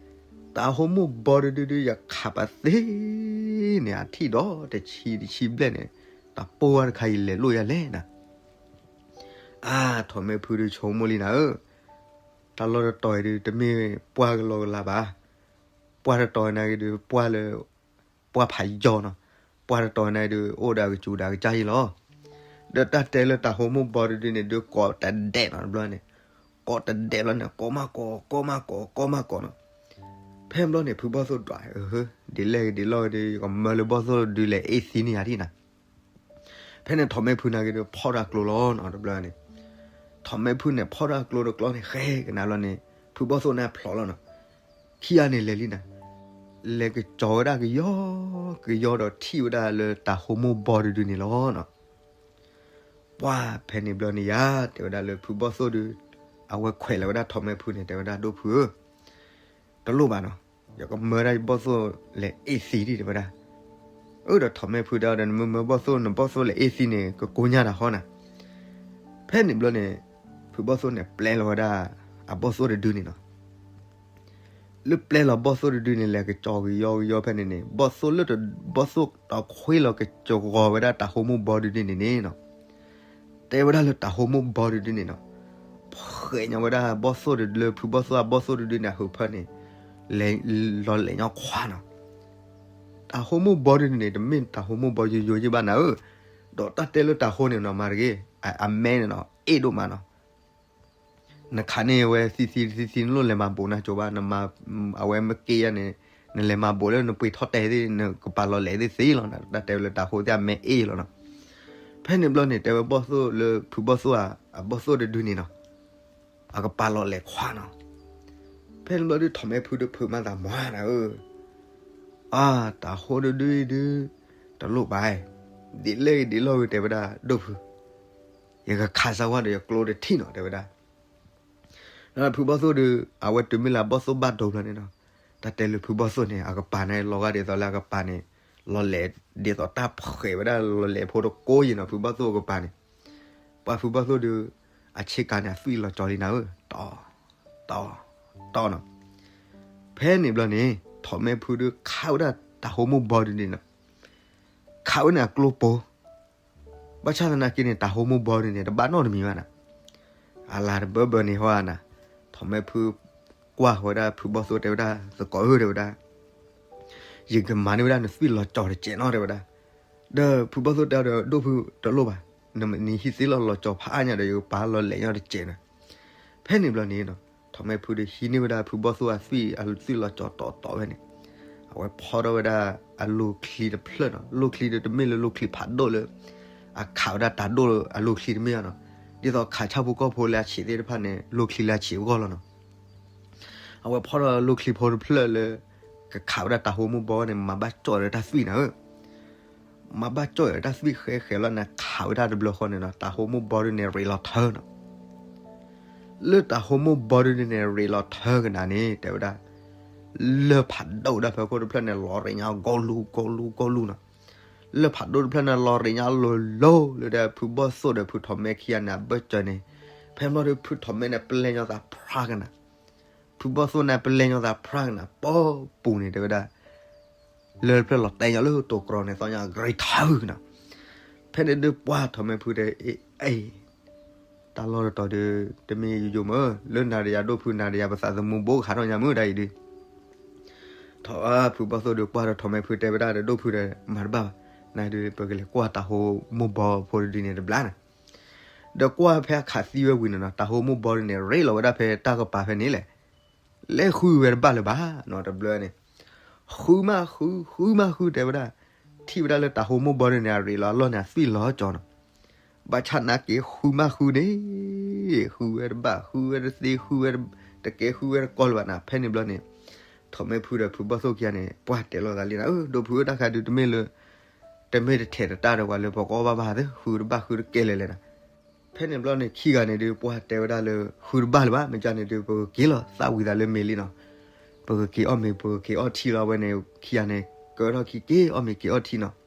တၤဟိမိၢ်ဘီတဒုဒု ယခးပသ့ၣ်န့ၣ် အထံၣ်ဒီတဆံတဆံဘျဲၣ်န့ၣ်, တပိၢ်ဘၣ်တခါ ယလဲၤလိာ်ယၤလဲၣ်နၤ. အါ ထိးမဲဖုဒုးဆိကမိၣ်လံနၤဧၢ, တၢ်လီၢ်တတီၤအံၤဒုး တမ့ၢ်ပှၢ်ကလီကလီဘၣ်, ပှၢ်တတီၤအံၤနၤက့ၤဒုး ပှၢ်လၢ ပှၢ်ဖးယီၤနီၤ, ပှၢ်တတီၤအံၤနၤဒုး အိၣ်ဒီးအကစူၤဒီးအကစၢ်အံၤလီၤ. ဒီးတၢ်တဲလၢတၤဟိမိၢ်ဘီတဒုန့ၣ် ဒုးကိးတဒဲးနီၤတဘျီန့ၣ်, ကိးတဒဲးလီၤန့ၣ် ကိးမးကိး ကိးမးကိး ကိးမးကိးနီၤ. ဖဲဘျီန့ၣ် ဖုဘီၣ်သိၣ်ဒွး ဒ်လဲၣ်ဂ့ၤဒ်လဲၣ်ဂ့ၤဒုး ယကမၢလၢဘီၣ်သိၣ်ဒုးလဲၤအ့ၣ်သံန့ၣ်ယၤဒံးနၤ. ဖဲန့ၣ်ထိးမဲဖုန့ၣ်က့ၤဒုး ဖီၣ်တၢ်ကျိလီၤနီၤတဘျီန့ၣ်, ထိးမဲဖုန့ၣ် ဖီၣ်တၢ်ကျိတကျီန့ၣ် ဃဲကနၤဘျီန့ၣ် ဖုဘီၣ်သိၣ်န့ၣ်ဖျိးလီၤနီၤ. ခံဂၤန့ၣ်လဲၤလံနၤ, လဲၤကစီၤဝဲဒၣ်ကယီကယီဒီး ထံၣ်ဝဲဒၣ်လၢတၤဟိမိၢ်ဘီတဒုန့ၣ်လီၤနီၤ. ပှၢ်ဖဲန့ၣ်ဘျီန့ၣ်ယၤ တဲဝဲဒၣ်လၢဖုဘီၣ်သိၣ်ဒုး အဝဲခွဲးလီၤဝဲဒၣ်ထိးမဲဖုန့ၣ် တဲဝဲဒၣ် ဒိၣ်ဖုဧၢ, တလိၣ်ဘၣ်နီၤ, ယကမၢဒၣ်ယဘီၣ်သိၣ်လဲၤအ့ၣ်သံဒံး တဲဝဲဒၣ်. အၢ ဒီးထိးမဲဖုတဲဒီး နမ့ၢ်မၢဘီၣ်သိၣ် နဘီၣ်သိၣ်လဲၤအ့ၣ်သံန့ၣ် ကကိညၢ်တၢ်ဟီနၤ. ဖဲန့ၣ်ဘျီန့ၣ် ဖုဘီၣ်သိၣ်န့ၣ် ပျဲလီၤဝဲဒၣ်အဘီၣ်သိၣ်တဒုန့ၣ်နီၤ. လၢပျဲလီၤဘီၣ်သိၣ်တဒုန့ၣ် လဲၤကစီၤကယီကယီဖဲန့ၣ်န့ၣ် ဘီၣ်သိၣ်လၢတ ဘီၣ်သိၣ်ဒီးခွ့လီၤကစီၤကီၤဝဲဒၣ်တၤဟိမိၢ်ဘီတဒုန့ၣ်န့ၣ်နီၤ. တဲဝဲဒၣ်လၢတၤဟိမိၢ်ဘီတဒုန့ၣ်နီၤ, ဖှဲးညါဝဲဒၣ်ဘီၣ်သိၣ်တဒုလၢဖုဘီၣ်သိၣ်အဘီၣ်သိၣ်တဒုန့ၣ် အဟုးဖၢန့ၣ် လဲၤလီၤလဲၤညီခွါနီၤ. တၤဟိမိၢ်ဘီတဒုန့ၣ် တမ့ၢ်တၤဟိမိၢ်ဘီယိယိယ့ၢ်ဘၣ်နၤဧၢ, ဒီးတၢ်တဲလၢတၤဟိန့ၣ်နီၤ မၤတဂ့ၤ, အမဲန့ၣ်နီၤ အ့ၣ်ဒိၣ်မးနီၤ. နခးန့ၢ်ဝဲသံသံသံသံ နလိၣ်လဲၤမၤဘိးနၤကၠိဘၣ်, အဝဲမ့ၢ်က့ယါန့ၣ် နလဲၤမၤဘိးလၢနပှ့ၤထီၣ်တဲာ်သ့ၣ် နကပာ်လီၤလဲာ်သ့ၣ်သ့လီၤ. တၢ်တဲဝဲလၢတၤဟိသ့ၣ်အမဲအ့ၣ်လီၤနီၤ. ဖဲန့ၣ်ဘျီန့ၣ် တဲဝဲဘီၣ်သိၣ်လၢဖုဘီၣ်သိၣ်ဧါ အဘီၣ်သိၣ်တဒုန့ၣ်နီၤ အကပာ်လီၤလဲၤခွါနီၤ. ဖဲန့ၣ်ဘျီဒုး ထိးမဲဖုဒုးဖုးမၤသးမၤနၤဧၢ, အါ တၤဟိဒုဒုအံၤဒုး တလိၣ်ဘၣ်, ဒ်လဲၣ်ဂ့ၤဒ်လဲၣ်ဂ့ၤ တဲဝဲဒၣ် ဒိၣ်ဖု, ယကခးစၢၤဝဲဒီးယကျိတထံၣ်နီၤ တဲဝဲဒၣ်. ဒီးဖုဘီၣ်သိၣ်ဒုး အဝဲတုၤမ့ၢ်လၢအဘီၣ်သိၣ်ဘၣ်ဒိဘျီန့ၣ်နီၤ, တၢ်တဲလၢဖုဘီၣ်သိၣ်န့ၣ် အကပၤန့ၣ် လီၤဂာ်ဒ်သိးလၢအကပၤန့ၣ် လီၤလဲၤဒ်သိးတၢ်ဖှဲးဝဲဒၣ်လီၤလဲၤဖိတကိးယံၤနီၤ, ဖုဘီၣ်သိၣ်အကပၤန့ၣ်, ပှၤဖုဘီၣ်သိၣ်ဒုး အဆ့ကၤန့ၣ် အသွံၣ်လီၤကၠီၤလံနၤဧၢ, တီ တီ တီနီၤ. ဖဲန့ၣ်ဘျီန့ၣ် ထိးမဲဖုဒုးခးဝဲဒၣ်တၤဟိမိၢ်ဘီဒုန့ၣ်နီၤ, ခးဝဲန့ၣ်အကျိပိၤ, ဘၣ်ဆၣ်သနာ်က့န့ၣ် တၤဟိမိၢ်ဘီဒုန့ၣ် တဘၣ်နီတမံၤဘၣ်နၤ, အလၤတဘၢဘၢန့ၣ်ဟီနၤ, ထိးမဲဖုကွၢ်ဃီၤဝဲဒၣ်ဖုဘီၣ်သိၣ်တဲဝဲဒၣ် သကိးဧၢ တဲဝဲဒၣ် ယကမၤန့ၢ်ဝဲဒၣ်နသွံၣ်လီၤကၠီၤတစဲးနီၤ တဲဝဲဒၣ်. ဒီးဖုဘီၣ်သိၣ်တဲဒီး ဒိၣ်ဖုတလိၣ်ဘၣ်, နဟံးသ့လီၤလီၤကၠီၤဖးအါညါဒီး ယကပၤလီၤလဲၤညီတစဲးနီၤ. ဖဲန့ၣ်ဘျီန့ၣ်နီၤ, ထိးမဲဖုဒုးဟံးန့ၢ်ဝဲဒၣ်ဖုဘီၣ်သိၣ်အသွံၣ် အသွံၣ်လီၤကၠီၤတီတီဝဲန့ၣ်, အဝဲဖီထီၣ်ဝဲဒၣ်အလိၤချံတဖျၢၣ်နီၤ, လိၤချံဒုးတမ့ၢ်လၢလိၤချံဖးဒိၣ်လၢ အခးဝဲဒၣ်တၤဒိၣ်အလိၤချံတမ့ၢ်ဘၣ်နီၤ, ဒ်သိးခးဆၣ်ဖိကီၢ်ဖိလၢအဆံးသ့ၣ်တဖၣ်န့ၣ် လိၤချံလၢအဆံးအဂီၢ်လီၤနီၤ. အဝဲဖီထီၣ်လိၤချံဖိတဖျၢၣ်လၢ ကခးဝဲဒၣ်တၤဟိမိၢ်ဘီန့ၣ် မၤဘၣ်ကၠီၣ်ဒီးတၢ်သွံၣ်နၤဧၢ, မၤဘၣ်ကၠီၣ်ဒီးတၢ်သွံၣ်ဃဲဃဲလီၤန့ၣ် ခးဝဲဒၣ်တဘျီဃီန့ၣ်နီၤ, တၤဟိမိၢ်ဘီဒုန့ၣ် ရ့းလီၤထၢနီၤ. လၢတၤဟိမိၢ်ဘီဒုန့ၣ် ရ့းလီၤထၢကနၤန့ၣ် တဲဝဲဒၣ် လၢၢ်ဖးဒိၣ်ဒၣ်ဖဲခိၣ်တဖျၢၣ်န့ၣ် လီၤရ့းညါဂီၢ်လူၤဂီၢ်လူၤဂီၢ်လူၤနီၤ. လၢၢ်ဖးဒိၣ်တဖျၢၣ်န့ၣ် လီၤရ့းညါလိၤလိၤလၢ ဒီးဖုဘီၣ်သိၣ်ဒီးဖုထိးမဲခံဂၤန့ၣ် အဘၢၣ်စၢၤန့ၣ်, ဖဲမီၢ်ဒီးဖုထိးမဲန့ၣ် ပလဲၤညီသးဖြါကနၤ, ဖုဘီၣ်သိၣ်န့ၣ် ပလဲၤညီသးဖြါကနၤ ပီပူၤန့ၣ် တဲဝဲဒၣ် လၢဖျၢၣ်လီၤတဲာ်ညီလၢတိၤကြီၤန့ၣ် သီညါအကရံးထၢကနၤ. ဖဲန့ၣ်ဒုးပှၢ်ထိးမဲဖုတဲ အ့ အ့ တၢ်လီၢ်တတီၤဒုး တမ့ၢ်ယိယိမ့ၢ် လၢနၤဒီးယၤဒိၣ်ဖု နၤဒီးယၤပသးသမူဘိကဟးထီၣ်ညါမ့ၢ်ဒၣ်အံၤဒုး, ထိးဖုဘီၣ်သိၣ်ဒုးပှၢ်ဒီးထိးမဲဖုတဲဝဲဒၣ်ဒီး ဒိၣ်ဖုဒီး မၤတဘၣ်ဘၣ်, နၤဒုးပကလဲၤကွၢ်တၤဟိမိၢ်ဘီဖိတဒုန့ၣ်တဘျီနၤ. ဒီးကွၢ်ဖဲအခးသံဝဲဝံၤန့ၣ်နီၤ တၤဟိမိၢ်ဘီဒုန့ၣ် ရ့းလီၤဝဲဒၣ်ဖဲတၢ်ကပၤဖဲန့ၣ်လဲၣ် လဲၤဃုဝဲတဘၣ်လၢၤဘၣ်နီၤ တဘျီန့ၣ်, ဃုမးဃု ဃုမးဃု တဲဝဲဒၣ်, ထံၣ်ဝဲဒၣ်လၢတၤဟိမိၢ်ဘီဒုန့ၣ် အရ့းလီၤအလီၢ်န့ၣ် အသွံၣ်လီၤကၠီၤနီၤ. ဘၣ်ဆၣ်သနာ်က့ဃုမးဃုန့ၣ် ဃုဝဲတဘၣ် ဃုဝဲတသ့ ဃုဝဲ တကဲဃုဝဲတကီလၢၤဘၣ်နၤ. ဖဲန့ၣ်ဘျီန့ၣ် ထိးမဲဖုဒီးဖုဘီၣ်သိၣ်ခံဂၤန့ၣ် ပှၢ်တဲလိာ်သးလံနၤ အၢ ဒိၣ်ဖုဧၢ တၢ်ခါဒုးတမ့ၢ်လၢ တမ့ၢ်တထဲးတတၢ်ဒီးပှၤလၢပကအီၣ်ဘၣ်ဘၣ်သ့ ဃုတဘၣ်ဃုတကဲလၢၤလဲၣ်နၤ. ဖဲန့ၣ်ဘျီန့ၣ် ခံဂၤန့ၣ်ဒုး ပှၢ်တဲဝဲဒၣ်လၢ ဃုတဘၣ်လၢၤဘၣ် မ့ၢ်ကန့ၣ်ဒုး ပကက့ၤလီၤသးဝံၤသးလၢမ့ၤလံနီၤ. ပကက့ၤအီၣ်မ့ၤ ပကက့ၤအီၣ်ထံလီၤ အဝဲန့ၣ် ခံဂၤန့ၣ် ကၢထီၣ်ခံက့ၤအီၣ်မ့ၤက့ၤအီၣ်ထံနီၤ.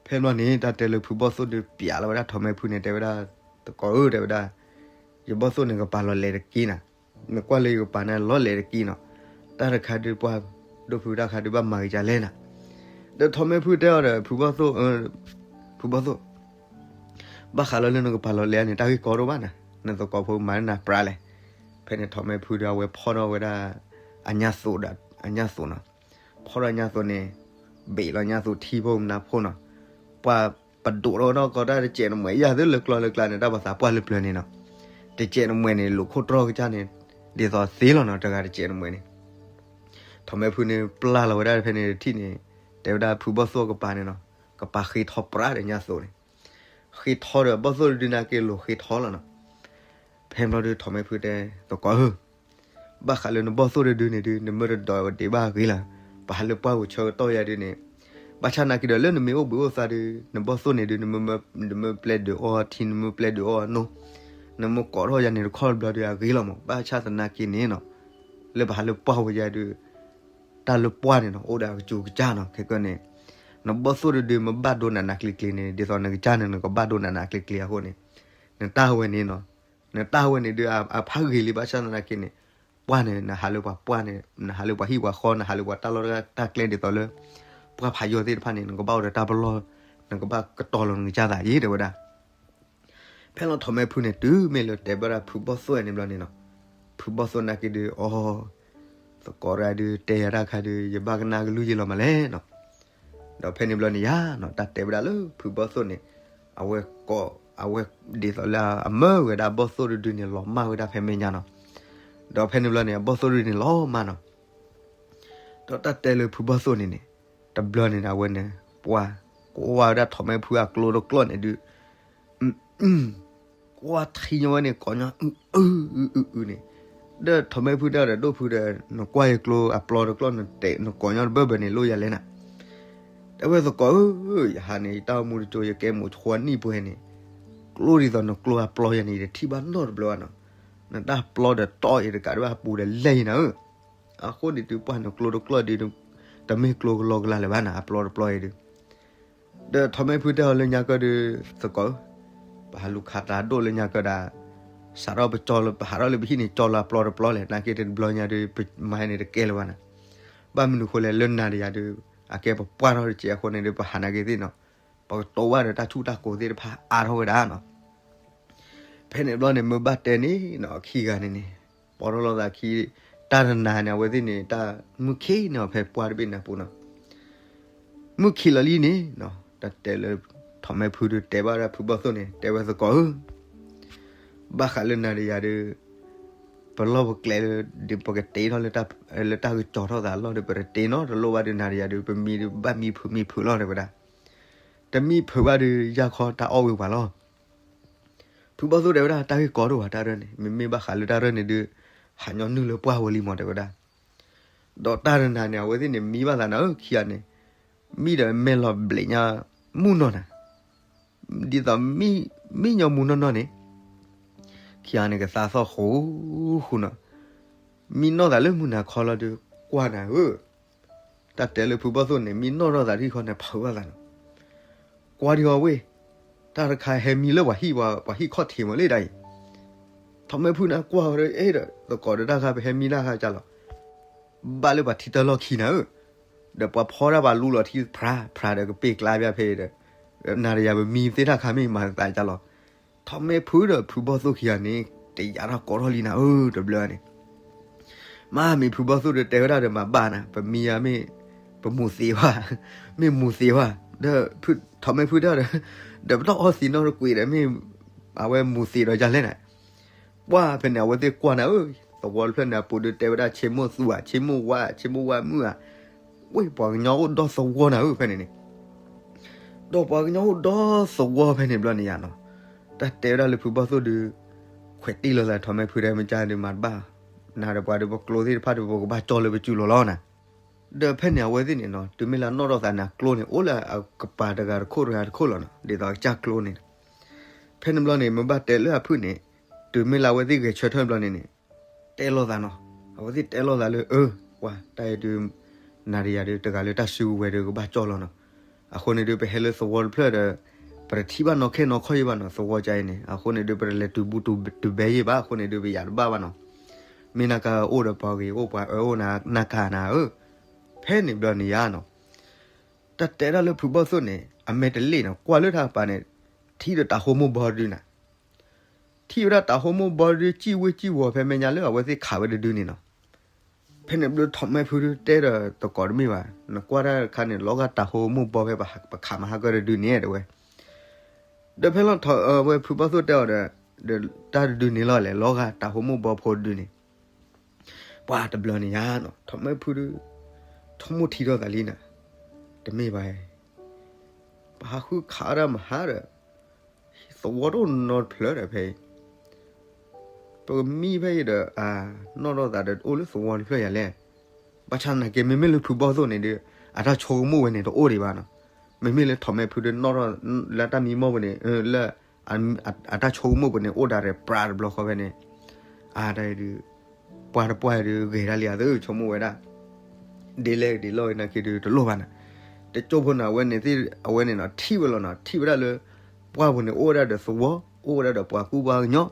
ဖဲဘျီန့ၣ် တၢ်တဲလၢဖုဘီၣ်သိၣ်ဒုးပျးလီၤဝဲဒၣ်ထိးမဲဖုန့ၣ် တဲဝဲဒၣ် သကိးဧၢ တဲဝဲဒၣ် ယဘီၣ်သိၣ်န့ၣ်ကပၤလီၤလဲၤတက့ၢ်နၤ, နကွၢ်လၢယကပၤန့ၣ်လီၤလဲၤတက့ၢ်နီၤ. တၢ်တခါဒုးပှၢ် ဒိၣ်ဖုတၢ်ခါဒုးဘၣ်မၤက့ၤကလဲၣ်နၤ. ဒီးထိးမဲဖုတဲအီၤဒီး ဖုဘီၣ်သိၣ် ဖုဘီၣ်သိၣ် ဘၣ်ဃးလၢလၢနကပၤလီၤလဲၤန့ၣ် တၢ်ဂ့ၢ်ကီဒိၣ်ဘၣ်နၤ, နသကိးဖိမၤန့ၢ်နၤပြးလဲၣ်. ဖဲန့ၣ်ထိးမဲဖုဒီးအဝဲဖီၣ်ထီၣ်ဝဲဒၣ် အညၣ်သိးဒီး အညၣ်သိးနီၤ. ဖီၣ်ထီၣ်ညၣ်သိးန့ၣ် ဘ့ၣ်လီၤညၣ်သိးထံဖိမနၤဖိနီၤ. ပှၢ်ပဒိးထီၣ်ဝဲဒၣ်ကီတၢ်တစဲးနမှဲးယၤသ့လၢကျီလၢကျါန့ၣ် တၢ်ပှၤသးပှၢ်လၢပျၢၤန့ၣ်နီၤ. တစဲးနမှဲးန့ၣ် လူၤခိၣ်တြီၢ်ကစၢ်န့ၣ် ဒ်သိးသ့လီၤနီၤ တဂၤတစဲးနမှဲးန့ၣ် ထိးမဲဖုန့ၣ်ပျၢ်လီၤဝဲဒၣ်ဖဲန့ၣ်တထံၣ်န့ၣ် တဲဝဲဒၣ်ဖုဘီၣ်သိၣ်ကပၤန့ၣ်နီၤ, ကပၤဃ့ထီပြးဒီးညၣ်သိးန့ၣ်, ဃ့ထီဒီးဘီၣ်သိၣ်တဒုန့ၣ်က့ၤလိာ်ဃ့ထီလီၤနီၤ. ဖဲဘျီဒုးထိးမဲဖုတဲ သကိးဧၢ, ဘၣ်ဃးလၢနဘီၣ်သိၣ်တဒုန့ၣ်ဒုး နမ့ၢ်တဒိးဝဲဒံးဘၣ်ဂ့ၤလီၤ, ပှၤဟးလၢပှၢ်ပူၤဆၢကတီၢ်ယၤဒုးန့ၣ်, ဘၣ်ဆၣ်သနာ်က့ဒီးလၢနမ့ၢ်အိၣ်ဘှံးအိၣ်သါဒုး နဘီၣ်သိၣ်န့ၣ်ဒုး နမ့ၢ်ပျဲဒုးအီထံ နမ့ၢ်ပျဲဒုးအီနိ, နမ့ၢ်ကိးထီၣ်ယၤန့ၣ်တခီတဘျီဒုးအဂ့ၤလီၤမး, ဘၣ်ဆၣ်သနာ်က့န့ၣ်နီၤ လၢပှၤဟးလၢပှၢ်ပူၤယၤဒုး တၢ်လၢပှၢ်န့ၣ်နီၤ အိၣ်ဒီးအကစူၤကစၢ်နီၤ, ခဲကနံၣ်န့ၣ် နဘီၣ်သိၣ်တဒုမ့ၢ်ဘၣ်ဒိနးနးကျံၤကျံၤန့ၣ် ဒ်သိးနကစၢ်န့ၣ် နကဘၣ်ဒိနးနးကျံၤကျံၤအဃိန့ၣ်, နတၢ်ဝဲန့ၣ်နီၤ, နတၢ်ဝဲန့ၣ်ဒုး အဖးဂ့ၤလံ ဘၣ်ဆၣ်သနာ်က့န့ၣ်, ပှၢ်န့ၣ် နဟးလၢပှၤပှၢ်န့ၣ် နဟးလၢပှၤဟံၣ်ပှၤဃီ နဟးလၢပှၤတၢ်လီၢ်တၢ်ကျဲဒ်သိးလၢ ပှၢ်ဖးယိာ်သ့ၣ်တဖၣ်န့ၣ် နကဘၣ်အိၣ်ဒီးတၢ်ပလီၢ်, နကဘၣ်ကတီၤလီၤနကစၢ်သးအံၤ တဲဝဲဒၣ်. ဖဲလီၤထိးမဲဖုန့ၣ် တုၤမ့ၢ်လၢတဲဘၣ်ဒၣ်ဖုဘီၣ်သိၣ်န့ၣ်ဘျီန့ၣ်နီၤ, ဖုဘီၣ်သိၣ်နာ်က့ဒုး အိ, သကိးတဂၤဒုး တဲယၤတၢ်ခါဒုး ယဘၣ်ကနၣ်ကလုၢ်ယ့လီၤမးလဲၣ်နီၤ. ဒီးဖဲန့ၣ်ဘျီန့ၣ်ယါနီၤ တၢ်တဲဝဲဒၣ်လၢဖုဘီၣ်သိၣ်န့ၣ်, အဝဲကိး, အဝဲဒ်သိးလၢအမၢဝဲဒၣ်အဘီၣ်သိၣ်တဒုန့ၣ် လီၤမၢ်ဝဲဒၣ်ဖဲမဲာ်ညါနီၤ. ဒီးဖဲန့ၣ်ဘျီန့ၣ် အဘီၣ်သိၣ်တဒုန့ၣ်လီၤမၢ်နီၤ. ဒီးတၢ်တဲလၢဖုဘီၣ်သိၣ်န့ၣ်န့ၣ်, တဘျီန့ၣ် အဝဲန့ၣ် ပှၢ်, ကွၢ်ဝဲဒၣ်ထိးမဲဖုအကျိတကျိန့ၣ်ဒုး, ကွၢ်ထံညီဝဲန့ၣ် ကိးညီ, အုအုအုအုန့ၣ်, ဒီးထီးမဲဖုတဲအီၤဒီး ဒိၣ်ဖုဒီး နကွၢ်ယကျိအပျီတကျီၢ် နကိးညီတဘၢၣ်ဘၢၣ်န့ၣ် လိၣ်ယၤလဲၣ်နၤ. တဲဝဲသကိးဧၢ, ယဟးန့ၣ် ယတၢ်အိၣ်မူတကၠိ ယကဲမိၢ်ဆှီနံၣ်ပှဲၤန့ၣ်, ကျိဒ်သိးနကျိအပျီယၤန့ၣ် ယတထံၣ်ဘၣ်နီတဘျီဘၣ်နီၤ. နတၢ်ပျီဒီးတီၢ်အံၤတကးဒံးဘၣ် အပူၤဒီးလဲၢ်အံၤနၤဧၢ. အဃိန့ၣ် တုၤပှၢ်နကျိတကျီၢ်ဒီး တမ့ၢ်ကျိကလီကလီလၢၤဘၣ်နၤ အပျီတပျီအံၤဒီး ဒီးထီးမဲဖုတဲအီၤလၢညါကၢဒီး သကိးဧၢ, ပဟးလူၤခးသးဒိၣ်လၢညါကၢဒၣ်, စးထီၣ်ပကၠီလၢ ပဟးထီၣ်လၢပဟံၣ်န့ၣ် ကၠီလၢအပျီတပျီလဲၣ်, နာ်က့တဘျီညါဒီး ပမၤဟဲန့ၣ်တကဲလၢၤဘၣ်နၤ. ဘၣ်မနုၤဃိလဲၣ် လၢနၤဒီးယၤဒီး အကဲပပှၢ်ထီၣ်တက့ၢ်အဃိန့ၣ်ဒီး ပဟးနာ်က့သ့ၣ်နီၤ, ပကတိၤဘၣ်ဒီးတၢ်ဆူၣ်တၢ်ကိၤသ့ၣ်တဖၣ်အါထီၣ်ဝဲဒၣ်နီၤ. ဖဲန့ၣ်ဘျီန့ၣ် မ့ၢ်ဘၣ်တဲန့ၣ်နီၤ အခံဂၤန့ၣ်န့ၣ် ပိာ်ထီၣ်လိာ်သးခံ, တၢ်တနၤန့ၣ် အဝဲသ့ၣ်န့ၣ် တၢ်မုၢ်ခံန့ၣ် ဖဲပှၢ်တဘ့ၣ်န့ၣ်အပူၤနီၤ, မုၢ်ခံလီၤလံန့ၣ်နီၤ တၢ်တဲလၢ ထီးမဲဖုဒီးတဲဘၣ်ဒၣ်ဖုဘီၣ်သိၣ်န့ၣ် တဲဝဲသကိးဧၢ, ဘၣ်ဃးလၢနၤဒီးယၤဒီး ပလီၢ်ပကျဲလၢ ဒီးပကတ့ထီၣ်လၢ လၢတၢ်ကစီၤထီၣ်သးအလီၢ်ဒီး ပတတ့နီတလိၣ်ဘၣ်ဒီး နၤဒီးယၤဒီး ပမံဒီးဘၣ်မံဖုးမံဖုးလီၤ တဲဝဲဒၣ်. တမံဖုးဘၣ်ဒီး ယၢ်ခီတၢ်အီၣ်ဝံၤပှၤလီၤ. ဖုဘီၣ်သိၣ်တဲဝဲဒၣ် တၢ်ဂ့ၢ်ကီဒိၣ်ဘၣ်တၢ်ရၢၢ်န့ၣ် မ့မ့ၢ်ဘၣ်ဃးလၢတၢ်ရၢၢ်န့ၣ်ဒီး ဟးညီနုၢ်လၢပှၢ်ဝဲလံမး တဲဝဲဒၣ်. ဒီးတၢ်တနၤန့ၣ် အဝဲသ့ၣ်န့ၣ်မံဘၣ်သးနၤဧၢ ခံဂၤန့ၣ်, မံဒီးမဲာ်လီၤဘျဲးညါ မုၢ်နီၢ်နၤ, ဒ်သိးမံညီမုၢ်နီၢ်နီၢ်န့ၣ် ခံဂၤန့ၣ် ကသါသီၣ်ဃိဃိနီၤ, မံနီၢ်သးလၢမုၢ်နၤခီလီၤဒီး ကွၢ်နၤဧၢ, တၢ်တဲလၢဖုဘီၣ်သိၣ်န့ၣ် မံနီၢ်ထီၣ်သးတခီန့ၣ် ဖုးဘၣ်သးနီၤ, ကွၢ်ဒံးအီၤဝ့ၢ်, တၢ်တခါဟဲမံလၢပှၤဟံၣ်ပှၤဟံၣ်ခီၣ်ထံးမးလံဒၣ်အံၤ, ထီးမဲဖုန့ၣ်ကွၢ်ဝဲဒီး အဲၣ်ဒီး သကိးဒီးတၢ်ခါပဟဲမံတၢ်ခါကၢ်လီၤ ဘၣ်လၢပှၤထံတၢ်လီၢ်ခံနၤဧၢ, ဒီးပှၤဖီဒၣ်ပှၤလူလီၤထံဖျါဖျါဒီးကပ့ၢ်ကျါဘၣ်ဖဲဒီး, နၤဒီးယၤပမံသ့ၣ်တၢ်ခါမ့ၢ်မၤသးကၢ်လီၤ, ထီးမဲဖုဒီးဖုဘီၣ်သိၣ်ခံဂၤန့ၣ် တယာ်ထီၣ်ကီထီၣ်လံနၤဧၢ တဘျီန့ၣ်, မ့မ့ၢ်ဖုဘီၣ်သိၣ်ဒီးတဲဝဲဒၣ်ဒီးမၤဘၣ်နၤ ပမံဧါမ့ၢ်, ပမူၤသံးဘၣ်, မ့ၢ်မူၤသံးဘၣ်, ဒီး ထီးမဲဖုတဲဒီး, ဒီးပတၢ်အီသံးနီတကွံာ်ဒီးမ့ၢ်, အဝဲမူၤသံးဒီးယၤလဲၣ်နၤ ပှၢ်ဖဲန့ၣ် အဝဲသ့ၣ်ကွၢ်နၤဧၢ, သဝီတဖျၢၣ်န့ၣ် အပူၤဒီးတဲဝဲဒၣ် ဆ့မိၣ်သူဧါ, ဆ့မိၣ်ဝါ, ဆ့မိၣ်ဝါမုၣ်ဧါ, ဝ့ၢ်ပှၤကညီအိၣ်ဒီသဝီနၤဧၢ ဖဲန့ၣ်န့ၣ်, ဒီးပှၤကညီအိၣ်ဒီသဝီဖဲန့ၣ်ဘျီန့ၣ်ယါနီၤ, တၢ်တဲဝဲဒၣ်လၢဖုဘီၣ်သိၣ်ဒီး, ခွဲးတံၢ်လိာ်သး ထီးမဲဖုတဲမ့ၢ်ကါဒီးမၤတဘၣ်, နၤဒီးပှၤဒီးပကျိသ့ၣ်တဖၣ်ဒီးပကဘၣ်ကၠီလၢပစုလိၤလီၤနၤ ဒီးဖဲန့ၣ်အဝဲသ့ၣ်န့ၣ်နီၤ တုၤမ့ၢ်လၢနီၣ်ထီၣ်သးန့ၣ် အကျိန့ၣ် အိၣ်လၢအကပၤတဂၤတခိၣ်တဂၤတခိၣ်လီၤနီၤ ဒ်သိးကစၢ်ကျိန့ၣ်, ဖဲန့ၣ်ဘျီန့ၣ် မ့ၢ်ဘၣ်တဲလၢအဖုၣ်န့ၣ်, တုၤမ့ၢ်လၢအဝဲသ့ၣ်ဂဲၤဆၢထၢၣ်ဘျီန့ၣ်န့ၣ်, တဲလိာ်သးနီၤ, အဝဲသ့ၣ်တဲလိာ်သးလၢ အၢ, ပှၤတၢ်အံၤဒုး, နၤဒီးယၤဒုး တဂၤလၢတၢ်စုကဝဲၤဒီးကဘၣ်ကၠီလီၤနီၤ, အဃိန့ၣ်ဒုး ပဟဲလၢသဝီတဖျၢၣ်ဒီး, ပတထံၣ်ဘၣ်နီၢ်ခဲနီၢ်ခီၣ်ယံၤဘၣ်နီၤ သဝီကါအံၤန့ၣ် အဃိန့ၣ်ဒုး ပတလဲၤတုၤဘူတုၤဘဲယံၤဘၣ် အဃိန့ၣ်ဒုး ပယၤတဘၣ်ဘၣ်နီၤ မ့ၢ်နၢ်ကါအိၣ်ဒီးပှၤဂ့ၤအိၣ်ပှၤအၢအိၣ်နၢ်ကါနၤဧၢ, ဖဲန့ၣ်ဘျီန့ၣ်ယါနီၤ, တၢ်တဲဒၣ်လၢဖုဘီၣ်သိၣ်န့ၣ် အမဲာ်တလ့ၣ်နီၤ ကွၢ်လၢတၢ်ကပၤန့ၣ်, ထံၣ်ဒီးတၤဟိမိၢ်ဘီတဒုနၤ, ထံၣ်ဝဲဒၣ်တၤဟိမိၢ်ဘီတဒု စံၣ်ဝ့စံၣ်ဝီၤဖဲမဲာ်ညါလၢအဝဲသ့ၣ်ခးဝဲတဒုန့ၣ်နီၤ, ဖဲန့ၣ်ဘျီထီးမဲဖုဒုတဲဒီးသကိးတမ့ၢ်ဘၣ်, နကွၢ်တၢ်တခါန့ၣ် လီၤဂာ်တၤဟိမိၢ်ဘီဖဲပခးမၤဟါကၢတဒုန့ၣ်တဲဝဲ ဒီးဖဲလီၤထီးဝဲဖုဘီၣ်သိၣ်တဲအီၤဒီး, ဒီးတၢ်တဒုန့ၣ်လီၤလဲၤလီၤဂာ်တၤဟိမိၢ်ဘီဖိတဒုန့ၣ်, ပှၤတဘျီန့ၣ်ယါနီၤ ထီးမဲဖုဒု, ထီၣ်မိၢ်ထံထီၣ်သးလံနၤ, တမ့ၢ်ဘၣ်, ပဟးဃုခးဒၣ်မဟါဒီး, သဝီတအိၣ်နီတဖျၢၣ်ဒီးဖဲအံၤ ပကမံဖဲအံၤဒီး အနီၣ်ထီၣ်သးဒီးအိၣ်လၢသဝီတဖျၢၣ်ယၤလဲၣ်, ဘၣ်ဆၣ်သနာ်က့ မ့မ့ၢ်လၢဖုဘီၣ်သိၣ်န့ၣ်ဒီး အတၢ်ဆိကမိၣ်ဝဲန့ၣ်တအိၣ်ဒံးဘၣ်နီၤ, မ့မ့ၢ်လၢထီးမဲဖုဒီးနီၣ်ထီၣ်လၢတၢ်မံမီၢ်ပူၤန့ၣ် လၢ အတၢ်ဆိကမိၣ်ပူၤန့ၣ် အိၣ်ဒၣ်ရဲၣ်ပြးတဘျီဃီဖဲန့ၣ်, အတၢ်အံၤဒုး, ပှၢ်တပှၢ်အံၤဒုး ဂဲၤဒၣ်လံအသး ဆိကမိၣ်ဝဲဒၣ် ဒ်လဲၣ်ဒ်လဲၣ်နာ်က့ဒုးတလိၣ်ဘၣ်နၤ, တကၠိဖိန့ၣ် အဝဲန့ၣ်သ့ၣ် အဝဲန့ၣ်နီၤ ထံၣ်ဝဲလီၤနီၤ ထံၣ်ဝဲဒၣ်လၢ ပှၢ်ပူၤန့ၣ် အိၣ်ဝဲဒၣ်ဒီးသဝီ အိၣ်ဝဲဒၣ်ဒီးပှၤကူပှၤကညီ,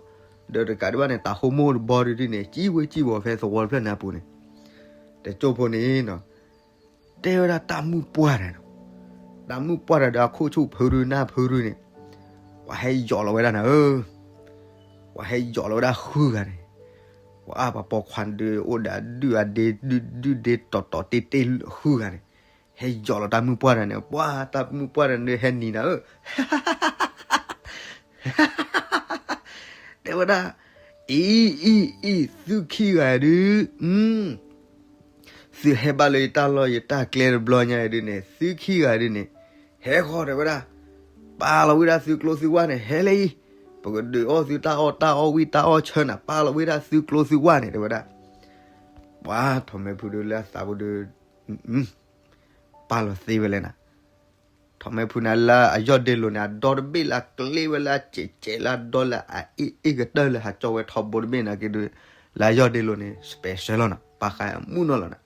ဒီးတကးဒံးဘၣ်န့ၣ် တၤဟိမိၢ်တဘီဒုဒုန့ၣ် စံၣ်ဝ့စံၣ်ဝီၤဖဲသဝီတဖျၢၣ်န့ၣ်အပူၤန့ၣ်, တကၠိဖိန့ၣ်နီၤ တဲဝဲဒၣ်တၢ်မုၢ်ပှၢ်တၢ်နီၤ, တၢ်မုၢ်ပှၢ်တၢ်ဒီးအခိၣ်ဆူၣ်ဖုဒုနၢ်ဖုဒုန့ၣ်, ပှၤဟဲယိးလီၤဝဲဒၣ်နၤဧၢ, ပှၤဟဲယိးလီၤဝဲဒၣ်ဃုဂၤန့ၣ်, ပှၤအါပှၤပိာ်ခွါဒုးအိၣ်ဒီးဒုၣ်အဒ့ ဒုၣ်ဒုၣ်ဒ့တီၤတီၤတ့တ့ဃုဂၤန့ၣ်, ဟဲယိးလီၤတၢ်မုၢ်ပှၢ်တၢ်န့ၣ် ပှၤတၢ်မုၢ်ပှၢ်တၢ်န့ၣ်ဟဲနံၤနၤဧၢ တဲဝဲဒၣ်, အံၤ အံၤ အံၤ သုခံဂၤဒုး, သုဟဲဘၣ်လၢယတၢ်လီၢ်ယတၢ်ကျဲတဘျီညါဒုးန့ၣ် သုခံဂၤဒုးန့ၣ်, ဟဲဃီၤတဲဝဲဒၣ်, ပာ်လီၤဝံၤဒၣ်သုကျိသုဝါန့ၣ် ဟဲလၢအံၤ, ပကဒုးအီၣ်သုတၢ်အီၣ်တၢ်အီဝံၣ်တၢ်အီၣ်ဆၢနၤ ပာ်လီၤဝဲဒၣ်သုကျိသုဝၢ်န့ၣ် တဲဝဲဒၣ်. ပှၤထီၣ်မဲဖုဒီးလၢအသးပူၤဒီး ပာ်လီၤသ့ဝဲလဲၣ်နၤ. ထီၣ်မဲဖုန့ၣ်လၢအယီၢ်ဒ့လိၤန့ၣ် အဒီတဘ့ၣ်လၢအကျ့ဝဲလၢအစဲးစဲးလၢအဒီလၢအအ့ၣ်အ့ၣ်ကတၢၢ်လၢဟးကၠီဝဲထီဘိတဘ့ၣ်န့ၣ်က့ၤဒီး လၢအယီၢ်ဒ့လိၤန့ၣ် special လီၤနၤ, ပာ်ဃာ်အမူနီၢ်လီၤနၤ.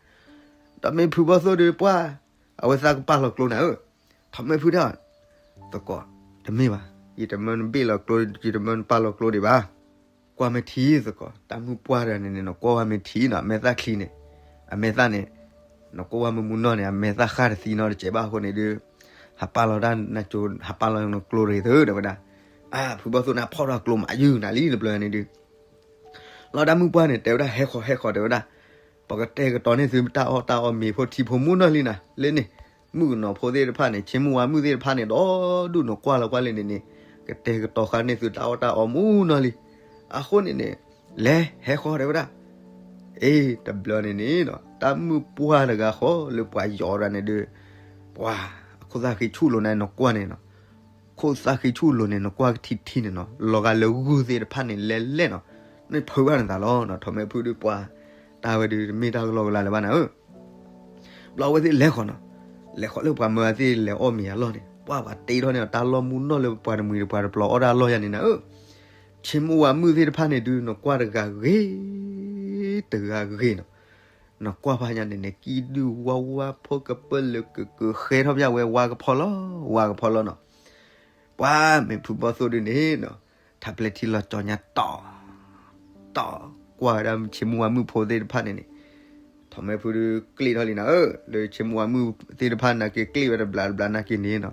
ဒီးမ့ၢ်ဖုဘီၣ်သိၣ်ဒီးပှၤ အဝဲသးကပာ်လီၤကျိနၤဧၢ. ထီၣ်မဲဖုတဲအီၤ, သကိး, တမ့ၢ်ဘၣ်, ယတမၢနဘ့ၣ်လီၤကျိ ယတမၢနပာ်လီၤကျိဒံးဘၣ်. ကွၢ်မ့ၢ်ထံသကိး, တၢ်မုၣ်ပှၢ်တဂၤန့ၣ်န့ၣ် နကွၢ်ဝဲမ့ၢ်ထံနီၤ, အမဲာ်သၣ်ချံန့ၣ်, အမဲာ်သၣ်န့ၣ်, နကွၢ်ဝဲမ့ၢ်မူနီၢ်န့ၣ် အမဲာ်သၣ်ဃၢ်တသံနီတစဲးဘၣ်အဃိန့ၣ်ဒီး ဟးပာ်လီၤတၢ်နကၠိ, ဟးပာ်လီၤနကျိတဂ့ၤသု တဲဝဲဒၣ်. အါ ဖုဘီၣ်သိၣ်န့ၣ်ဖီၣ်ထီၣ်ကျိမးယုၢ်နၤလံတဘျီန့ၣ်ဒီး လီၤတၢ်မုၣ်ပှၢ်န့ၣ် တဲဝဲဒၣ် ဟဲဃီၤဟဲဃီၤ တဲဝဲဒၣ်, ပကတဲာ်ကတီၤန့ၢ်သုတၢ်အီၣ်တၢ်အီမ့ၤဖိထံဖိမူနီၢ်လံနၤ, လၢန့ၣ်, မုၣ်ကနီၤဖိသ့ၣ်တဖၣ်န့ၣ် ဆ့မုၢ်ဝါမုၣ်သ့ၣ်တဖၣ်န့ၣ် ဒီဒူၣ်နကွၢ်လီၤကွၢ်လၢန့ၣ်န့ၣ်, ကတဲာ်ကတီၤဃာ်န့ၢ်သုတၢ်အီၣ်တၢ်အီမူနီၢ်လံ. အဃိန့ၣ်န့ၣ်, လဲၤဟဲဃီၤ တဲဝဲဒၣ်. အ့ တဘျီန့ၣ်န့ၣ်နီၤ တၢ်မုၣ်ပှၢ်တဂၤဃီလၢပှၤယီၤတဂၤန့ၣ်ဒီး ပှၤအခိၣ်သၣ်ဃံဆူၣ်လိၤန့ၣ်နကွၢ်န့ၣ်နီၤ, ခိၣ်သၣ်ဃံဆူၣ်လိၤန့ၣ် နကွၢ်ကထံထံန့ၣ်နီၤ လီၤဂာ်လၢဂုၢ်သ့ၣ်တဖၣ်န့ၣ်လဲၤလဲၣ်နီၤ, န့ၣ်ဖုးဘၣ်နသးလီၤနီၤ. ထီၣ်မဲဖုဒီးပှၤ တၢ်ဝဲဒုးတမ့ၢ်တၢ်ကလီကလီလၢၤဘၣ်နၤဧၢ. ဘျီအဝဲသ့ၣ်လဲၤဃီၤနီၤ, လဲၤဃီၤလၢပှၤမၢအသ့ၣ်လဲၤအီၣ်မ့ၤအလီၢ်န့ၣ် ပှၤဘၣ်တ့ထီၣ်န့ၢ်အီၤတၢ်လီၢ်မူနီၢ်လၢပှၤတမှံၤဒီး ပှၤတပျီၤအီၣ်တၢ်လီၢ်ယါန့ၣ်နၤဧၢ. ဆ့မုၢ်ဝါမုၣ်သ့ၣ်တဖၣ်န့ၣ်ဒုး နကွၢ်တဂၤဂ့ၤ တဂၤဂ့ၤနီၤ, နကွၢ်ဖးညါန့ၣ်န့ၣ် ကံၣ်ဒုၣ်ဝါဝါဖိကပၢၢ်လၢကက ဃဲထီၣ်ဖၠၣ်ဝဲ ဝါကဖီလီၤ ဝါကဖီလီၤနီၤ. ပှၤမ့ၢ်ဖုဘီၣ်သိၣ်ဒုးန့ၣ်နီၤ, ထးပျဲထံလီၤကၠီညါတီၤ တီၤ ကွၢ်ဝဲဒၣ်ဆ့မုၢ်ဝါမုၣ်ဖိသ့ၣ်တဖၣ်န့ၣ်န့ၣ်, ထီၣ်မဲဖုဒုးကျ့ထီၣ်လံနၤဧၢ, လၢဆ့မုၢ်ဝါမုၣ်သ့ၣ်တဖၣ်နာ်က့ၤကျ့ဝဲတဘျးတဘျးနာ်က့ၤန့ၣ်နီၤ,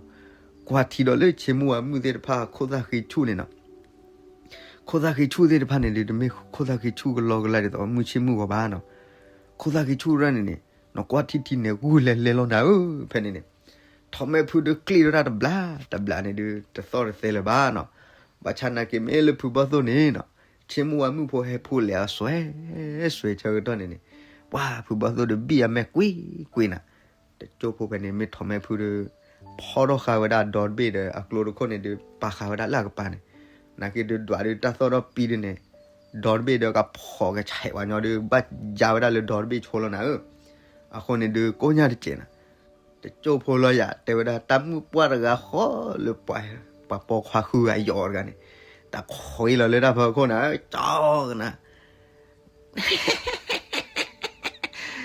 ကွၢ်ထံဒီးလၢဆ့မုၢ်ဝါမုၣ်သ့ၣ်တဖၣ်ခိၣ်သၣ်ဃံဆူၣ်န့ၣ်နီၤ, ခိၣ်သၣ်ဃံဆူၣ်သ့ၣ်တဖၣ်န့ၣ်ဒုး တမ့ၢ်ခိၣ်သၣ်ဃံဆူၣ်ကလီကလီဒ်သိးမုၢ်ဆ့မုၢ်ဂီၤဘၣ်နီၤ, ခိၣ်သၣ်ဃံဆူၣ်ရၢ်န့ၣ်န့ၣ်, နကွၢ်ထံထံန့ၣ် ဂုၢ်လဲၤလဲၤလီၤနၤဧၢ, ဖဲန့ၣ်န့ၣ် ထီၣ်မဲဖုဒုးကျ့ထီၣ်တၢ်တဘျး တဘျးန့ၣ်ဒုး တသီၣ်တသဲလၢၤဘၣ်နီၤ, ဘၣ်ဆၣ်နာ်က့ၤမ့ၢ်လၢဖုဘီၣ်သိၣ်န့ၣ်နီၤ, ဆ့မုၢ်ဝါမုၣ်ဖိဟဲဖိလဲၤအီၤစွဲ စွဲဆၢကတီၢ်န့ၣ်န့ၣ်, ပှၤဖုဘီၣ်သိၣ်ဒုးဘံၣ်အမဲာ်ကွံာ်ကွံာ်နၤ, တကၠိၢ်ဖိဖဲန့ၣ် မ့ၢ်ထီၣ်မဲဖုဒီး ဖီထီၣ်ဃာ်ဝဲဒၣ်ဒီတဘ့ၣ်ဒီး အကျိတခိၣ်န့ၣ်ဒုး ပာ်ဃာ်ဝဲဒၣ်လၢအကပၤန့ၣ်, နာ်က့ၤဒုးဒွးဒုးတၢ်သီၣ်ဒီးပံဒုးန့ၣ်, ဒီတဘ့ၣ်ဒီးကဖီၣ်ကဆဲးဝဲညီဒုး ဘၣ်ယါဝဲဒၣ်လၢဒီတဘ့ၣ်ဆိလီၤနၤဧၢ, အဃိန့ၣ်ဒုးကိးညါတစဲးနၤ, တကၠိၢ်ဖိလီၤယၤ တဲဝဲဒၣ်တၢ်မုၣ်ပှၢ်တဂၤဃီလၢပှၤပိာ်ခွါဃုဂၤယီၤတဂၤန့ၣ်, တၢ်ခိးအံၤလီၤလၢတၢ်ဖီခိၣ်နၤဧၢ, ကၠီကနၤ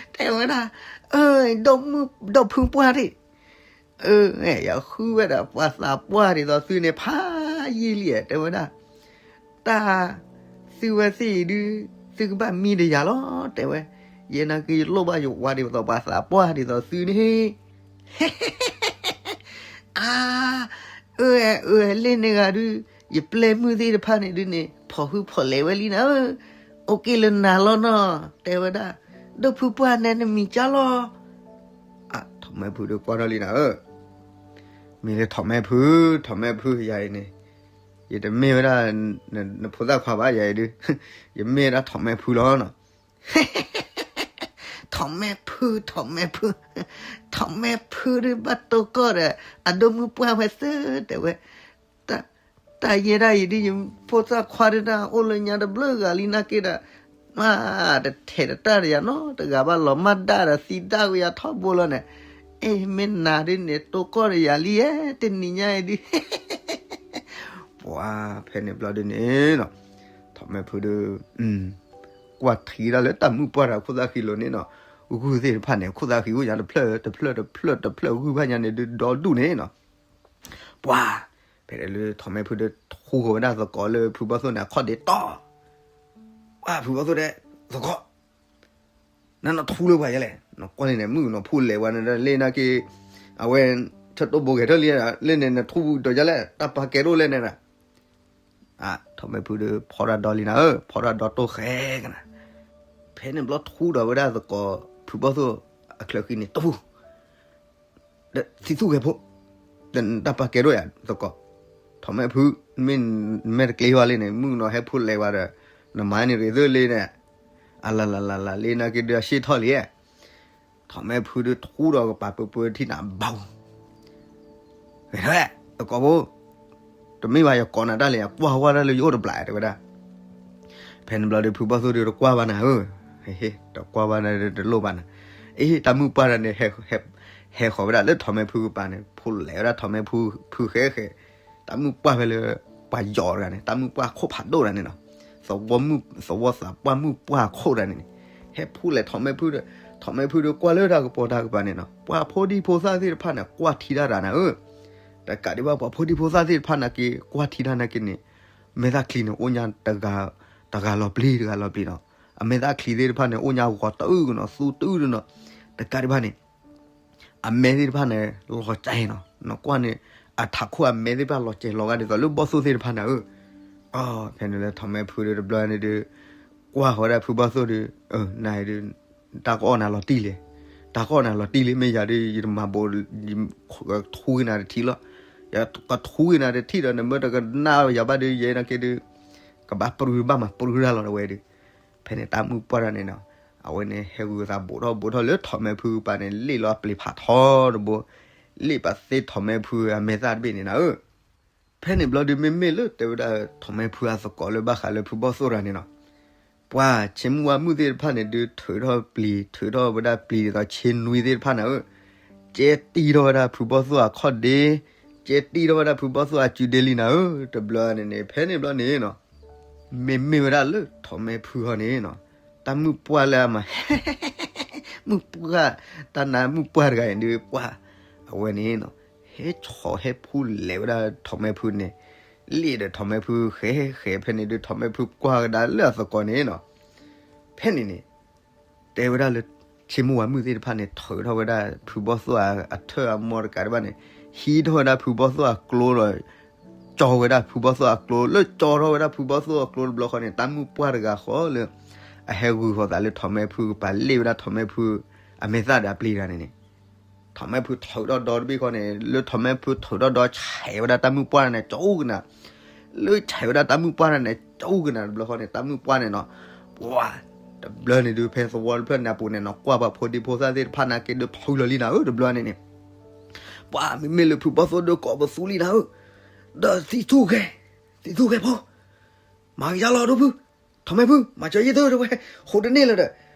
တဲဝဲဒၣ်, အၢ ဒီးဖုပှၢ်ဒံး, အၢ ယဃုဝဲဒၣ်ပှၤသးပှၢ်ဒ်သိးသုန့ၣ် ဖးယံာ်လံ, တဲဝဲဒၣ်, တၢ်သုဝဲသ့ၣ်အံၤဒုး သုကဘၣ်မံဒီးယၤလီၤ, တဲဝဲ, ယဲနာ်က့ၤယလိၣ်ဘၣ်ယဝၤဒ်သိးပှၤသးပှၢ်ဒ်သိးသုန့ၣ် အါ, အၢ အၢ လ့ၣ်န့ၣ်ဂၤဒုး, ယပျဲၢ်မုၣ်သ့ၣ်တဖၣ်န့ၣ်ဒုးန့ၣ် ဖီၣ်ဟုဖီၣ်လဲၤဝဲလံနၤဧၢ, အိၣ်က့ၤလၢနၤလီၤနီၤ, တဲဝဲဒၣ်, ဒီးဖုပှၢ်နဲနမံၤကၢ်လီၤ, ထီၣ်မဲဖုဒီးကွၢ်ထီၣ်လံနၤဧၢ, မ့ၢ်လၢထီၣ်မဲဖု, ထီၣ်မဲဖုယၤအံၤန့ၣ်, ယတမ့ၢ်ဝဲဒၣ် နဖိသၣ်ခွါဘၣ်ယၤအံၤဒုး, ယမ့ၢ်ဝဲဒၣ်ထီၣ်မဲဖုလီၤနီၤ ထီၣ်မဲဖု, ထီၣ်မဲဖု, ထီၣ်မဲဖုဒုးဘၣ်တိၢ်ကီၢ်ဒီး အဒိၣ်မုၣ်ပှၢ်ဝဲသၢတဲဝဲ, တၢ်ယဲဒၣ်အံၤဒုး ယဖိသၣ်ခွါဒုးတၢ်အိၣ်လၢညါတဘျုးဂၤလံနာ်က့ဒီး, မ့ၢ်တထဲးတတၢ်ဒီးယၤနီတဂၤဘၣ်လီၤ, မ့ၢ်ဒၣ်ဒီးသံဒၣ်ဝဲယၤထီဘိလီၤန့ၣ်, အ့ မ့ၢ်နၤဒုးန့ၣ် တိၢ်ကီၢ်ဒီးယၤလံဧါ တနံၤညါအံၤဒုး ပှၤဖဲန့ၣ်ဘျီဒုးန့ၣ်နီၤ, ထီၣ်မဲဖုဒီး ကွၢ်ထံတၢ်လၢတၢ်မုၣ်ပှၢ်တဂၤခိၣ်သၣ်ဃံလိၤန့ၣ်နီၤ, ဂုၢ်သ့ၣ်တဖၣ်န့ၣ် ခိၣ်သၣ်ဃံအိၣ်ညါတဖျၢၣ်တဖျၢၣ်တဖျၢၣ်တဖျၢၣ် ဂုၢ်ဘၣ်ညါန့ၣ်ဒုးဒီဒူၣ်န့ၣ်နီၤ, ပှၤ ဖဲလၢထီၣ်မဲဖုဒီးထူဃီၤဝဲဒၣ်သကိးလၢဖုဘီၣ်သိၣ်န့ၣ် အခီၣ်ဒ့တီၤ ပှၤဖုဘီၣ်သိၣ်ဒဲး သကိး နနထူလၢပှၤယဲလဲၣ်, နကွၢ်လံန့ၣ် မုၣ်ကနီၤဖိလဲၤဝဲန့ၣ်လၢနာ်က့, အဝဲ ဆၢတိၢ်ဘိဂဲၤထၢၣ်လံ, လၢန့ၣ်နထူဒီးယဲလဲၣ် တၢ်ပာ်ကဲဒိၣ်လဲၣ်န့ၣ်, ထီၣ်မဲဖုဒီးဖီတၢ်ဒီလံနၤဧၢ, ဖီတၢ်ဒီတိၢ်ဃဲကနၤ, ဖဲန့ၣ်ဘျီထူဒီးဝဲဒၣ်သကိး ဖုဘီၣ်သိၣ်အချၢဃံန့ၣ်တပူၤ ဒီးသံသူၣ်ဂဲၤဖိ, တၢ်ပာ်ကဲဒိၣ်ယၤသကိး, ထီၣ်မဲဖု, မ့ၢ်မဲာ်တကျ့ၤဝဲလံန့ၣ် မုၣ်ကနီၤဟဲဖိလဲၤဝဲဒီး နမၤန့ၣ်ရ့ၤသၢလံန့ၣ်, အလၤလၤလၤလၤလံနာ်က့ဒီးအရှေ့ထီၣ်လံ, ထီၣ်မဲဖုဒီးထူဒီးကပၤပၢပၢထံၣ်နၤဘၣ်, ဂဲၤထၢၣ် သကိးဖိ, တမ့ၢ်ဘၣ်ယကိးနၤတၢ်လဲၣ် ယကွၢ်ဝဲဒၣ်လၢယအိၣ်တဘျီ တဲဝဲဒၣ်. ဖဲန့ၣ်ဘျီဒီး ဖုဘီၣ်သိၣ်ဒီးတကွၢ်ဘၣ်နၤဧၢ, တကွၢ်ဘၣ်နၤတလိၣ်ဘၣ်နၤ, အ့ တၢ်မုၣ်ပှၢ်တဂၤန့ၣ် ဟဲဃီၤဝဲဒၣ်လၢထိးမဲဖုကပၤန့ၣ် ဖိလဲၤဝဲဒၣ်ထိးမဲဖုဃဲဃဲ, တၢ်မုၣ်ပှၢ်ဖဲလၢ ပှၤယီၤတဂၤန့ၣ် တၢ်မုၣ်ပှၢ်ခိၣ်ဖးဒိၣ်တဂၤန့ၣ်နီၤ, သဝီသးပှၢ်မုၣ်ပှၢ်ခိၣ်တဂၤန့ၣ်န့ၣ်, ဟဲဖိလဲၤထိးမဲဖုဒီး ထိးမဲဖုဒီးကွၢ်လၢတၢ်ကပီၤတၢ်ကပၤန့ၣ်နီၤ ပှၤဖိဒံဖိသၣ်သ့ၣ်တဖၣ်န့ၣ် ကွၢ်ထံတၢ်တဂၤနၤဧၢ, တကးဒံးဘၣ် ပှၤဖိဒံဖိသၣ်သ့ၣ်တဖၣ်နာ်က့ ကွၢ်ထံတၢ်နာ်က့န့ၣ် မဲာ်သၣ်ချံန့ၣ် အိၣ်ညါ တဂၤလီၤပျံၤ တဂၤလီၤပျံၤနီၤ, အမဲာ်သၣ်ချံသ့ၣ်တဖၣ်န့ၣ် အိၣ်ညါဂီၤတအုၣ်ကနီၤ သူတအုၣ်တနီၤ, တကးဒံးဘၣ်န့ၣ် အမဲာ်သ့ၣ်တဖၣ်န့ၣ် လီၤစဲနီၤ, နကွၢ်န့ၣ် အထးခိၣ်အမဲာ်သ့ၣ်တဖၣ်လီၤစဲလီၤဂာ်ဒ်သိးလၢဘီၣ်သိၣ်သ့ၣ်တဖၣ်နၤဧၢ, ဖဲန့ၣ်လၢထိးမဲဖုဒီးတဘျီန့ၣ်ဒီး ကွၢ်ဃီၤဝဲဒၣ်ဖုဘီၣ်သိၣ်ဒီး နဒုး တၢ်ကအီၣ်နၤလီၤတံၢ်လံ, တၢ်ကအီၣ်နၤလီၤတံၢ်လံ မ့ၢ်ယၤဒီး ယတမၤဘိး ထူဂ့ၤနၤတထံၣ်လီၤ, ယကထူဂ့ၤနၤတထံၣ်ဒီး နမ့ၢ်တကနၣ်ယၤဘၣ်ဒီး ယဲနာ်က့ဒီး ကဘၣ်ပြူဘၣ်မၤပြူတၢ်လီၤတဝဲဒီး, ဖဲန့ၣ်တၢ်မုၣ်ပှၢ်တဂၤန့ၣ်နီၤ, အဝဲန့ၣ်ဟဲဂုာ်သးဘူးထီၣ်ဘူးထီၣ်လၢထိးမဲဖုကပၤန့ၣ် လ့ၣ်လီၤအပျ့ၤဖးထီတဘိ, လ့ၣ်ပာ်သ့ထိးမဲဖုအမဲာ်သၣ်တဘ့ၣ်န့ၣ်နၤဧၢ, ဖဲန့ၣ်ဘျီဒီးမ့မ့ၢ်လၢတဲဝဲဒၣ်ထိးမဲဖုအသကိးလၢဘၣ်ဃးလၢဖုဘီၣ်သိၣ်တဂၤန့ၣ်နီၤ, ပှၤဆ့မုၢ်ဝါမုၣ်သ့ၣ်တဖၣ်န့ၣ်ဒုး ထုးထီၣ်ပျံၤ ထုးထီၣ်ဝဲဒၣ်ပျံၤဒ်သိးဆ့နွံသ့ၣ်တဖၣ်နၤဧၢ, ကဲတံၢ်ထီၣ်ဝဲဒၣ်ဖုဘီၣ်သိၣ်အခီၣ်ဒ့, ကဲတံၢ်ထီၣ်ဝဲဒၣ်ဖုဘီၣ်သိၣ်အစုဒ့လံနၤဧၢ, တဘျီန့ၣ်န့ၣ် ဖဲန့ၣ်ဘျီန့ၣ်နီၤ, မ့မ့ၢ်ဝဲဒၣ်လၢထိးမဲဖုဟီန့ၣ်နီၤ, တၢ်မုၣ်ပှၢ်လၢအမၤ မုၣ်ပှၢ်, တၢ်နါမုၣ်ပှၢ်တဂၤအံၤဒုးပှၢ်, အဝဲန့ၣ်နီၤ, ဟဲဆီၣ်ဟဲဖူလဲၤဝဲဒၣ်ထိးမဲဖုန့ၣ်, လ့ၣ်ဒီးထိးမဲဖုဃဲဃဲ ဖဲန့ၣ်ဒုးထိးမဲဖုကွၢ်ကဒါလၢအသကိးန့ၣ်နီၤ, ဖဲန့ၣ်န့ၣ် တဲဝဲဒၣ်လၢ ဆ့မုၢ်ဝါမုၣ်သ့ၣ်တဖၣ်န့ၣ် ထုးထီၣ်ဝဲဒၣ်ဖုဘီၣ်သိၣ်အထၢၣ်အမိၢ်တကးဒံးဘၣ်န့ၣ်, ဟံးထီၣ်ဝဲဒၣ်ဖုဘီၣ်သိၣ်အကျိဒီး ကၠီဝဲဒၣ်ဖုဘီၣ်သိၣ်အကျိ, လၢကၠီထီၣ်ဝဲဒၣ်ဖုဘီၣ်သိၣ်အကျိတဘျီဃီန့ၣ် တၢ်မုၣ်ပှၢ်တဂၤဃီလၢ အဟဲဂုာ်ဃီၤသးလၢထိးမဲဖုကပၤ လ့ၣ်ဝဲဒၣ်ထိးမဲဖုအမဲာ်သၣ်ဒီးအပျ့ၤတဂၤန့ၣ်န့ၣ်, ထိးမဲဖုထုးထီၣ်ဒီတဘ့ၣ်ဃီန့ၣ် လၢထိးမဲဖုထုးထီၣ်ဒီဆဲးဝဲဒၣ်တၢ်မုၣ်ပှၢ်န့ၣ် ကၠီကနၤ, လၢဆဲးဝဲဒၣ်တၢ်မုၣ်ပှၢ်န့ၣ် ကၠီကနၤတဘျီဃီန့ၣ် တၢ်မုၣ်ပှၢ်န့ၣ်နီၤ, ပှၤ တဘျီန့ၣ်ဒုး ဖဲသဝီတဖျၢၣ်န့ၣ်အပူၤန့ၣ်နီၤ ကွၢ်ပှၤဖိဒံဖိသၣ်သ့ၣ်တဖၣ်နာ်က့ဒုးဖုလီၤလံနၤဧၢ တဘျီန့ၣ်န့ၣ်, ပှၤမ့မ့ၢ်လၢဖုဘီၣ်သိၣ်ဒုးကိးပသူလံနၤဧၢ, ဒီးသံဆူၣ်ဂဲၤ, သံဆူၣ်ဂဲၤဖိ မၤကယါလီၤဒိဖု, ထိးမဲဖု မၤစၢၤယ့ၢ်သုတဝဲ, ဟူးတန့ၢ်လၢၤဒီး,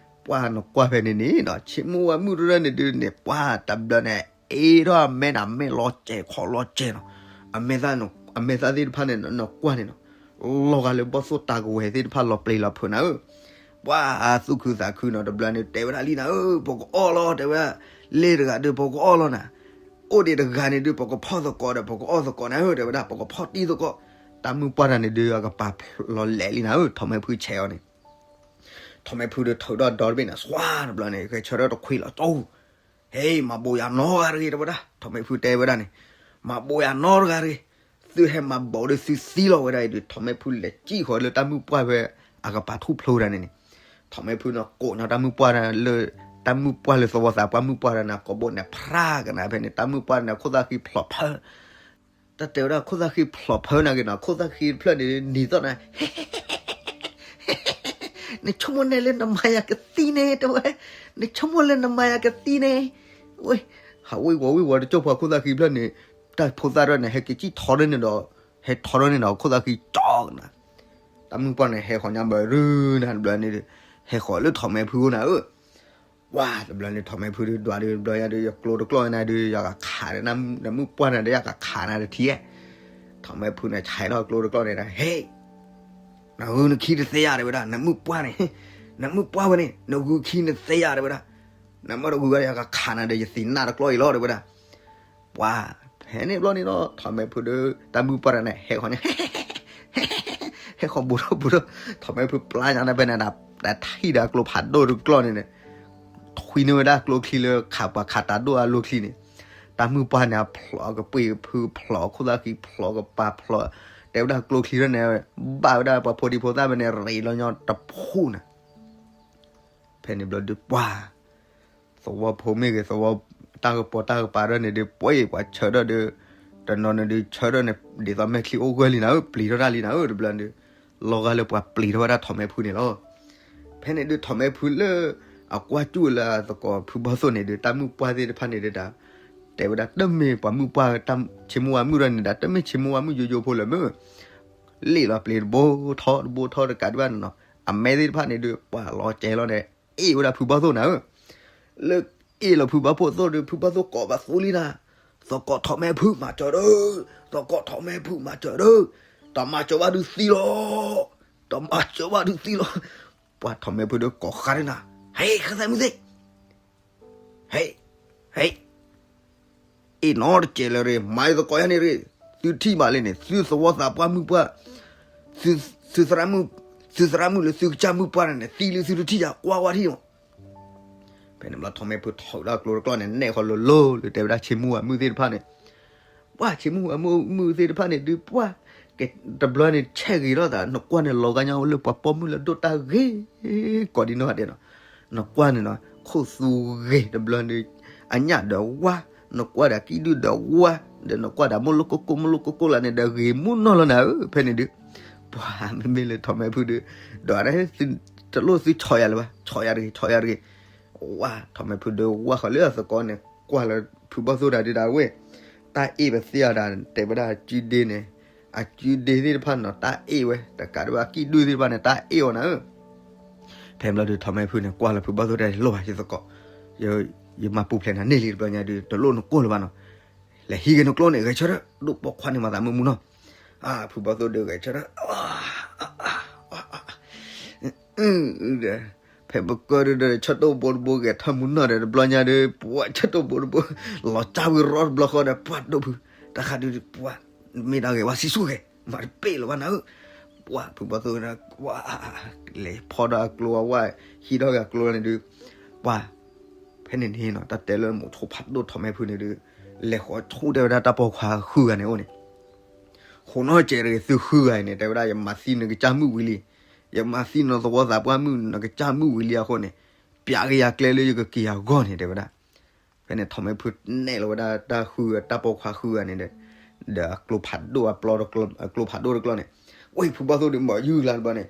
ပှၤနကွၢ်ဖဲန့ၣ်န့ၣ်နီၤ ဆ့မုၢ်ဝါမုၣ်တရၢၢ်န့ၣ်ဒုးန့ၣ် ပှၤတဘျီန့ၣ် အ့ထီၣ်အမဲာ်န့ၣ် အမဲာ်လီၤစဲးခီလီၤစဲးနီၤ, အမဲာ်သၣ်သ့ၣ်တဖၣ်န့ၣ် နကွၢ်န့ၣ်နီၤ, လီၤဂာ်လၢဘီၣ်သိၣ်တၢ်ကဝဲၤသ့ၣ်တဖၣ်လီၤပျံၤလီၤဖုးနၤဧၢ, ပှၤသူၣ်ခုသးခုနီၤ တဘျီန့ၣ် တဲဝဲဒၣ်လံနၤဧၢ ပကအီၣ်လီၤ တဲဝဲဒၣ်, လ့ၣ်တဂၤဒုး ပကအီၣ်လီၤနၤ အိၣ်ဒံးတဂၤန့ၣ်ဒုး ပကဖီၣ်သကိးဒီး ပကအီၣ်သကိးနၤဧၢ တဲဝဲဒၣ်, ပကဖီၣ်တံၢ်သကိး, တၢ်မုၣ်ပှၢ်တဂၤန့ၣ်ဒုး အကပၤလီၤလဲၤလံနၤဧၢ ထိးမဲဖုဆဲးအီၤန့ၣ်, ထိးမဲဖုဒီးထုးထီၣ်ဒီတဘ့ၣ်န့ၣ် စွါတဘျီန့ၣ် ဂဲၤဆၢထၢၣ်တခွံလီၤကၠိ, ဟ့ မၤဘိးယၤနီတဂၤတဂ့ၤ တဲဝဲဒၣ်, ထိးမဲဖုတဲဝဲဒၣ်န့ၣ်, မၤဘိးယၤနီတဂၤတဂ့ၤ, သုဟဲမၤဘိးဒီးသုသံလီၤဝဲဒၣ်အံၤဒီး ထိးမဲဖုလဲၤစံၣ်ဃီၤလၢတၢ်မုၣ်ပှၢ်ဖဲ အကပၤထူၣ်ဖျိတၢ်န့ၣ်န့ၣ်, ထိးမဲဖုန့ၣ်ကိးညီတၢ်မုၣ်ပှၢ်လၢ တၢ်မုၣ်ပှၢ်လၢသဝီသးပှၢ်မုၣ်ပှၢ်တဂၤန့ၣ် ကိးဘိန့ၣ် ဖြးကနၤဖဲန့ၣ် တၢ်မုၣ်ပှၢ်န့ၣ် ခိၣ်သၣ်ဃံဖျိးဖၢ တၢ်တဲဝဲဒၣ်ခိၣ်သၣ်ဃံဖျိးဖၢနာ်က့နီၤ ခိၣ်သၣ်ဃံတဖျၢၣ်န့ၣ် နံၤသီၣ်န့ၣ် နဆိကမိၣ်နဲၣ်လၢနမၤယၤကသံန့ၣ် တဲဝဲ, နဆိကမိၣ်လၢနမၤယၤကသံန့ၣ်, ဝဲ, ဟးဝံၣ်ဝီၤဝံၣ်ဝီၤတကၠိၢ်ဖီခိၣ်သၣ်ဃံဖျၢၣ်န့ၣ်, တၢ်ဖိသၣ်တဖျၢၣ်န့ၣ် ဟဲက့ၤစံၣ်ထီထီၣ်န့ၣ်ဒီး, ဟဲထီထီၣ်န့ၣ်ဒီး ခိၣ်သၣ်ဃံကၠီကနၤ, တၢ်မုၣ်ပှၢ်န့ၣ် ဟဲဃီၤညါဘၢရူနၤတဘျီန့ၣ်, ဟဲဃီၤလၢထိးမဲဖုအိၣ်နၤဧၢ ပှၤတဘျီန့ၣ် ထိးမဲဖုဒုးဒွးဒုးတဘျီညါဒုး ယကျိတကျီၢ်နၤဒုး ယကခးနမုၣ်ပှၢ်နၤဒီး ယကခးနၤတထံၣ်ဧဲ, ထိးမဲဖုန့ၣ် ဆဲးထီၣ်ကျိတကျီၢ်န့ၣ်ဒီး ဟ့ၣ်, နဂုာ်နခံတသ့ယၤတဲဝဲဒၣ် နမုၣ်ပှၢ်န့ၣ်, နမုၣ်ပှၢ်ဝဲန့ၣ် နဂုာ်ခံနသ့ယၤတဲဝဲဒၣ်, နမ့ၢ်တဂုာ်ဝဲဒီး ယကခးနၤဒီး ယသ့ၣ်နၢ်တကျီၢ်အံၤလီၤတဲဝဲဒၣ် ပှၤ, ဖဲန့ၣ်ဘျီန့ၣ်ဒီး ထိးမဲဖုဒီး တၢ်မုၣ်ပှၢ်တဂၤန့ၣ် ဟဲဃီၤန့ၣ်, ဟဲဃီၤဘူးထီၣ်ဘူးထီၣ်, ထိးမဲဖုပျၢ်ညါန့ၣ်ဖဲန့ၣ် တထံၣ်ဒီးကျိဖးဒိၣ်တကျီၢ်န့ၣ်န့ၣ်, ထွံန့ၢ်ဝဲဒၣ်ကျိချံလၢခးပှၤခးတၢ်ဒိၣ်အလိၤချံန့ၣ်, တၢ်မုၣ်ပှၢ်န့ၣ် အဖျိးကပှ့ၤဖုဖျိး ခိၣ်သၣ်ဃံဖျိးကပၤဖျိး, တဲဝဲဒၣ်ကျိချံထီၣ်န့ၣ်, ဘၣ်ဝဲဒၣ်ပှၤဖိဒံဖိသၣ်ဖဲန့ၣ် ရ့လီၤညီတဖုန့ၣ် ဖဲန့ၣ်ဘျီဒုးပှၤ သဝီဖိမ့ၢ်ဂ့ၤ သဝီတၢ်ကပီၤတၢ်ကပၤဒၣ်န့ၣ်ဒုး ပှၤပှၤဆၢထၢၣ်ဒီး, တနီၤန့ၣ်ဒုးဆၢထၢၣ်န့ၣ် ဒ်သိးမဲာ်ချံအိၣ်ဂၢၢ်လံနၤဧၢ ပျံၤထီၣ်တၢ်လံနၤဧၢ တဘျီဒုး, လီၤဂာ်လၢပှၤပျံၤထီၣ်ဝဲဒၣ်ထိးမဲဖုန့ၣ်လီၤ. ဖဲန့ၣ်ဒုးထိးမဲဖုလၢ အကွၢ်စူၣ်လၢအသကိးဖုဘီၣ်သိၣ်န့ၣ်ဒုး တၢ်မုၣ်ပှၢ်သ့ၣ်တဖၣ်န့ၣ်ဒုးတၢ်, တဲဝဲဒၣ်တမ့ၢ်ပှၤမုၣ်ပှၢ်ဆ့မိၢ်ဝၤမုၣ်ဒၣ်န့ၣ်ဒၣ် တမ့ၢ်ဆ့မိၢ်ဝၤမုၣ်ယိယိဖိလၢၤမ့ၢ် လ့ၣ်လီၤပျ့ၤတဘိထီတဘိထီတကးဒံးဘၣ်န့ၣ်နီၤ အမဲသ့ၣ်တဖၣ်န့ၣ်ဒုး ပှၤလီၤစဲးလီၤဒီး အ့ၣ်ဝဲဒၣ်ဖုဘီၣ်သိၣ်နၤဧၢ, လၢအ့ၣ်လီၤဖုဘီၣ်သိၣ်ဒီး ဖုဘီၣ်သိၣ်ကိးဘၣ်သိလံနၤ, သကိးထီၣ်မဲဖုမၤစၢၤဒီး, သကိးထီၣ်မဲဖုမၤစၢၤဒီး, တမၤစၢၤဘၣ်ဒုးသံလီၤ, တမၤစၢၤဘၣ်ဒုးသံလီၤ, ပှၤထီၣ်မဲဖုဒီးကိးဃါဒၣ်နၤ, ဟဲ ဃဲသဲမုၢ်သ့ၣ် ဟဲ ဟဲ အ့ၣ်နီတစဲးလၢၤရ့ၣ် မၤအသကိးယၤန့ၣ်ရ့ၣ်, သုထံၣ်ဘၣ်လံန့ၣ် သုသဝီသးပှၢ်မုၣ်ပှၢ်, သုသရၣ်မုၣ်, သုသရၣ်မုၣ်လၢသုကစၢ်မုၣ်ပှၢ်န့ၣ် သံလံသုတထံၣ်ယၤ ကွၢ်ဝဲထံၣ်လီၤ. ဖဲန့ၣ်ဘျီထီၣ်မဲဖုထီၣ်ဝဲဒၣ်ကျိတကျီၢ်န့ၣ် နဲၣ်ဃီလိၤလိၤလၢတဲဝဲဒၣ်ဆ့မိၢ်ဝၤမုၣ်သ့ၣ်တဖၣ်န့ၣ် ပှၤဆ့မိၢ်ဝၤမုၣ်သ့ၣ်တဖၣ်န့ၣ်ဒုး ပှၤ ကဲတဘျီန့ၣ် ဆဲးဂ့ၤထီၣ်သး နကွၢ်န့ၣ် လီၤဂာ်ညါအိၣ်လၢပှၤပိာ်မုၣ်လၢဒိၣ်တၢ်ဂ့ၤ ကိးဒံနီၢ်ဂၤဒဲးနီၤ, နကွၢ်န့ၣ်နီၤ ခိၣ်သူဂ့ၤတဘျီဒီး အညၣ်ဒီးဝါ, နကွၢ်ဒီးကံၣ်ဒုၣ်ဒီးဝါ, ဒီးနကွၢ်ဒီးမိၢ်လိၣ်ကိၢ်ကိၢ် မိၢ်လိၣ်ကိၢ်ကိၢ်လၢန့ၣ်ဒီးဂ့ၤမူနီၢ်လီၤနၤဧၢ, ဖဲန့ၣ်ဒုး ပှၤမ့မ့ၢ်လၢထီၣ်မဲဖုဒုး ဒီး တလိၣ်သုဆီၣ်ယၤလၢၤဘၣ်, ဆီၣ်ယၤတဂ့ၤ ဆီၣ်ယၤတဂ့ၤ, ဝါ ထီၣ်မဲဖုဒုးဝါဃီၤလၢအသကိးန့ၣ် ကွၢ်လၢဖုဘီၣ်သိၣ်တၢ်ဒုးဒၣ်ဝဲ, တၢ်အ့ၣ်ပသ့အီၤဒၣ် တဲဝဲဒၣ်အကုဒ့န့ၣ်, အကုဒ့သ့ၣ်တဖၣ်န့ၣ် တၢ်အ့ၣ်ဝဲ တကးဒံးဘၣ်ကံၣ်ဒုၣ်သ့ၣ်တဖၣ်န့ၣ် တၢ်အ့ၣ်အီၤနၤဧၢ ဖဲဘျီဒုးထီၣ်မဲဖုန့ၣ် ကွၢ်လၢဖုဘီၣ်သိၣ်တၢ်လိၣ်ဘၣ်ယသကိး, ယမၤပူၤဖျဲးနၤန့ၢ်လံတဘျီညါဒုး တလိၣ်နကိၢ်လၢၤဘၣ်နီၤ, လဲၤဟံးက့ၤနကျိန့ၣ် ဂဲၤဆၢထၢၣ် ဒိၣ်ပိာ်ခွါန့ၣ်မၤသးမုာ်မုာ်နီၤ, ဖုဘီၣ်သိၣ်ဒုးဂဲၤဆၢထၢၣ် ဖဲပကၢဒုးဒီး ဆၢတိၢ်ဘိတဘိဂဲၤထၢၣ်မုာ်နီၢ်ဒီး တဘျီညါဒုး ပှၤဆၢတိၢ်ဘိတဘိ လီၤကၢ်ဝံၤရီတဘျီဃီဒီး ပှၤဒိၣ်ဖု တၢ်ခါဒုး ပှၤ မ့ၢ်တၢ်ဂဲၤဝါဆံးဆူၣ်ဂဲၤ မၤတပ့ၢ်လၢၤဘၣ်နၤဧၢ, ပှၤဖုဘီၣ်သိၣ်ဝဲဒၣ် ပှၤ လဲၤဖီၣ်ဒီးအကျိအဝဲ ဟံးထီၣ်က့ၤအကျိန့ၣ်ဒုး ပှၤ ဖဲန့ၣ်န့ၣ်နီၤ တၢ်တဲလၢမိၢ်ဆိဖးဒိၣ်ထီၣ်မဲဖုန့ၣ်ဒုး လဲၤဃီၤဆူတဲဝဲဒၣ်တၢ်ပိာ်ခွါဃုဂၤန့ၣ်အိၣ်န့ၣ် ဃိးနီၢ်ကဲးတဂ့ၤ သုဃုဂၤအံၤန့ၣ် တဲဝဲဒၣ် ယမၤသံနကစၢ်မုၣ်ဝံၤလံ, ယမၤသံနသဝီသးပှၢ်မုၣ်နကစၢ်မုၣ်ဝံၤလံအဃိန့ၣ်, ပျးက့ၤယၤကျဲလၢယကက့ၤယၤဂီၢ်န့ၣ် တဲဝဲဒၣ်. ဖဲန့ၣ်ထီၣ်မဲဖုနဲၣ်လီၤဝဲဒၣ်တၢ်ဃုဂၤ တၢ်ပိာ်ခွါဃုဂၤန့ၣ်ဒီး, ဒီးအကျိဖးဒိၣ်အပျီ, အကျိဖးဒိၣ်တကျီၢ်န့ၣ်, ဝဲဖုဘီၣ်သိၣ်ဒုးမၤယုၢ်လၢတဘျီန့ၣ်,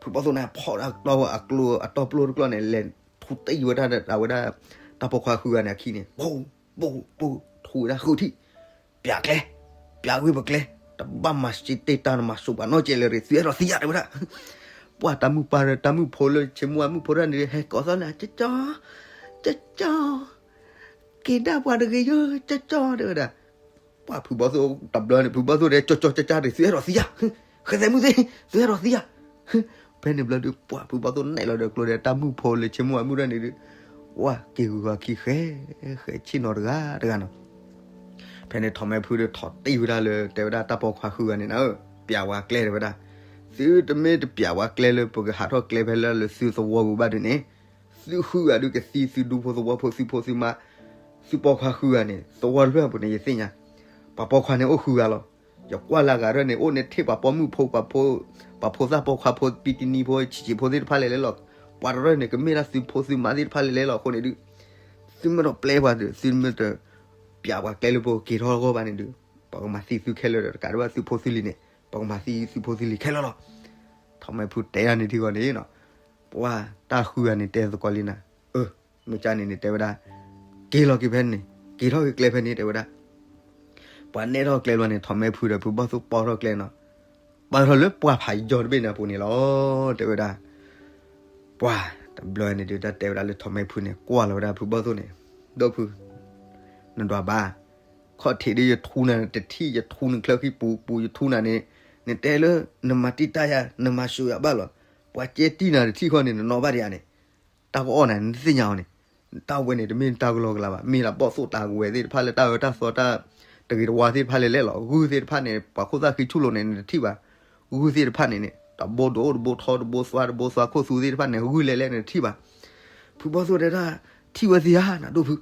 ဖုဘီၣ်သိၣ်န့ၣ်ဖီၣ်ဒၣ်ကျီအကျိအတီပျိတကျီၢ်န့ၣ် လဲၤထူတံၢ်ဝဲဒၣ်အဝဲဒၣ် တၢ်ပိာ်ခွါဃုဂၤန့ၣ်အခံန့ၣ်, ပိၢ်, ပိၢ်, ပိၢ်, ထူဝဲဒၣ်ဃုထံၣ် ပျးကျဲ, ပျးဝံၤပကျဲ, တဘၣ်မၤစ့တ့ၢ်တၢ်နမၤစိးပာ်နီၢ်ကဲးလၢၤရ့ၣ် သုအဲၣ်ဒိးသံယၤတဲဝဲဒၣ်. ပှၤတၢ်မုၣ်ပှၢ် တၢ်မုၣ်ဖိလၢဆ့မိၢ်အမုၣ်ဖိဒၣ်န့ၣ် ဟဲကိးသီၣ်န့ၣ် ကၠီကၠီ, ကၠီကၠီ, က့ၤဒၣ်ပှၤတဂ့ၤယိ ကၠီကၠီတဲဝဲဒၣ်. ပှၤဖုဘီၣ်သိၣ်တဘျီန့ၣ် ဖုဘီၣ်သိၣ်ဒီး ကၠီကၠီကၠီကၠီ သုအဲၣ်ဒိးသံယၤ, ဃဲသဲမုၢ်သ့ၣ် သုအဲၣ်ဒိးသံယၤ. ဖဲန့ၣ်ဘျီဒုး ပှၤဖုဘီၣ်သိၣ်နဲၣ်လီၤဒီးကျိဒီးတၢ်မုၣ်ဖိလၢဆ့မိၢ်အမုၣ်ဒၣ်န့ၣ်ဒုး, ပှၤက့ၤဂုၤဂၤခံဃဲ, ဃဲဆ့ၣ်နီၤတဂၤတဂၤနီၤ. ဖဲန့ၣ်ထီၣ်မဲဖုဒီးထီၣ်တံၢ်ဝဲဒၣ်လၢ တဲဝဲဒၣ်တၢ်ပိာ်ခွါဃုဂၤန့ၣ်နၤဧၢ, ပျးဝဲကျဲတဲဝဲဒၣ်. သုတမ့ၢ်တပျးဝဲကျဲလၢ ပကဟးထီၣ်ကျဲဖဲလၢလၢသုသဝီပူၤဘၣ်ဒုးန့ၣ်, သုဃုဂၤဒုးကသံသုဒူဖိသဝီဖိသုဖိသုမါ, သုပိာ်ခွါဃုဂၤန့ၣ် သဝီတဖျၢၣ်အပူၤန့ၣ် ယသ့ၣ်ညါ. ပှၤပိာ်ခွါန့ၣ်အိၣ်ဃုဂၤလီၤ. ယကွၢ်လၢအဂၤထၢၣ်န့ၣ် အိၣ်န့ၣ်ထံၣ်ပှၤပိာ်မုၣ်ဖိ ပှၤဖိသၣ်ပိာ်ခွါဖိ ပံတနံၤဖိ ဆံးဆံးဖိသ့ၣ်တဖၣ်လဲၤလဲၤလီၤ. ပှၤတရၢၢ်န့ၣ် ကမ့ၢ်ဒၣ်သုဖိသုမါသ့ၣ်တဖၣ်လဲၤလဲၤလီၤအဃိန့ၣ်ဒုး, သုမ့ၢ်တပျဲပှၤဒီး သုမ့ၢ်တ ပျးပှၤကျဲလၢပက့ၤထီၣ်အဂီၢ်ဘၣ်န့ၣ်ဒုး, ပကမၤသံသုခဲလၢာ်ဒီး တကးဒံးဘၣ်သုဖိသုလံၤန့ၣ် ပကမၤသံသုဖိသုလံၤခဲလၢာ်လီၤ. ထီၣ်မဲဖုတဲဒၣ်န့ၣ်ထံဂီၢ်န့ၣ်နီၤ, ပှၤတၢ်ဃုဂၤန့ၣ်တဲသကိးလံနၤ, အၢ, မ့ၢ်ကန့ၣ်န့ၣ် တဲဝဲဒၣ်, က့ၤလီၤက့ၤဖဲန့ၣ်, က့ၤထီၣ်က့ၤကျဲဖဲန့ၣ် တဲဝဲဒၣ်. ပှၤနဲၣ်ထီၣ်ကျဲဘျီန့ၣ် ထီၣ်မဲဖုဒီးဖုဘီၣ်သိၣ်ပီၢ်ထီၣ်ကျဲနီၤ, ပီၢ်ထီၣ်လၢပှၢ်ဖးယံၤတဘ့ၣ်န့ၣ်အပူၤန့ၣ်လီၤ, တဲဝဲဒၣ်. ပှၤတဘျီန့ၣ်ဒုး တၢ်တဲဝဲဒၣ်လၢထီၣ်မဲဖုန့ၣ် ကွၢ်လီၤဝဲဒၣ်ဖုဘီၣ်သိၣ်န့ၣ်, ဒိၣ်ဖု, နဒွးဘၣ်, ခီၣ်ထံးဒ်ယထူနၤတထံၣ် ယထူနချၢဃံပူၤပူၤ ယထူနၤန့ၣ်, နတဲလၢ နမၤတံာ်တာ်ယၤ နမၤစှၤယၤဘၣ်လီၤ. ပှၤကဲတံာ်နၤတထံၣ်ဃီန့ၣ် နနီၣ်ဘၣ်ဒံးဧါန့ၣ်, တၢ်ကအီၣ်နၤ နသ့ၣ်ညါအီၤန့ၣ်, တၢ်ဝဲန့ၣ် တမ့ၢ်တၢ်ကလီကလီဘၣ်, မ့ၢ်ဒၣ်ဘီၣ်သိၣ်တၢ်ကဝဲၤသ့ၣ်တဖၣ်လၢတၢ်အၢတၢ်သီတၢ်တဂ့ၤတဝါသ့ၣ်တဖၣ်လဲၤလဲၤလီၤ. ဂုၢ်သ့ၣ်တဖၣ်န့ၣ် ပှၤခိၣ်သၣ်ဃံဆူၣ်လိာ်န့ၣ် နတထံၣ်ဘၣ်. ဂုၢ်သ့ၣ်တဖၣ်န့ၣ်န့ၣ် တဘိဒိၣ်တဘိထီ တဘိသွါတဘိသွါခိၣ်သူသ့ၣ်တဖၣ်န့ၣ် ဂုၢ်လဲၤလဲၤနတထံၣ်ဘၣ်. ဖုဘီၣ်သိၣ်တဲဒၣ်, ထံၣ်ဝဲသ့ဧါ နဒိၣ်ဖု,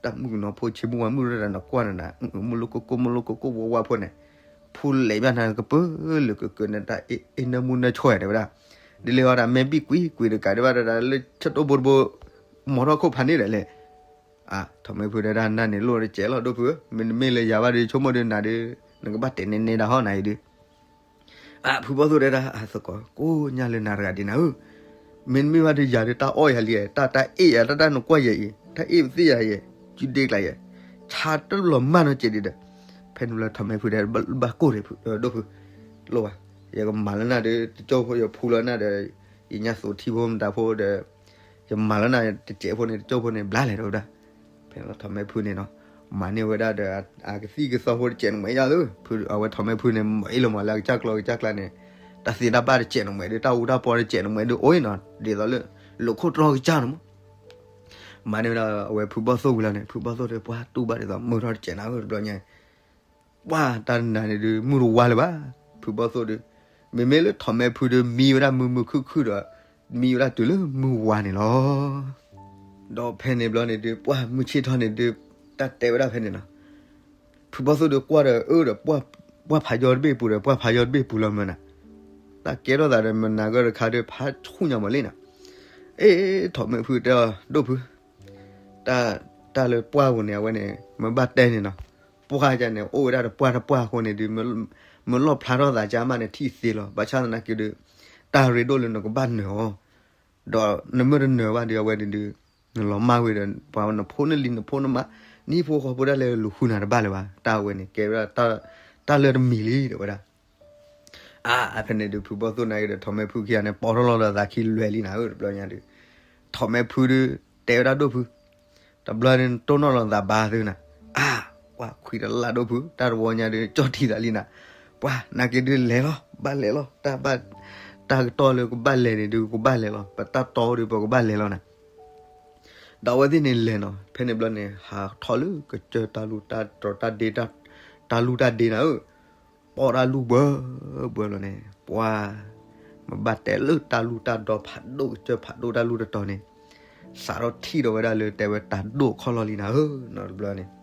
တၢ်မုၣ်ကနီၤဖိဆ့မိၢ်ဝၤမုၣ်ရၢၣ်တၢ်နကွၢ်နၤ, မိၢ်လိၣ်ကိၢ်ကိၢ် မိၢ်လိၣ်ကိၢ်ကိၢ်ဝါဝါဖိန့ၣ်, ဖူလဲၤဘၣ်နၤကပၢလၢကကၢနတၢ်အ့ၣ်နၢမူနၢဆှီတဲဝဲဒၣ်. ဒ်လဲၣ်အီၤဒၣ် မဲာ်ဘံၣ်ကွံာ်ကွံာ်တကးဒံးဘၣ်တၢ်လၢဆၢတိၢ်ဘိတဘိ မီၤထီၣ်ခိၣ်ဖးန့ၣ်ဒီးလဲၣ်. ထီၣ်မဲဖုတဲဒၣ် နၤန့ၣ်လိၣ်တကဲးလီၤဒိၣ်ဖု, မ့တမ့ၢ်လၢယၤဘၣ်ဒီး ဆိကမိၣ်ဒီးနၤဒီး နကဘၣ်တဲနဲနဲဒၣ်ဟီၣ်နၤအံၤဒုး အဖုဘီၣ်သိၣ်တဲဒၣ် အသကိး ကိးညါလၢနၤတဂၤဒံးနၤဧၢ, မ့တမ့ၢ်ဘၣ်ဒီးယၤဒီးတၢ်အီၣ်ယၤလံ, တၢ်တၢ်အ့ၣ်ယၤ, တၢ်တၢ်နကွၢ်ယဲအံၤ, တၢ်အ့ၣ်ပသ့ၣ်ယၤယဲ, ကုဒ့ကျါယဲ, ဆါတလီၤမၢ်နီတစဲးဒံးဒီး, ဖဲန့ၣ်ဘျီ ထိးမဲဖုတဲ ဘၣ်ကိၢ်ဒံး ဒိၣ်ဖု, လိၣ်ဘၣ်, ယကမၤလၢနၤဒီး တကၠိဖိ ယဖူလီၤနၤဒီး ယညါသိးထံဖိမတၤဖိဒီး ယမၤလၢနၤတစဲးဖိန့ၣ် တကၠိဖိန့ၣ် ဘျါလဲၣ် တဲဝဲဒၣ်. ဖဲန့ၣ်ထိးမဲဖုန့ၣ်နီၤ, မၤန့ၢ်ဝဲဒၣ်ဒီး အကသံၣ်ကသီဖိတစဲးန့ၣ်မးယါသု, အဝဲထိးမဲဖုန့ၣ် မ့ၢ်လီၤမးလၢအကစၢ်ကျီကစၢ်ကျါန့ၣ်, တၢ်သ့တၢ်ဘၣ်တစဲးန့ၣ်မးဒီး တၢ်အူတၢ်ပီတစဲးန့ၣ်မးဒီး အိၣ်နီၤ ဒ်သိးလၢ လိာ်ခိၣ်တြီကစၢ်န့ၣ်မး မၤန့ၢ်ဝဲဒၣ်အဝဲဖုဘီၣ်သိၣ်ဝံၤလီၤန့ၣ် ဖုဘီၣ်သိၣ်ဒီး ပှၤတူၢ်ဘၣ်ဒ်သိး မုၢ်ထီၣ်တစဲးနၤဧၢ တဘျီညါ, ပှၤတၢ်နၤန့ၣ်ဒုး မုၢ်တဝါလၢၤဘၣ်, ဖုဘီၣ်သိၣ်ဒီး, မ့မ့ၢ်လၢထိးမဲဖုဒီး မံဝဲဒၣ်မုာ်မုာ်ခုၣ်ခုၣ်ဒီး မံဝဲဒၣ်တုၤလၢမုၢ်ဝါန့ၣ်လီၤ. ဒီးဖဲန့ၣ်ဘျီန့ၣ်ဒုး ပှၤမုၢ်ဆ့ၣ်ထီၣ်န့ၣ်ဒုး တၢ်တဲဝဲဒၣ်ဖဲန့ၣ်နီၤ ဖုဘီၣ်သိၣ်ဒီးကွၢ်ဒီးအၢဒီး ပှၢ်ဖးယီတဘ့ၣ်ပူၤဒီး ပှၢ်ဖးယီတဘ့ၣ်ပူၤလီၤမၢ်နၤ, တၢ်ကဲထီၣ်သးဒီးမနၤဂၢၢ်တခါဒီး ဖးဆူၣ်ညါမးလံနၤ, အ့ ထိးမဲဖုတဲအီၤ ဒိၣ်ဖု, တၢ်လၢပှၢ်ပူၤန့ၣ် အဝဲန့ၣ် မ့ၢ်ဘၣ်တဲန့ၣ်နီၤ, ပှၢ်ကန့ၣ် အိၣ်ဝဲဒၣ်တပှၢ်တပှၢ်အဃိန့ၣ်ဒုး မ့ၢ်လီၣ်ဖျါထီၣ်သးကမၣ်န့ၣ် ထံၣ်သ့လီၤ, ဘၣ်ဆၣ်သနာ်က့ဒုး တၢ်ရ့ဒိၣ်လၢနကဘၣ်နၢၤအီၤ ဒီးနမ့ၢ်တနၢၤဘၣ်ဒီး အဝဲန့ၣ်ဒုး နလီၤမၢ်ဝဲဒီး ပှၤနဖိနလံၤနဖိနမါ နဟံၣ်ဖိဃီဖိဒၣ်လဲာ်လူၤဃုနၤတဘၣ်လၢၤဘၣ်, တၢ်အဝဲန့ၣ် ကဲဝဲဒၣ် တၢ်လၢတမံၤလံ တဲဝဲဒၣ်. အါ ဖဲန့ၣ်ဒုး ဖုဘီၣ်သိၣ်နာ်က့ဒီး ထိးမဲဖုခံဂၤန့ၣ် ပိာ်ထီၣ်လီၤဒီးသးခံလွဲၤလံနၤဧၢ တဘျီညါဒုး, ထိးမဲဖုဒုး တဲဝဲဒၣ်ဒိၣ်ဖု, တဘျီန့ၣ်တိၢ်နီၣ်လီၤသးဘါသုနၤ, အါ ပှၤခွံတလၢ်ဒိၣ်ဖု တၢ်တဝီညါဒုး ကၠီၣ်ထံသးလံနၤ, ပှၤနာ်က့ဒုးလဲၤလီၤ ဘၣ်လဲၤလီၤ တၢ်ဘၣ် တၢ်ကတီၢ်လၢကဘၣ်လဲၤန့ၣ်ဒုး ကဘၣ်လဲၤလီၤ ပတၢ်တီဒီးပကဘၣ်လဲၤလီၤနၤ ဒီးအဝဲသ့ၣ်န့ၣ်လဲၤနီၤ, ဖဲန့ၣ်ဘျီန့ၣ် ဟးထီၣ်လၢကစၢၢ်တၢ်လူၢ်တၢ်တြီၤတၢ်ဒ့ တၢ်လူၢ်တၢ်ဒ့နၤဧၢ, ပိာ်တၢ်လူၢ်ဘၢဘၢလီၤန့ၣ် ပှၤ မ့ၢ်ဘၣ်တဲလၢတၢ်လူၢ်တၢ်ဒိၣ်ဖးဒိၣ်ကစၢၢ်ဖးဒိၣ်တၢ်လူၢ်တတီၤန့ၣ်, စးထီၣ်ထံၣ်ဒီးဝဲဒၣ်လၢတဲဝဲတၢ်ဒိၣ်ခီၣ်လီၢ်လံနၤဧၢ, နီတဘျီန့ၣ်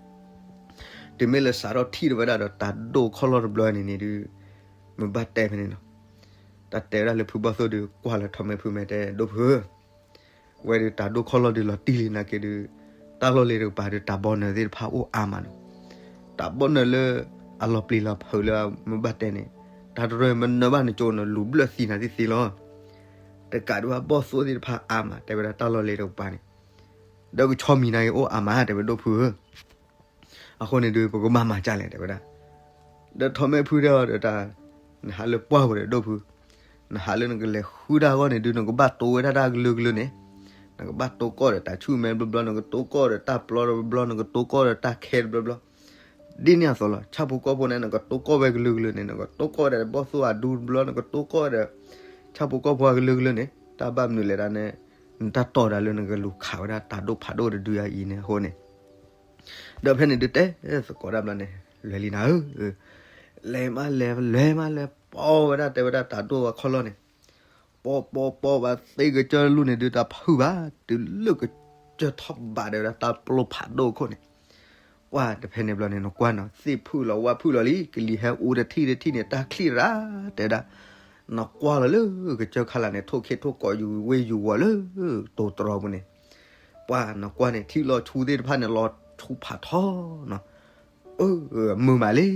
တုၤမ့ၢ်လၢစးထီၣ်ထံၣ်ဒီးဝဲဒၣ်ဒီးတၢ်ဒိၣ်ခီၣ်လီၢ်တဘျီန့ၣ်န့ၣ်ဒုး, မ့ၢ်ဘၣ်တဲဖဲန့ၣ်နီၤ, တၢ်တဲဝဲဒၣ်လၢဖုဘီၣ်သိၣ်ဒုး ကွၢ်လၢထိးမဲဖုမဲာ်တဲ ဒိၣ်ဖုဧၢ, ဝဲဒုးတၢ်ဒိၣ်ခီၣ်လီၢ်ဒုးလီၤတံၢ်လံနာ်က့ဒုး, တၢ်လီၢ်လ့ၤတကပၤဒုး တၢ်ဘီနၢၤသ့ၣ်တဖၣ်အိၣ်အါမးနီၤ, တၢ်ဘီနၢၤလၢ အလီၤပျံၤလီၤဖုးလၢမ့ၢ်ဘၣ်တဲန့ၣ်, တၢ်တရၢၢ်မ့ၢ်နၢၤဘၣ်နကၠိနလူၤဘျၢၣ်သံနၤသ့ၣ်သ့လီၤ, တကးဒံးဘၣ်ဘီၣ်သိၣ်သ့ၣ်တဖၣ်အါမး တဲဝဲဒၣ်တၢ်လီၢ်လ့ၤတကပၤန့ၣ်, ဒီးကဆီမံၤနာ်က့အိၣ်အါမး တဲဝဲဒိၣ်ဖုဧၢ အဃိန့ၣ်ဒုး ပကဘၣ်မၤကၢ်လဲၣ် တဲဝဲဒၣ်, ဒီးထိးမဲဖုတဲအီၤဒီးတၢ်, နဟးလၢပှၢ်ပူၤဒီးဒိၣ်ဖု, နဟးလၢနကလဲၤဃုတၢ်အဂီၢ်န့ၣ်ဒုး နကဘၣ်တိဝဲဒၣ်တၢ်ကလုာ်ကလုာ်န့ၣ်, နကဘၣ်တိကီၢ်ဒီးတၢ်ဆူၣ်မဲတဘျီဘျီ နကတိကီၢ်ဒီးတၢ်ပျီတဘျီဘျီ နကတိကီၢ်ဒီးတၢ်ခဲတဘျီဘျီ, ဒ်န့ၣ်အသိးလီၤ ဆၣ်ဖိကီၢ်ဖိန့ၣ် နကတိကီၢ်ဝဲကလုာ်ကလုာ်န့ၣ် နကတိကီၢ်ဒီးဘီၣ်သိၣ်အဒူတဘျီ နကတိကီၢ်ဒီး ဆၣ်ဖိကီၢ်ဖိအကလုာ်ကလုာ်န့ၣ် တၢ်ဘၣ်မနုၤလဲၣ်ဒၣ်န့ၣ်, နတၢ်တီၢ်ဒၣ်လၢနကလူၤခးဝဲဒၣ်တၢ်ဒိၣ်ဖးဒိၣ်တဒုအံၤန့ၣ်အဃိန့ၣ် ဒီးဖဲန့ၣ်ဒုးတဲသကိးဒၣ်ဘျီန့ၣ် လွဲၤလံနၤဧၢ, လဲၤမးလဲၤ လဲၤမးလဲၤ ပိာ်ဝဲဒၣ်တဲဝဲဒၣ်တၢ်ဒိၣ်ဝဲခီၣ်လီၢ်န့ၣ်, ပိာ်ပိာ်ပိာ်ဝဲသ့ၣ်ကစၢၢ်လူၢ်န့ၣ်ဒုး တၢ်ဖုၣ်ဘၣ် တုၤလၢကစၢၢ်ထီၣ်ဘးဒီးဝဲဒၣ်တၢ်ပျိဖးဒိၣ်အခိၣ်န့ၣ်, ပှၢ်တဖဲန့ၣ်ဘျီန့ၣ် နကွၢ်နီၤ သ့ၣ်ဖုၣ်လီၤဝၣ်ဖုၣ်လီၤလံ ကလံၤဟဲအူတထံၣ်တထံၣ်န့ၣ် တၢ်ချံၣ်ရၣ်တဲဝဲဒၣ်, နကွၢ်လီၤလၢကစၢၢ်ခါလာ်န့ၣ် ထိၣ်ခ့ထိၣ်ကိးယူၤဝ့ၢ်ယူၤဝီၤလၢ တိၤတြီၤပူၤန့ၣ် ပှၢ်နကွၢ်န့ၣ် ထံၣ်လီၤဆူသ့ၣ်တဖၣ်န့ၣ် လီၤဆူဖးထီနီၤ, အၢ မုာ်မးလံ,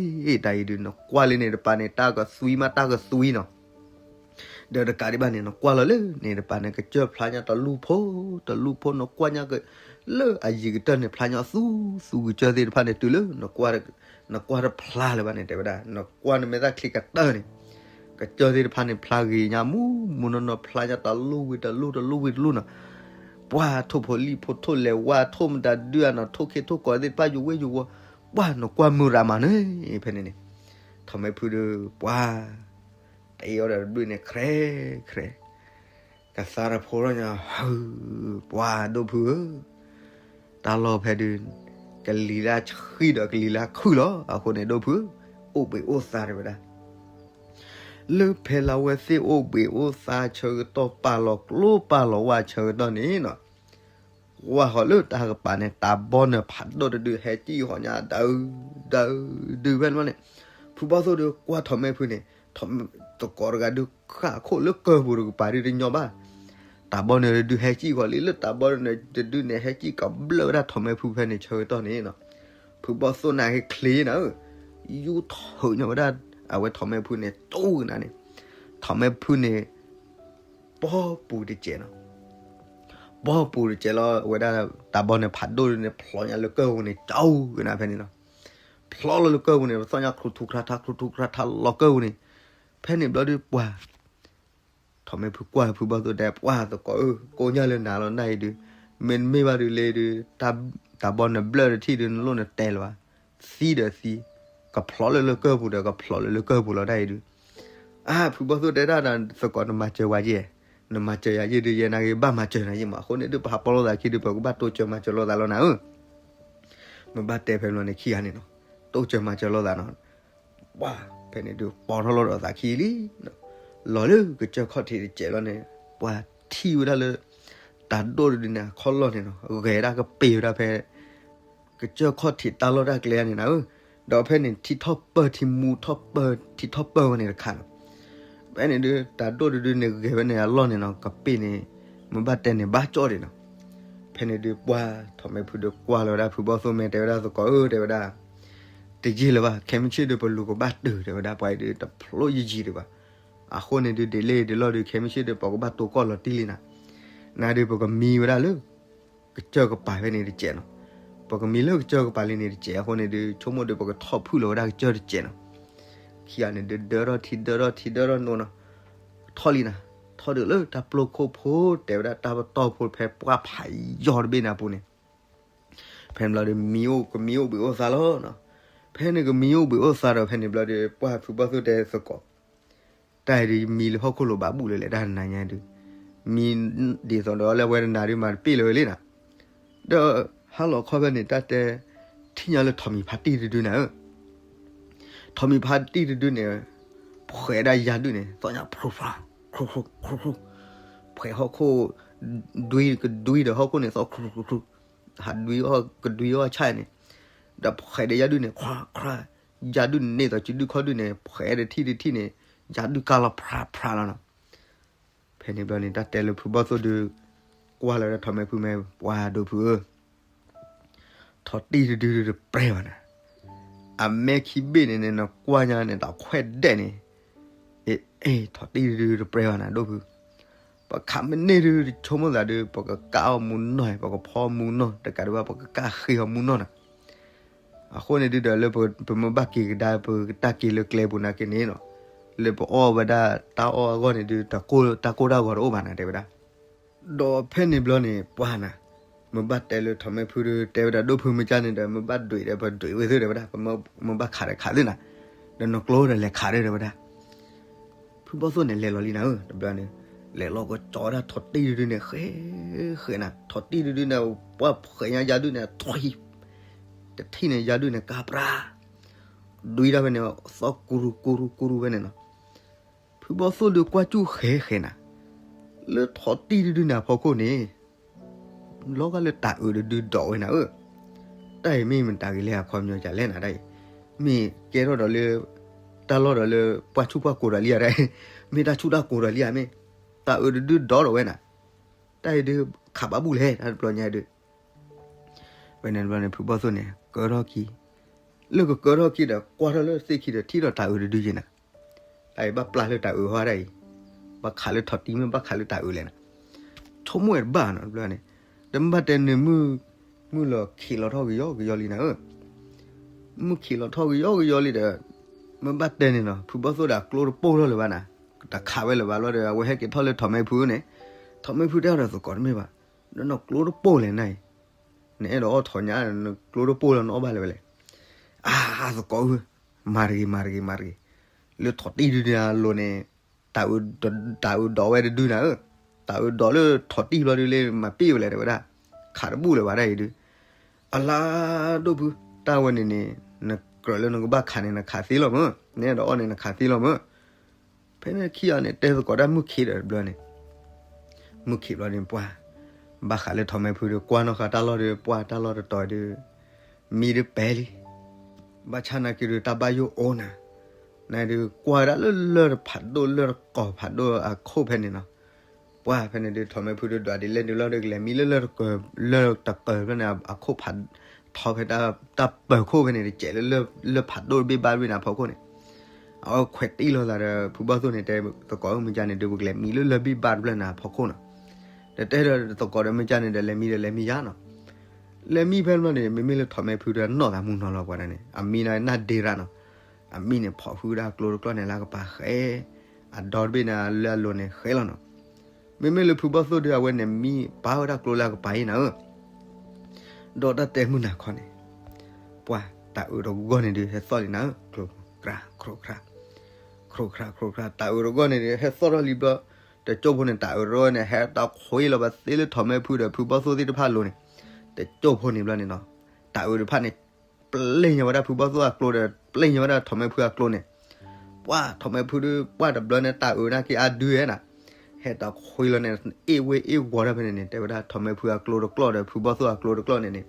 တၢ်အံၤဒုး နကွၢ်လၢန့ၣ်တပၤန့ၣ် တၢ်ကသွံမးတၢ်ကသွံနီၤ, ဒီးတကးဒံးဘၣ်န့ၣ် နကွၢ်လီၤလၢန့ၣ်တပၤန့ၣ် ကစၢၢ်ဖျါညါတလူၢ်ဖိ တလူၢ်ဖိ နကွၢ်ညါက လၢအယံၤကတၢၢ်န့ၣ် ဖျါညါသူသူကစၢၢ်သ့ၣ်တဖၣ်န့ၣ် တုၤလၢ နကွၢ်တဖျါလၢၤဘၣ်န့ၣ် တဲဝဲဒၣ် နကွၢ်နမဲာ်သၣ်ချံကတၢၢ်န့ၣ် ကစၢၢ်သ့ၣ်တဖၣ်န့ၣ် ဖျါဂ့ၤညါမူမူနီၢ်နီၢ် ဖျါညါတလူၢ်ဝံၤတလူၢ် တလူၢ်ဝံၤတလူၢ်နီၤ, ပှၢ်ထိၣ်ဖိလံၣ်ဖိထိၣ်လဲၤဝါထိၣ်မတၤဒုအနီၤ ထိၣ်ခ့ထိၣ်ကိးသ့ၣ်တဖၣ် ယူၤဝ့ၢ်ယူၤဝီၤ, ပှၢ်နကွၢ်မုာ်ရၣ်မးန့ၣ် ဖဲန့ၣ်န့ၣ် ထီၣ်မဲဖုဒီး ပှၢ် တအီဒီးတဘျုးန့ၣ် ခြဲးခြဲး ကသါတဖိထီၣ်ညါ ဟၢ ပှၢ်ဒိၣ်ဖုဧၢ, တၢ်လီၢ်ဖဲဒုး ကလံၤလၢဆှံဒီးကလံၤလၢခုၣ်လီၤ. အဃိန့ၣ် ဒိၣ်ဖု အိၣ်ဘှံးအိၣ်သါတဝဲဒၣ် လၢဖဲလၢအဝဲသ့ၣ်အိၣ်ဘှံးအိၣ်သါဆၢကတီၢ် ပာ်လီၤကျိပာ်လီၤဝါဆၢကတီၢ်န့ၣ်နီၤ, ကွၢ်ဃီၤလၢတၢ်ကပၤန့ၣ် တၢ်ဘီနၢၤဖးဒိၣ်တဒုဟဲကံၣ်ဃီၤညါဒုး ဒုး ဒုးဖဲန့ၣ်န့ၣ်, ဖုဘီၣ်သိၣ်ဒီးကွၢ်ထီၣ်မဲဖုန့ၣ် ထီၣ်မဲ သကိးတဂၤဒုးဃၣ်ခိၣ်လၢကၢၢ်ပူၤတကပၤဒုးတညီဘၣ်, တၢ်ဘီနၢၤတဒုဟဲကံၣ်ဃီၤလံ လၢတၢ်ဘီနၢၤတဒုန့ၣ် ဟဲကံၣ်ကဘျၢၣ်ဝဲဒၣ်ထီၣ်မဲဖုဖဲန့ၣ်ဆၢကတီၢ်န့ၣ်နီၤ, ဖုဘီၣ်သိၣ်န့ၣ်ဟဲချ့နၤဧၢ, ယူၢ်ထၢၣ်ညါဝဲဒၣ် အဝဲထီၣ်မဲဖုန့ၣ် တူၢ်ကနၤန့ၣ်, ထီၣ်မဲဖုန့ၣ် ပီပူၤတစဲးနီၤ, ဘီပူၤတစဲးလီၤ အဝဲဒၣ်တၢ်ဘီန့ၣ်ဖးဒိၣ်ဒုန့ၣ် ဖျိညါလၢကၢၢ်ပူၤန့ၣ် ကၠီကနၤဖဲန့ၣ်နီၤ. ဖျိလီၤလၢကၢၢ်ပူၤန့ၣ် ပသီၣ်ညါခရူထူခရါထါ ခရူထူခရါထါလီၤကၢၢ်ပူၤန့ၣ်, ဖဲန့ၣ်ဘျီဒုးပှၢ် ထီၣ်မဲာ်ဖုကွၢ်ဖုဘီၣ်သိၣ်တဲ ပှၢ်သကိးဧၢ, ကိညၢ်လၢနၤလီၤနၢ်အံၤဒုး, မ့တမ့ၢ်ဘၣ်ဒုးလၢဒုး တၢ်ဘီနဘျၢၣ်တထံၣ်ဒုး နလိၣ်နတဲလၢၤဘၣ်, သံဒီးသံ, ကဖျိလၢလၢကၢၢ်ပူၤဒီး ကဖျိလၢလၢကၢၢ်ပူၤလီၤတၢ်အံၤဒုး. အါ ဖုဘီၣ်သိၣ်တဲဒၣ်ဒီး သကိးနမၤစၢၤဝဲယဲၢ်, နမၤစၢၤယၤယဲၢ်ဒုး ယဲနာ်က့ၤဘၣ်မၤစၢၤနၤယဲၢ်မး, အဃိန့ၣ်ဒုး ပဟးပီလိာ်သးခံဒုး ပကဘၣ်တိစၢၤမၤစၢၤလိာ်သးလီၤနၤဧၢ. မ့ၢ်ဘၣ်တဲဖဲမလီၤန့ၣ်ခံဂၤန့ၣ်နီၤ, တိစၢၤမၤစၢၤလိာ်သးနီၤ. ပှၢ်ဖဲန့ၣ်ဒုး ပိာ်ထီၣ်လီၤဒီးသးခံလံ, လီၤလၢကစၢၢ်ခီၣ်ထံးတစဲးလီၤန့ၣ်, ပှၢ်ထံၣ်ဝဲဒၣ်လၢ တၢ်ဒိၣ်တဒုန့ၣ် အခီၣ်လီၢ်န့ၣ်နီၤ ဂဲၤဒၣ်ကပ့ၤဝဲဒၣ်ဖဲ ကစၢၢ်ခီၣ်ထံးတၢ်လီၢ်တၢ်ကျဲန့ၣ်နၤဧၢ, ဒီးဖဲန့ၣ်ထံထီၣ်ပၢၢ်ထံမူထီၣ်ပၢၢ်ထံထီၣ်ပၢၢ်ဝဲန့ၣ်တခါနီၤ. ဖဲန့ၣ်ဒုး တၢ်ဒိၣ်တဒုန့ၣ် ဂဲၤဝဲန့ၣ်အလီၢ်န့ၣ်နီၤ ကပ့ၤန့ၣ် မ့ၢ်ဘၣ်တဲန့ၣ်ဘၣ်ကၠီၣ်ဒံးနီၤ. ဖဲန့ၣ်ဒုးပှၢ်ထီၣ်မဲာ်ဖုဒီးကွၢ်လီၤဝဲဒၣ်ဖုဘီၣ်သိၣ်မဲာ်တဲဝဲဒၣ်သကိးဧၢ တဲဝဲဒၣ်, တယံာ်လၢၤဘၣ် ခဲမုၢ်ဆ့ၣ်ဒုး ပလူၤကဘၣ်တုၤ တဲဝဲဒၣ် ပှၤအံၤဒုးတဖျိယံာ်ယံာ်ဒံးဘၣ်. အဃိန့ၣ်ဒုး ဒ်လဲၣ်ဒ်လဲၣ်ဒုး ခဲမုၢ်ဆ့ၣ်ဒုး ပကဘၣ်တိၢ်ကီၢ်လီၤတံၢ်လံနၤ, နၤဒုးပကမံဝဲဒၣ်လၢ ကစၢၢ်ကပၤဖဲန့ၣ်တစဲးနီၤ. ပကမံလၢကစၢၢ်ကပၤလံန့ၣ်တစဲးအဃိန့ၣ်ဒုး ဆိကမိၣ်ဒုး ပကထီၣ်ဖုၣ်လီၤဝဲဒၣ်ကစၢၢ်တစဲးနီၤ. ခံဂၤန့ၣ်ဒုး ဒၢထီၣ်ထံဒၢထီၣ်ထံဒၢထီၣ်နိနီၤ, ထီၣ်လံနၤ, ထီၣ်ဒုးလၢတၢ်ပျိခိၣ်ဖိ တဲဝဲဒၣ်တၢ်ပတီၢ်ဖိဖဲပှၢ်ဖးယီၢ်တဘ့ၣ်န့ၣ်အပူၤန့ၣ်, ဖဲန့ၣ်ဘျီဒီး မံအိၣ်ကမံအိၣ်ဘှံးအိၣ်သါလီၤနီၤ. ဖဲန့ၣ်ကမံအိၣ်ဘှံးအိၣ်သါဒီး ဖဲန့ၣ်ဘျီဒီး ပှၢ်ဖုဘီၣ်သိၣ်တဲသကိး တၢ်အံၤဒုး မံလၢဟီၣ်ခိၣ်လိၤဘၣ်ဘူၣ်လၢလဲၣ် တၢ်နၤညါဒုး, မံဒ်သိးဒီးလၢအဝဲတနၤဒုးမၤတပ့ၢ်လၢၤဝဲလံနၤ. ဒီးဟါလီၤခီဖဲန့ၣ် တၢ်တဲ ထံၣ်ညါလၢထိးမံၤဖါတံၢ်တဒုနၤဧၢ, ထိးမံၤဖါတံၢ်တဒုန့ၣ် ဖှဲးဒၣ်ယၤဒုန့ၣ် သီၣ်ညါဖျိဖျါ ခရူၣ်ခရူၣ်ခရူၣ်ခရူၣ်, ဖှဲးဟီၣ်ခိၣ် ဒွံကဒွံဒီးဟီၣ်ခိၣ်န့ၣ် သီၣ်ခရူၣ်ခရူၣ်ခရူၣ်, ဟးဒွံအီၣ်ကဒွံအီၣ်ဆၣ်န့ၣ်, ဒီးဖှဲးဒီးယၤဒုန့ၣ် ခရၣ်ခရၣ်, ယၤဒုန့ၣ်သိးစုဒုခီဒုန့ၣ် ဖှဲးတထံၣ်တထံၣ်န့ၣ် ယၤဒုကါလီၤဖြါဖြါလီၤနီၤ. ဖဲန့ၣ်ဘျီန့ၣ် တၢ်တဲလၢဖုဘီၣ်သိၣ်ဒုး ကွၢ်လီၤဝဲဒၣ်ထိးမဲာ်ဖုမဲာ် ပှၤဒိးဖုဧၢ, ထိးတံၢ်တဒုဒုတပြဲဘၣ်နၤ, အမဲာ်ခံဘ့ၣ်န့ၣ်န့ၣ် နကွၢ်ညါန့ၣ် တၢ်ခွဲးဒဲးန့ၣ်, အ့ ထိးတံၢ်တဒုတပြဲဘၣ်နၤ ဒိၣ်ဖု, ပခးမ့ၢ်န့ၢ်ဒုတဆိကမိၣ်သးဒုး ပကကၣ်အီၣ်မူနီၢ် ပကဖီမူနီၢ် တကးဒံးဘၣ် ပကကၣ်ဃ့အီၤမူနီၢ်နၤ. အဃိန့ၣ်ဒုးဒီးလၢပမ့ၢ်ဘၣ်က့ၤကဒါ ပတၢ်က့ၤလၢကျဲပူၤနာ်က့န့ၣ်နီၤ, လၢပအီၣ်ဝဲဒၣ်တၢ်အီၣ်အဂီၢ်န့ၣ်ဒုး တၢ်ကိၢ်တၢ်ဂီၤတအိၣ်ဘၣ်နၤ တဲဝဲဒၣ်. ဒီးဖဲန့ၣ်ဘျီန့ၣ် ပှၢ်နၤ, မ့ၢ်ဘၣ်တဲလၢထိးမဲာ်ဖုဒုး တဲဝဲဒၣ်ဒိၣ်ဖုမ့ၢ်ကၢ်န့ၣ်ဒီး မ့ၢ်ဘၣ်ဒွံးဒီးပဒွံးဝဲသုတဲဝဲဒၣ်, မ့ၢ်ဘၣ်ခးဒီးခးသုနၤ, ဒီးနကျိဒီးလဲၤခးဒီးတဲဝဲဒၣ် ဖုဘီၣ်သိၣ်န့ၣ် လဲၤလီၤလံနၤဧၢ တဘျီန့ၣ်, လဲၤလီၤကကၠီဝဲဒၣ်ထိးတံၢ်တဒုန့ၣ် ဃဲဃဲနၤ, ထိးတံၢ်တဒုန့ၣ် ပှၢ်ဖှဲးညါယၤဒုန့ၣ် ထွံၣ်, တထံၣ်န့ၣ် ယၤဒုန့ၣ် ကါပြါ, ဒွံတၢ်ဖဲန့ၣ် သီၣ်ကူရူကူရူကူရူဖဲန့ၣ်နီၤ. ဖုဘီၣ်သိၣ်ဒုးကွၢ်စူၣ်ဃဲဃဲနၤ, လၢထိးတံၢ်တဒုန့ၣ်အဖီခိၣ်န့ၣ် လီၤဂာ်လၢတၢ်အုးတဒုဒိးဝဲနၤဧၢ, တၢ်အံၤမ့ၢ်မတၤဂ့ၤလဲၣ်အခီပညီကလဲၣ်နၤတၢ်အံၤ, မ့ၢ်ကဲထီၣ်ဒီးလၢ တၢ်လီၢ်ဒီးလၢ ပှၢ်ဆူၣ်ပှၢ်ကိၤဒီးလံဧါတၢ်အံၤ, မ့ၢ်တၢ်ဆူၣ်တၢ်ကိၤဒီးလံဧါမ့ၢ်, တၢ်အုးတဒုဒိးဒီးဝဲနၤ, တၢ်အံၤဒုးခးဘၣ်ဘူၣ်လဲၣ် တၢ်တဘျီညါဒုး ဝဲန့ၣ်တဘျီန့ၣ် ဖုဘီၣ်သိၣ်န့ၣ် ကၢထီၣ်ခံ, လၢကကၢထီၣ်ခံဒီး ကွၢ်ထီၣ်လၢသ့ၣ်ခံဒီး ထံၣ်ထီၣ်တၢ်အုးတဒုယဲနၤ, တၢ်အံၤဘၣ်ပျၢ်လၢတၢ်အုးဟီတၢ်အံၤ, ဘၣ်ခးလၢထိးတံၢ်မ့ၢ်ဘၣ်ခးလၢတၢ်အုးလဲၣ်နၤ, ဆိကမိၣ်ဝဲတဘၣ်နီၤ တဘျီန့ၣ်, ဒီးမ့ၢ်ဘၣ်တဲန့ၣ်မုၢ်, မုၢ်လီၤခံးလီၤထီၣ်ကယီကယီလံနၤဧၢ, မုၢ်ခံးလီၤထီၣ်ကယီကယီလံဒီး, မ့ၢ်ဘၣ်တဲန့ၣ်နီၤ ဖုဘီၣ်သိၣ်ဒီးအကျိတပိၢ်ထီၣ်လၢၤဘၣ်နၤ, တခးဝဲလၢၤဘၣ်လီၤဒီး အဝဲဟဲက့ၤထီၣ်လၢထိးမဲာ်ဖုန့ၣ်, ထိးမဲာ်ဖုတဲအီၤဒီးသကိးတမ့ၢ်ဘၣ်, ဒီးနကျိတပိၢ်လဲၣ်နၤအံၤ, နအဲၣ်ဒိးအီၣ်ထိးညါ နကျိတပိၢ်လီၤ နအီၣ်ဘၣ်လၢၤဝဲလဲၣ်, အါ သကိးဧၢ, မၤတဂ့ၤ မၤတဂ့ၤ မၤတဂ့ၤ, လၢထိးတံၢ်ဒုန့ၣ်အလိၤန့ၣ်, တၢ်အုးဒိးဝဲတဒုနၤဧၢ, တၢ်အုးဒိးလၢထိးတံၢ်ဘျီဒုလၢမၤပ့ၢ်ဝဲလဲၣ်တဲဝဲဒၣ်, ခးတဘူၣ်လၢၤဘၣ်တၢ်အံၤဒု, အလါဒိၣ်ဖု, တၢ်ဝဲန့ၣ်န့ၣ်, နကြၢးလၢနကဘၣ်ခးန့ၣ် နခးသ့လီၤမၢ, နအဲၣ်ဒိးအီၣ်န့ၣ် နခးသ့လီၤမၢ ဖဲန့ၣ်ခံဂၤန့ၣ် တဲသကိးတၢ်မုၢ်ခံးဒီးတဘျီန့ၣ်, မုၢ်ခံးဘျီန့ၣ်ပှၢ်, ဘၣ်ဃးလၢထိးမဲာ်ဖုဒီး ကွၢ်နီၢ်ဃာ်တၢ်လီၢ်ဒီး ပှၢ်တၢ်လီၢ်တတီၤဒီး, မံဒုးပဲာ်လံ, ဘၣ်ဆၣ်နာ်က့ၤဒီးတၢ်ဘၣ်ယိၣ်အိၣ်နၤ, နဒုးကွၢ်ဝဲဒၣ်လၢလၢၢ်တဖးဒိၣ်လၢၢ်တကီၤဖးဒိၣ်အခိၣ်ဖဲန့ၣ်နီၤ, ပှၢ်ဖဲန့ၣ်ဒုး ထိးမဲာ်ဖုဒီးဒွးဒ်လဲၣ်ဒုးလီၤဒီး ကလဲၤမံလၢလၢၢ်တကၢၤ, လၢၢ်တကၢၤဖဲန့ၣ် အခိၣ်ဖး, ထီဖဲတၢ်, တၢ်ပၢၤခိၣ်ဖဲန့ၣ် တစဲးလၢလၢၢ်ဖးဒိၣ်တဘ့ၣ်ဘၣ်တဘ့ၣ်န့ၣ်အဖီခိၣ်န့ၣ်, အဝဲခွဲးတံၢ်လိာ်သးဒီး ဖုဘီၣ်သိၣ်န့ၣ် တဲသကိးမုၢ်ကၢ်န့ၣ်ဒုး ပကလဲၤမံလၢလၢၢ်ဘ့ၣ်ဘၣ်တဖျၢၣ်န့ၣ်အဖီခိၣ်နီၤ, ဒီး နတဲဒီးသကိးဒီးမ့ၢ်ကန့ၣ်ဒီး လဲၤမံဒီးလဲၤမံယါနီၤ. လဲၤမံဖဲန့ၣ်ဘျီန့ၣ် မ့မ့ၢ်လၢထီၣ်မဲဖုဒီးနီၢ်သးမုၢ်နီၤလီၤပှၤဒၣ်န့ၣ် အမံၤန့ၣ်နၢ်ဒ့ရၣ်နီၤ. အမံၤန့ၣ် ဖီၣ်ဃုဒၣ်ကျိတကျီၢ်န့ၣ်လၢအကပၤဃဲ, အဒီတဘ့ၣ်န့ၣ်လၢအလိၤန့ၣ်ဃဲလီၤနီၤ. မ့မ့ၢ်လၢဖုဘီၣ်သိၣ်ဒီး အဝဲန့ၣ်မံပာ်ဝဲဒၣ်ကျိလၢအကပၤအံၤနၤဧၢ ဒီးတၢ်တဲမုၢ်နၤခီန့ၣ် ပှၤတၢ်အုးတဂီၢ်န့ၣ်ဒုး ဟဲသီၣ်လံနၤဧၢ, ကျိ, ကြၢ်, ခြိးခြၢ်, ခြိးခြၢ်ခြိးခြၢ်, တၢ်အုးတဂီၢ်န့ၣ်ဒုး ဟဲသီၣ်ထီၣ်လံဘျီ, တကၠိဖိန့ၣ် တၢ်အုးတဂီၢ်န့ၣ် ဟဲတခွ့လီၤဘၣ်သ့လၢထီၣ်မဲဖုဒီးဖုဘီၣ်သိၣ်သ့ၣ်တဖၣ်အလိၤန့ၣ်, တကၠိဖိန့ၣ်ဘျီန့ၣ်နီၤ, တၢ်အုးတဖၣ်န့ၣ် ပျ့ၤညါဝဲဒၣ်ဖုဘီၣ်သိၣ်အကျိဒီး ပျ့ၤညါဝဲဒၣ်ထီၣ်မဲဖုအကျိန့ၣ်, ပှၤထီၣ်မဲဖုဒုး ပှၤတဘျီန့ၣ် တၢ်အုးနာ်က့အါဒုးဝဲနၤ, ဟဲတခွ့လီၤန့ၣ် အ့ၣ်ဝ့အ့ၣ်ဝီၤဒၣ်ဖဲန့ၣ်န့ၣ် တဲဝဲဒၣ်ထီၣ်မဲဖုအကျိတကျီၢ်ဒီး ဖုဘီၣ်သိၣ်အကျိတကျီၢ်န့ၣ်န့ၣ်,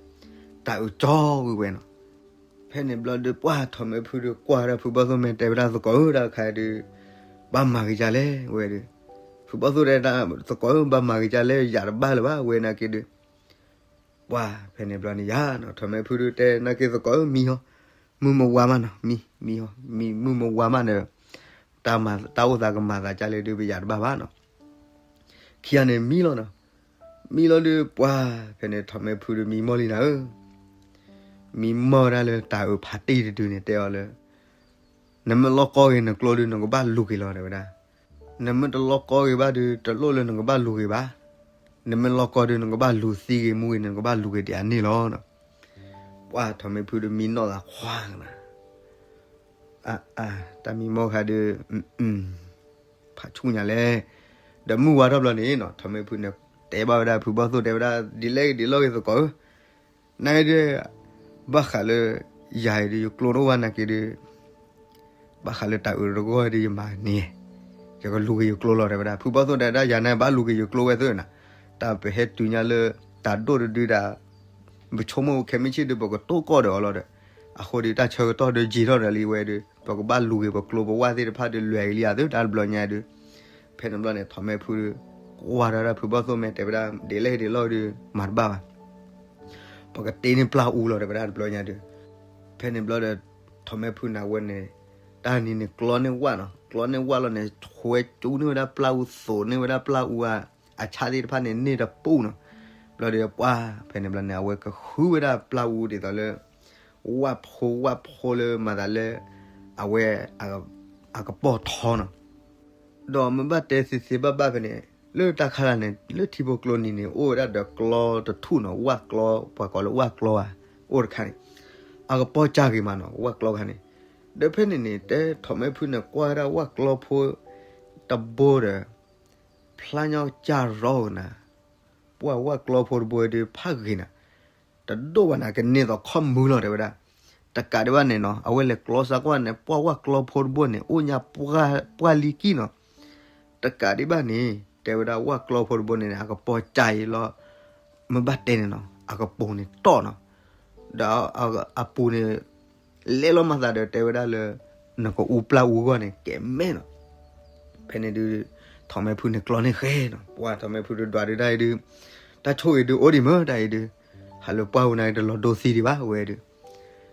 တၢ်အုးကၠီဝံၤဝဲနီၤ. ဖဲန့ၣ်ဘျီဒုး ပှၤထီၣ်မဲဖုဒုး ကွၢ်ဝဲဒၣ်ဖုဘီၣ်သိၣ် မ့ၢ်တဲဝဲဒၣ်သကိးဧၢ တၢ်တခါဒုး ဘၣ်မၤက့ၤကလဲၣ်ဝဲဒုး, ဖုဘီၣ်သိၣ်တဲ သကိးဧၢ ဘၣ်မၤက့ၤကလဲၣ် ယၤတဘၣ်လၢၤဘၣ်ဝဲနာ်က့ဒုး, ပှၤဖဲန့ၣ်ဘျီန့ၣ်ယၤနီၤ ထီၣ်မဲဖုဒုး တဲနာ်က့သကိးဧၢ မံဟီ, မုၢ်မဝါမးနီၤ မံ, မံဟီ, မံမုၢ်မဝါမးန့ၣ်, တၢ်အိၣ်သးကမၤသးကလဲၣ်ဒုး ပယၤတဘၣ်ဘၣ်နီၤ. ခံဂၤန့ၣ်မံလီၤနီၤ, မံလီၤဒုး ပှၤဖဲန့ၣ်ထီၣ်မဲဖုဒုး မံမီၢ်လံနၤဧၢ, မံမီၢ်ဝဲဒၣ်လၢတၢ်အုးဖးတံၢ်တဒုန့ၣ် တဲအီၤလၢ နမ့ၢ်လီၢ်ကီဂ့ၤနကျိဒုး နကဘၣ်လူၤက့ၤလီၤ တဲဝဲဒၣ်. နမ့ၢ်တလီၢ်ကီဂ့ၤဘၣ်ဒုး တလိၣ်လၢနကဘၣ်လူၤက့ၤဘၣ်. နမ့ၢ်လီၢ်ကီဒုး နကဘၣ်လူၤသံဂ့ၤမူဂ့ၤန့ၣ် နကဘၣ်လူၤက့ၤဒံးအန့ၣ်လီၤ. ပှၤထီၣ်မဲဖုဒုး မံနီၢ်သးခွါကနၤ, တၢ်မံမီၢ်ခါဒုး ဖးဆူၣ်ညါလဲၣ်. ဒီးမုၢ်ဝါထီၣ်ဘျီန့ၣ်နီၤ ထီၣ်မဲဖုန့ၣ် တဲဘၣ်ဝဲဒၣ်ဖုဘီၣ်သိၣ် တဲဝဲဒၣ် ဒ်လဲၣ်ဂ့ၤဒ်လဲၣ်ဂ့ၤသကိးဧၢ, နဒုး ဘၣ်ဃးလၢ ယၤအံၤဒုး ယကျိတအိၣ်ဘၣ်နာ်က့ဒုး ဘၣ်ဃးလၢတၢ်အုးတဂီၢ်ဒုး ယမၤန့ၢ်, ယကလူၤက့ၤယကျိလီၤ တဲဝဲဒၣ်. ဖုဘီၣ်သိၣ်တဲဒၣ် ယၤန့ၣ် ဘၣ်လူၤက့ၤယကျိဝဲသ့ၣ်နၤ, တၢ်ပဟဲတုၤညါလၢ တၢ်ဒိၣ်တဒုဒၣ် ပဆိကမိၣ်ခဲမုၢ်ဆ့ၣ်ဒုး ပကတိၢ်ကီၢ်ဒီးအီၤလီၤဒီး, အဃိဒုး တၢ်ဆၢကတီၢ်ဒုး ယံာ်ထီၣ်ဒီးလံဝဲဒုး ပကဘၣ်လူၤက့ၤပကျိပဝၢ်သ့ၣ်တဖၣ်ဒုး လွဲၤက့ၤလံဧါသု တၢ်တဘျီညါဒုး. ဖဲန့ၣ်ဘျီန့ၣ် ထီၣ်မဲဖုဒုး ကွၢ်ဒီးဒၣ်ဖုဘီၣ်သိၣ် မ့ၢ်တဲဝဲဒၣ် ဒ်လဲၣ်ဂ့ၤဒ်လဲၣ်ဂ့ၤဒုး မၤတဘၣ်ဘၣ်. ပကတ့န့ၢ်ပျၢ်အူလီၤ တဲဝဲဒၣ်တဘျီညါဒုး. ဖဲန့ၣ်ဘျီဒီး ထီၣ်မဲဖုန့ၣ် အဝဲန့ၣ် တၢ်နံၤန့ၣ် ကျီန့ၢ်ဝၣ်နီၤ, ကျီန့ၢ်ဝၣ်လီၤန့ၣ် ခွဲးကၠူန့ၢ်ဝဲဒၣ်ပျၢ်အူ သိးန့ၢ်ဝဲဒၣ်ပျၢ်အူအ အဆၣ်သ့ၣ်တဖၣ်န့ၣ် န့ၢ်တပူၤနီၤ. ဘျီဒီးပှၤ ဖဲန့ၣ်ဘျီန့ၣ် အဝဲကဃုဝဲဒၣ်ပျၢ်အူဒ်သိးလၢ ဝၣ်ဖိဝၣ်ဖိလၢမၤသးလၢ အဝဲ အကပီၤထီနီၤ. ဒီးမ့ၢ်ဘၣ်တဲသ့သ့ဘၣ်ဘၣ်ဖဲန့ၣ် လၢတၢ်ခါလၢ်န့ၣ် လၢထံဖိကျိနံၤန့ၣ် အိၣ်ဝဲဒၣ်ဒီးကျီတထူၣ်နီၤ, ဝၣ်ကျီ ပှၤကိးလၢဝၣ်ကျီဧါ, အိၣ်တခါန့ၣ် အကပီၤစၢ်ဂ့ၤမးနီၤ ဝၣ်ကျီခါန့ၣ်. ဒီးဖဲန့ၣ်န့ၣ် တဲထီၣ်မဲဖုန့ၣ် ကွၢ်ဝဲဒၣ်ဝၣ်ကျီဖိတဘိဒီး ဖျါညီကၢ်ရီကနၤ, ပှၤဝၣ်ကျီဖိတဘိဒုး ဖးဂ့ၤနၤ, တဒိၣ်ဘၣ်နၤ ကန့ၢ်သိးခီၣ်မုၢ်လီၤ တဲဝဲဒၣ်. တကးဒံးဘၣ်န့ၣ်နီၤ အဝဲလဲၤကျီစါကွၢ်န့ၣ် ပှၤဝၣ်ကျီဖိတဘိန့ၣ် အိၣ်ညါပှၢ်လံကံၢ်နီၤ. တကးဒံးဘၣ်န့ၣ် တဲဝဲဒၣ်ဝၣ်ကျီဖိတဘိန့ၣ် အကပီၤစၢ်အံၤလီၤ. မ့ၢ်ဘၣ်တဲန့ၣ်နီၤ အကပိာ်န့ၣ်တီၢ်နီၤ. ဒီးအပူၤန့ၣ် လဲၤလီၤမၤသးဒီးတဲဝဲဒၣ်လၢ နကအူပျၢ်အူအဂီၢ်န့ၣ် ကဲၤမဲာ်နီၤ. ဖဲန့ၣ်ဒုး ထီၣ်မဲဖုန့ၣ်ကျီန့ၢ်ဃဲနီၤ, ပှၤထီၣ်မဲဖုဒုးဒွးဒုးတၢ်အံၤဒုး တၢ်ဆိၣ်ဂ့ၤဒုးအိၣ်ဒံးမ့ၢ်တၢ်အံၤဒုး, ဟးလၢပှၢ်အူနၤတလီၤဒိသံဒံးဘၣ်ဝဲဒုး.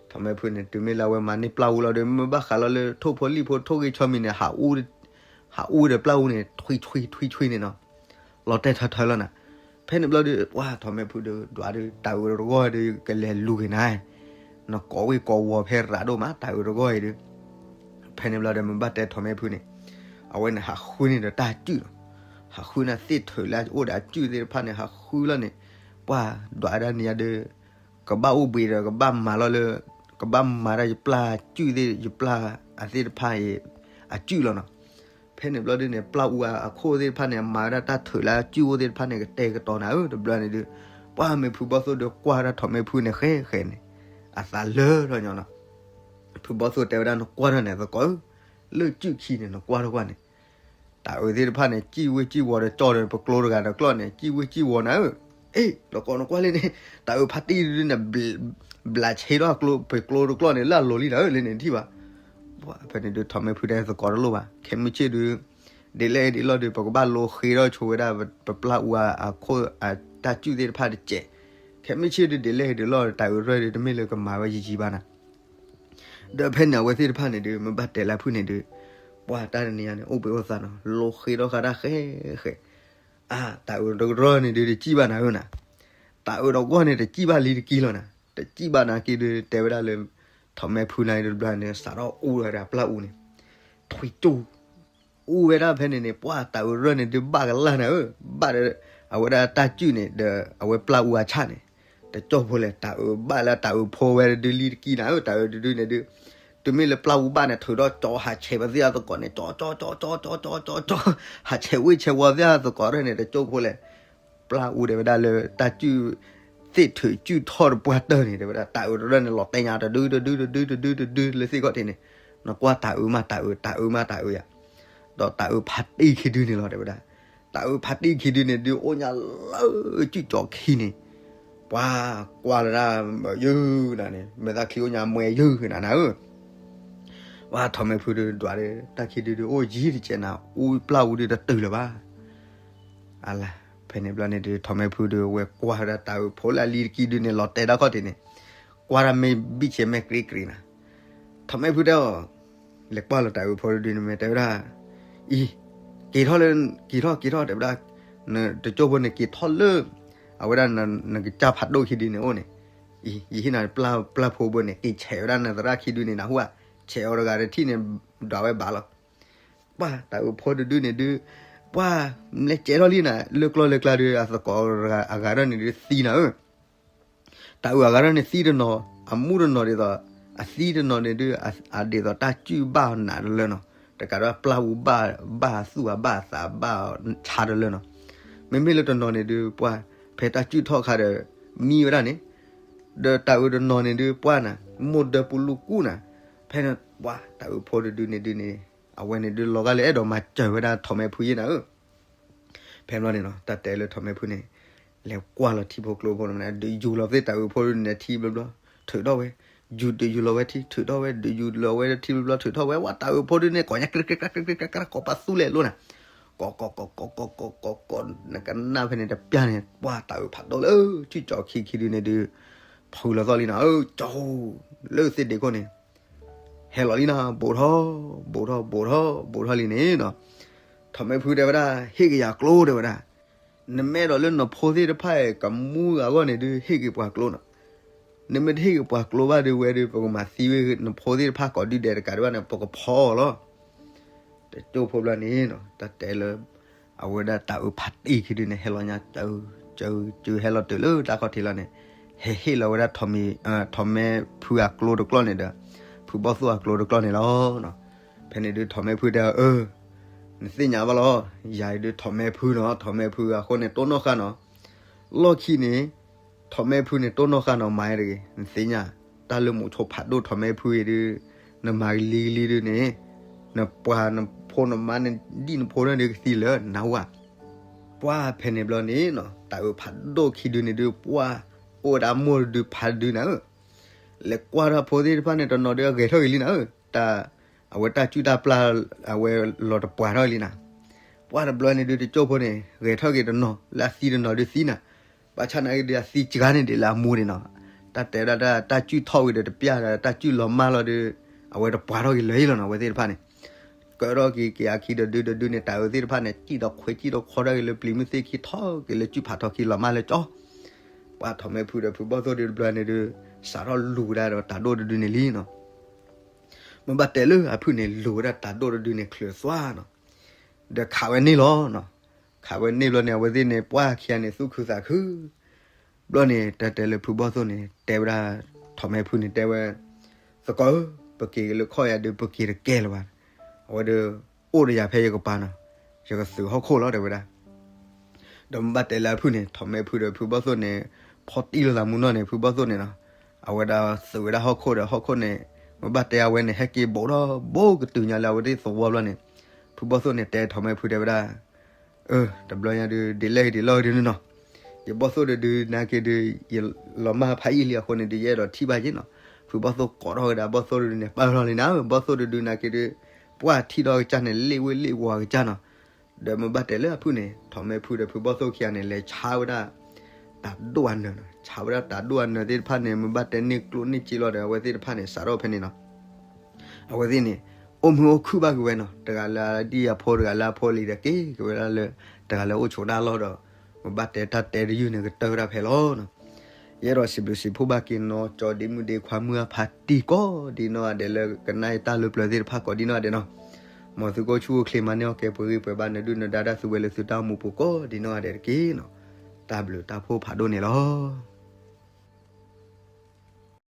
ထီၣ်မဲဖုန့ၣ် တုၤမ့ၢ်လၢအဝဲမၤန့ၢ်ပျၢ်အူလီၤဒီး မ့ၢ်ဘၣ်ဃးလီၤလၢထိၣ်ဖိလံၣ်ဖိ ထိၣ်ဂ့ၤဆီမံၤန့ၣ် ဟးအူဒီးပျၢ်အူန့ၣ် ထွံထွံထွံထွံန့ၣ်နီၤ. လီၤတဲာ်ထီထီလီၤနၤ. ဖဲန့ၣ်ဘျီဒီး ပှၤထီၣ်မဲဖုဒုးဒွးဒုး တၢ်အုးတဂီၢ်ဒုး ကလဲၤလူၤက့ၤနၤ, နကိးဝ့ၢ်ကိးဝီၤဖဲရးဒိၣ်မး တၢ်အုးတဂီၢ်အံၤဒုး. ဖဲန့ၣ်ဘျီဒီး မ့ၢ်ဘၣ်တဲထီၣ်မဲဖုန့ၣ် အဝဲန့ၣ်ဟးဃုန့ၢ်ဒီးတၢ်စုၣ်နီၤ. ဟးဃုန့ၢ်သ့ၣ်ထုးလၢအအိၣ်ဒီးအစုၣ်သ့ၣ်တဖၣ်န့ၣ် ဟးဃုလီၤန့ၣ် ပှၤဒွးဒၣ်န့ၣ်ယၤဒုး ကဘၣ်အိၣ်ဘှံးဒီး ကဘၣ်မၤလီၤလၢ ကဘၣ်မၤတၢ်ယပျၢ်စုၣ်သ့ၣ် ယပျၢ်အသ့ၣ်တဖၣ်အံၤ အစုၣ်လီၤနီၤ. ဖဲန့ၣ်ဘျီဒုးန့ၣ် ပျၢ်အူအခိၣ်သ့ၣ်တဖၣ်န့ၣ် မၤဝဲဒၣ်တၢ်ထုးလၢအစုၣ်အိၣ်သ့ၣ်တဖၣ်န့ၣ် ကတဲာ်ကတီၤနၤဧၢ တဘျီန့ၣ်ဒုး ပှၤမ့ၢ်ဖုဘီၣ်သိၣ်ဒီးကွၢ်ဝဲဒၣ်ထီၣ်မဲဖုန့ၣ်ဃဲဃဲန့ၣ် အသးလၢထီၣ်ညီနီၤ. ဖုဘီၣ်သိၣ်တဲဝဲဒၣ် နကွၢ်ထီၣ်န့ၣ်သကိးဧၢ, လၢစုၣ်ခံန့ၣ် နကွၢ်ထီၣ်ကွၢ်န့ၣ် တၢ်အုးသ့ၣ်တဖၣ်န့ၣ် စံၣ်ဝ့စံၣ်ဝီၤဒီးကၠီၣ်ဒီးပကျိတဂၤဒီးကျီၢ်န့ၣ် စံၣ်ဝ့စံၣ်ဝီၤနၤဧၢ. အ့ၣ် သကိးနကွၢ်လံန့ၣ် တၢ်အုးဖးတံၢ်ဒုးန့ၣ် ဘျးဆ့ထီၣ်ပကျိတကျီၢ်န့ၣ် လၢအလိၤလံနၤဧၢ လၢန့ၣ်ထံၣ်ဘၣ်. ဖဲန့ၣ်ဒုး ထီၣ်မဲဖုတဲသကိးတလိၣ်ဘၣ် ခဲမုၢ်ဆ့ၣ်ဒုး ဒ်လဲၣ်ဒ်လဲၣ်ဒုး ပကဘၣ်လိဃ့ထီၣ်ဆိဝဲဒၣ် ပပျၢ်အူအခိၣ်အတၢ်စုၣ်သ့ၣ်တဖၣ်တစဲး. ခဲမုၢ်ဆ့ၣ်ဒုး ဒ်လဲၣ်ဒ်လဲၣ်လီၤ တၢ်အုးရၢၢ်ဒုး တမ့ၢ်လၢကမၤဝဲယံာ်ယံာ်ဘၣ်နၤ. ဒီးဖဲန့ၣ်အဝဲသ့ၣ်တဖၣ်န့ၣ်ဒုး မ့ၢ်ဘၣ်တဲလၢဖုန့ၣ်ဒုး ပှၤတၢ်တနံၤညါန့ၣ် အိၣ်ဘှံးအိၣ်သါနီၤ လိဃ့ထီၣ်ဃာ်တၢ်ဃဲဃဲ တၢ်အုးတကရၢၢ်န့ၣ်ဒုးတစံၣ်ဘၣ်နၤဧၢနၤ, တၢ်အုးတဂီၢ်န့ၣ်တစံၣ်ဘၣ်လံတက့ၢ်လီၤနၤ, တစံၣ်ဘၣ်နာ်က့ဒုး တဲဝဲဒၣ်လၢ ထိးမဲဖုနၤတဘျီန့ၣ် စးထီၣ်အူဝဲဒၣ်ပျၢ်အူန့ၣ် ထွံၣ်ကၠူၣ် အူဝဲဒၣ်ဖဲန့ၣ်န့ၣ် ပှၢ်တၢ်အုးတရၢၢ်န့ၣ်ဒုးဘၣ်ကလာ်နၤဧၢ, ဘၣ်ဒီး အဝဲဒၣ်တၢ်စုၣ်န့ၣ် ဒီးအဝဲပျၢ်အူအဆၣ်န့ၣ် တကၠိၢ်ဖိလဲၣ် တၢ်အုးဘၣ်လၢတၢ်အုးဖိဝဲဒုးလံတက့ၢ်နၤဧၢ, တၢ်အုးတဒုန့ၣ်ဒုး တုၤမ့ၢ်လၢပျၢ်အူဘၣ်န့ၣ် ထုးထီၣ်ကၠီဟးဆဲးပသ့ၣ်အသကိးန့ၣ် ကၠီကၠီကၠီကၠီကၠီကၠီကၠီ ဟးဆဲးဝ့ၢ်ဆဲးဝီသ့ၣ်အသကိးန့ၣ် တကၠိၢ်ဖိလဲၣ် ပျၢ်အူတဲဝဲဒၣ်လၢတၢ်စုၣ် သ့ၣ်ထုးစုၣ်ထီၣ်တပှၢ်တၢၢ်န့ၣ် တဲဝဲဒၣ် တၢ်အုးတရၢၢ်န့ၣ် လီၤတဲညါတဒုတဒုတဒုတဒုတဒုလၢသ့ၣ်ခီၣ်ထံးန့ၣ်, နကွၢ်တၢ်အုးမးတၢ်အုး တၢ်အုးမးတၢ်အုးယၤ, ဒီးတၢ်အုးဖးတံၢ်ခံဒုန့ၣ်လီၤ တဲဝဲဒၣ်, တၢ်အုးဖးတံၢ်ခံဒုန့ၣ်ဒုးအိၣ်ညါလၢစုၣ်ကၠီခံန့ၣ်, ပှၤကွၢ်လၢဒၣ် ယုၢ်နၤန့ၣ် မဲာ်သၣ်ချံအိၣ်ညါမွဲယုၢ်နၤနၤဧၢ ပှၤထိးမဲဖုဒုးဒွးဒီး တၢ်ခံဒုဒုးအိၣ်ယံၤတကဲးနၤ အူပျၢ်အူဒုးတတုၤလၢၤဘၣ်. အလၢ ဖဲန့ၣ်ဘျီန့ၣ်ဒုး ထိးမဲဖုဒုးဝဲကွၢ်ဝဲဒၣ်တၢ်အုးဖိလၢအလံၤတကံဒုန့ၣ် လီၤတဲာ်ဒၣ်ခီၣ်ထံးန့ၣ်, ကွၢ်ဒၣ်မ့ၢ်ဘံၣ်ဆဲးမဲာ်ကြ့ကြ့နၤ, ထိးမဲဖုတဲအီၤ, လဲၤကွၢ်လီၤတၢ်အုးဖိဒုန့ၣ် မ့ၢ်တဲဝဲဒၣ်, အံၤ, က့ၤထီၣ်လၢ, က့ၤထီၣ်က့ၤထီၣ်တဲဝဲဒၣ်, နတကၠိၢ်ဖိန့ၣ်က့ၤထီၣ်လၢ, အဝဲဒၣ်နကစၢ်ဖးဒိၣ်ခံဒုန့ၣ်အိၣ်န့ၣ်, အံၤ ယဟ့ၣ်နၤပျၢ်ဖိဘိန့ၣ် က့ၤဆဲးဝဲဒၣ်နသရၣ်ခံဒုန့ၣ်နဟူဧါ, ဆဲးအီၤတဂၤတထံၣ်န့ၣ်, ဒွးဝဲဘၣ်လီၤ. ပှၢ်တၢ်အုးဖိတဒုန့ၣ်ဒုး, ပှၢ်လဲၤကဲထီၣ်လံနၤ လၢကျီၢ်လၢကျါဒုး အသကိးအဂၤထီၣ်န့ၣ်ဒုးသံနၤဧၢ တၢ်အုးအဂၤထီၣ်န့ၣ်သံတနီၤ, အမူတနီၤဒ်သိး, အသံတနီၤန့ၣ်ဒုး, အဒ်သိးတၢ်စုၣ်ဘၣ်အီၤနးတလၢနီၤ, တကးဒီးပျၢ်အူဘၣ်, ဘၣ်သူၣ်အဘၣ်အသးဘၣ်ဆါတလၢနီၤ, မ့မ့ၢ်လၢတနီၤန့ၣ်ဒုး ပှၢ်ဖဲတၢ်စုၣ်ထီၣ်အခါဒီး, မံဝဲဒၣ်န့ၣ်, ဒီးတၢ်အုးတနီၤန့ၣ်ဒုး ပှၢ်နၤ, မိၢ်ဒၢပူၤလူၤကူၣ်နၤ, ဖဲန့ၣ်ပှၢ်တၢ်အုးဖိတဒုန့ၣ်ဒုးန့ၣ်, အဝဲန့ၣ်ဒုးလီၤဂာ်လၢအဲၣ်ဒိးမၤစၢၤဝဲဒၣ်ထိးမဲဖုယဲနၤဧၢ ဖဲဘျီန့ၣ်နီၤ တၢ်တဲလၢထိးမဲဖုန့ၣ်, လဲၤကွၢ်လီၤထံဖိကျိဖိန့ၣ် ဒုးယူၤလီၤသ့ၣ်တၢ်အုးဖိန့ၣ်ထံဘျီဘျီ, ထုးထီၣ်ဝဲ, ယူၤဒုးယူၤလီၤဝဲထံ ထုးထီၣ်ဝဲ ဒုးယူၤလီၤဝဲထံဘျီဘျီ ထုးထီၣ်ဝဲ ဝဲတၢ်အုးဖိဒုန့ၣ် ကိးညါကြဲကြဲကြဲကြဲ ကိးပသူလဲၣ်လိၤနၤ, ကိးကိးကိးကိးကိးကိးကိးကိး နကနၣ်ဖဲန့ၣ်တပျၢ်န့ၣ် ပှၢ်တၢ်အုးဖးဒိၣ်လၢ စုၣ်ကၠီခံခံဒုန့ၣ်ဒုး, ဖုလီၤသီၣ်လံနၤဧၢ ကၠီ, လၢသ့ၣ်ဒ့ခိၣ်န့ၣ် ဟဲလီၤလံနၤ ဘူးထီၣ်, ဘူးထီၣ် ဘူးထီၣ် ဘူးထီၣ်လံန့ၣ်နီၤ, ထိးမဲဖုတဲဝဲဒၣ် ဟ့ၣ်က့ၤယၤကျိတဲဝဲဒၣ်, နမ့ၢ်အဲၣ်ဒိးလၢနဖိသ့ၣ်တဖၣ်အံၤ ကမူဂၤအဂီၢ်န့ၣ်ဒုး ဟ့ၣ်က့ၤပှၤကျိနီၤ, နမ့ၢ်တဟ့ၣ်က့ၤပှၤကျိဘၣ်ဒုးဝဲဒုး ပကမၤသံဝဲနဖိသ့ၣ်တဖၣ်ကိးဒုဒဲးတကးဒံးဘၣ်န့ၣ် ပကဖီအီၤလီၤ တကၠိၢ်ဖိဘျီန့ၣ်နီၤ တၢ်တဲလၢ အဝဲဒၣ်တၢ်အုးဖးတံၢ်ခံဒုန့ၣ် ဟဲလီၤညါ ကၠူကၠူဟဲလီၤတုၤလၢတၢ်ခီၣ်ထံးလီၤန့ၣ်, ဟဲဟ့ၣ်လီၤဝဲဒၣ် ထိးမဲဖုအကျိတကျီၢ်န့ၣ်ဒီး ဖုဘီၣ်သိၣ်အကျိတကျီၢ်န့ၣ်လီၤ. ဖဲန့ၣ်ဒုးထိးမဲဖုတဲအီၤ အၢ နသ့ၣ်ညါဘၣ်လီၤ, ယၤအံၤဒုးထိးမဲဖုနီၤ ထိးမဲဖုအဃိန့ၣ် တိၢ်နီၣ်ဃာ်နီၤ, လီၢ်ခံန့ၣ် ထိးမဲဖုန့ၣ် တိၢ်နီၣ်ဃာ်နီၤ မၤဒ်ဂ့ၤ နသ့ၣ်ညါ, တၢ်လၢမုဆိဖးဒိၣ်ထိးမဲဖုအံၤဒုး နမၤကလံၤကလံၤဒုးန့ၣ်, နပှၤနဖိနမါန့ၣ် ဒ်နဖိန့ၣ်ဒုးကသံလၢနဝၤ, ပှၢ်ဖဲန့ၣ်ဘျီန့ၣ်နီၤ တၢ်အုးဖးဒိၣ်ခံဒုန့ၣ်ဒုး ပှၢ်အိၣ်ဝဲဒၣ်မိၢ်တဒုဖးဒုနၤဧၢ, လဲၤကွၢ်ထီၣ်ဖိသ့ၣ်တဖၣ်န့ၣ် တနီၤဒုးအဂဲၤထီၣ်က့ၤလံနၤဧၢ, တၢ် အဝဲတၢ်စုၣ်တၢ်ပျၢ် အဝဲလီၤတပှၢ်ထီၣ်လံနၤ, ပှၢ်တဘျီန့ၣ်ဒုးတကၠိၢ်ဖိန့ၣ် ဂဲၤထီၣ်က့ၤတနီၤ လၢအသံတနီၤဒုးသံနၤ, ဘၣ်ဆၣ်နာ်က့ဒုးအသံစှၤန့ၢ်ဒံးလၢအမူန့ၣ်နီၤ, တၢ်တဲဒၣ်တၢ်စုၣ်ထီၣ်ဝံၤဒီးတပျၢ်ဒီးတၢ်စုၣ်လီၤမၢ်လီၤဒုး အဝဲတပှၢ်ထီၣ်က့ၤလၢၤလီၤနီၤ အဝဲသ့ၣ်တဖၣ်န့ၣ် ကၢထီၣ်က့ၤက့ၤအခံတဒုတဒုန့ၣ် တၢ်အုးသ့ၣ်တဖၣ်န့ၣ် စံၣ်ဒီးခွဲးစံၣ်ဒီးခွီထီၣ်က့ၤလၢပျံၤမုၢ်သ့ၣ်ခံထီၣ်က့ၤလၢစုၣ်ဖးထီခံလီၤမၢ်လၢကၠီ ပှၢ်ထိးမဲဖုဒီးဖုဘီၣ်သိၣ်ဒုးတဘျီန့ၣ်ဒုး စးထီၣ်လူၤဝဲဒၣ်ဒီးတၢ်ဒိၣ်တဒုန့ၣ်လံနီၤ, မ့ၢ်ဘၣ်တဲလၢအဖုၣ်န့ၣ် လူၤဝဲဒၣ်တၢ်ဒိၣ်တဒုန့ၣ်ချုးသွါနီၤ, ဒီးခးဝဲန့ၢ်လီၤနီၤ, ခးဝဲန့ၢ်ဘျီန့ၣ် အဝဲသ့ၣ်န့ၣ် ပှၢ်ခံဂၤန့ၣ် သူၣ်ခုသးခု ဘျီန့ၣ် တၢ်တဲလၢဖုဘီၣ်သိၣ်န့ၣ် တဲဝဲဒၣ် ထိးမဲဖုန့ၣ်တဲဝဲ သကိးဧၢ, ပက့ၤလၢခီၣ်ယၤဒုး ပက့ၤတကဲလၢၤဘၣ်, အဝဲဒုး အိၣ်ဒီးယၤဖဲယကပၤနီၤ, ယကသုးဟီၣ်ခိၣ်လီၤ တဲဝဲဒၣ် ဒီးမ့ၢ်ဘၣ်တဲလၢအဖုၣ်န့ၣ် ထိးမဲဖုဒီးဖုဘီၣ်သိၣ်န့ၣ် ဖီၣ်တံၢ်လိာ်သးမူနီၢ်န့ၣ် ဖုဘီၣ်သိၣ်န့ၣ်နီၤ, အဝဲဒၣ်သုးဝဲဒၣ်ဟီၣ်ခိၣ်ဒီးဟီၣ်ခိၣ်န့ၣ် မ့ၢ်ဘၣ်တဲအဝဲန့ၣ် ဟဲက့ၤဘိးထီၣ်ဘိကတုၤညါလၢအဝဲသ့ၣ်သဝီဘျီန့ၣ်, ဖုဘီၣ်သိၣ်န့ၣ်တဲထိးမဲဖုတဲဝဲဒၣ် အၢ တဘျီညါဒုး ဒ်လဲၣ်ဂ့ၤဒ်လဲၣ်ဂ့ၤဒုးန့ၣ်နီၤ, ယဘီၣ်သိၣ်တဒုနာ်က့ဒုး ယလီၤမၢ်ဖးယံာ်လံအဃိန့ၣ်ဒုး ယအဲၣ်ဒိးထံၣ်ဘၣ်ယ့ၣ်နီၤ, ဖုဘီၣ်သိၣ်ကိးထီၣ်ဝဲဒၣ်ဘီၣ်သိၣ်တဒုန့ၣ် ပာ်ထီၣ်လံနၤ, ဘီၣ်သိၣ်တဒုနာ်က့ဒုး ပှၢ်ထံၣ်ထီၣ်ကစၢ်န့ၣ် လ့ၣ်ဝ့ၢ်လ့ၣ်ဝီၤကစၢ်နီၤ, ဒီးမ့ၢ်ဘၣ်တဲလၢအဖုၣ်န့ၣ် ထိးမဲဖုဒီးဖုဘီၣ်သိၣ်ခံဂၤန့ၣ် လဲၤဆါဝဲဒၣ် တၢ်ဒိၣ်အနၢၤနီၤ, ဆါဝဲဒၣ်တၢ်ဒိၣ်အနၢၤသ့ၣ်တဖၣ်န့ၣ် မ့ၢ်ဘၣ်တဲန့ၢ်ကျိၣ်န့ၢ်စ့လီၤဒီး အဝဲသ့ၣ်တဖၣ်န့ၣ် စးထီၣ်ဖဲန့ၣ်နီၤ, အဝဲသ့ၣ်န့ၣ် အိၣ်မုာ်အိၣ်ခုၣ်ဘၣ်က့ၤဝဲနီၤ, တဂၤလၢဒ်အဖိတဂၤလၢအဖိလံဒီး က့ၤက့ၤဝဲဒၣ်လၢ တဂၤလၢအိၣ်ဆိးတၢ်လီၢ်ဒီး ကဘၣ်တဲတၢ်တဲတယုၢ်န့ၣ် ကတၢၢ်ဝဲဒၣ်ဖဲလီၤ. ယအဲၣ်ဒိးစံးဘျုးစံးဖှိၣ်ဘၣ်က့ၤနီၢ်ကၠီဒ့မုၣ်ဒ့ခွါမုၢ်အဖးတံၢ်ကိးဒ်နီၢ်ဂၤဒဲး လၢကနၣ်အတၢ်လၢပျၢၤသ့ၣ်တဖၣ်ကိးဒ်နီၢ်ဂၤဒဲးနီၤ. မ်သုကအိၣ်ဆူၣ်အိၣ်ချ့ မၤန့ၢ်အီၣ်ကဲပှဲၤဂံၢ်ပှဲၤဘါ နဒုၣ်နဒါတၢ်သူဝဲလၢသုတၢ်အိၣ်မူပူၤကိးဒ်နီၢ်ဂၤဒဲးတက့ၢ်နီၤ. တၢ်ဘျုးတၢ်ဖှိၣ်ဖးဒိၣ်န့ၣ်လီၤ.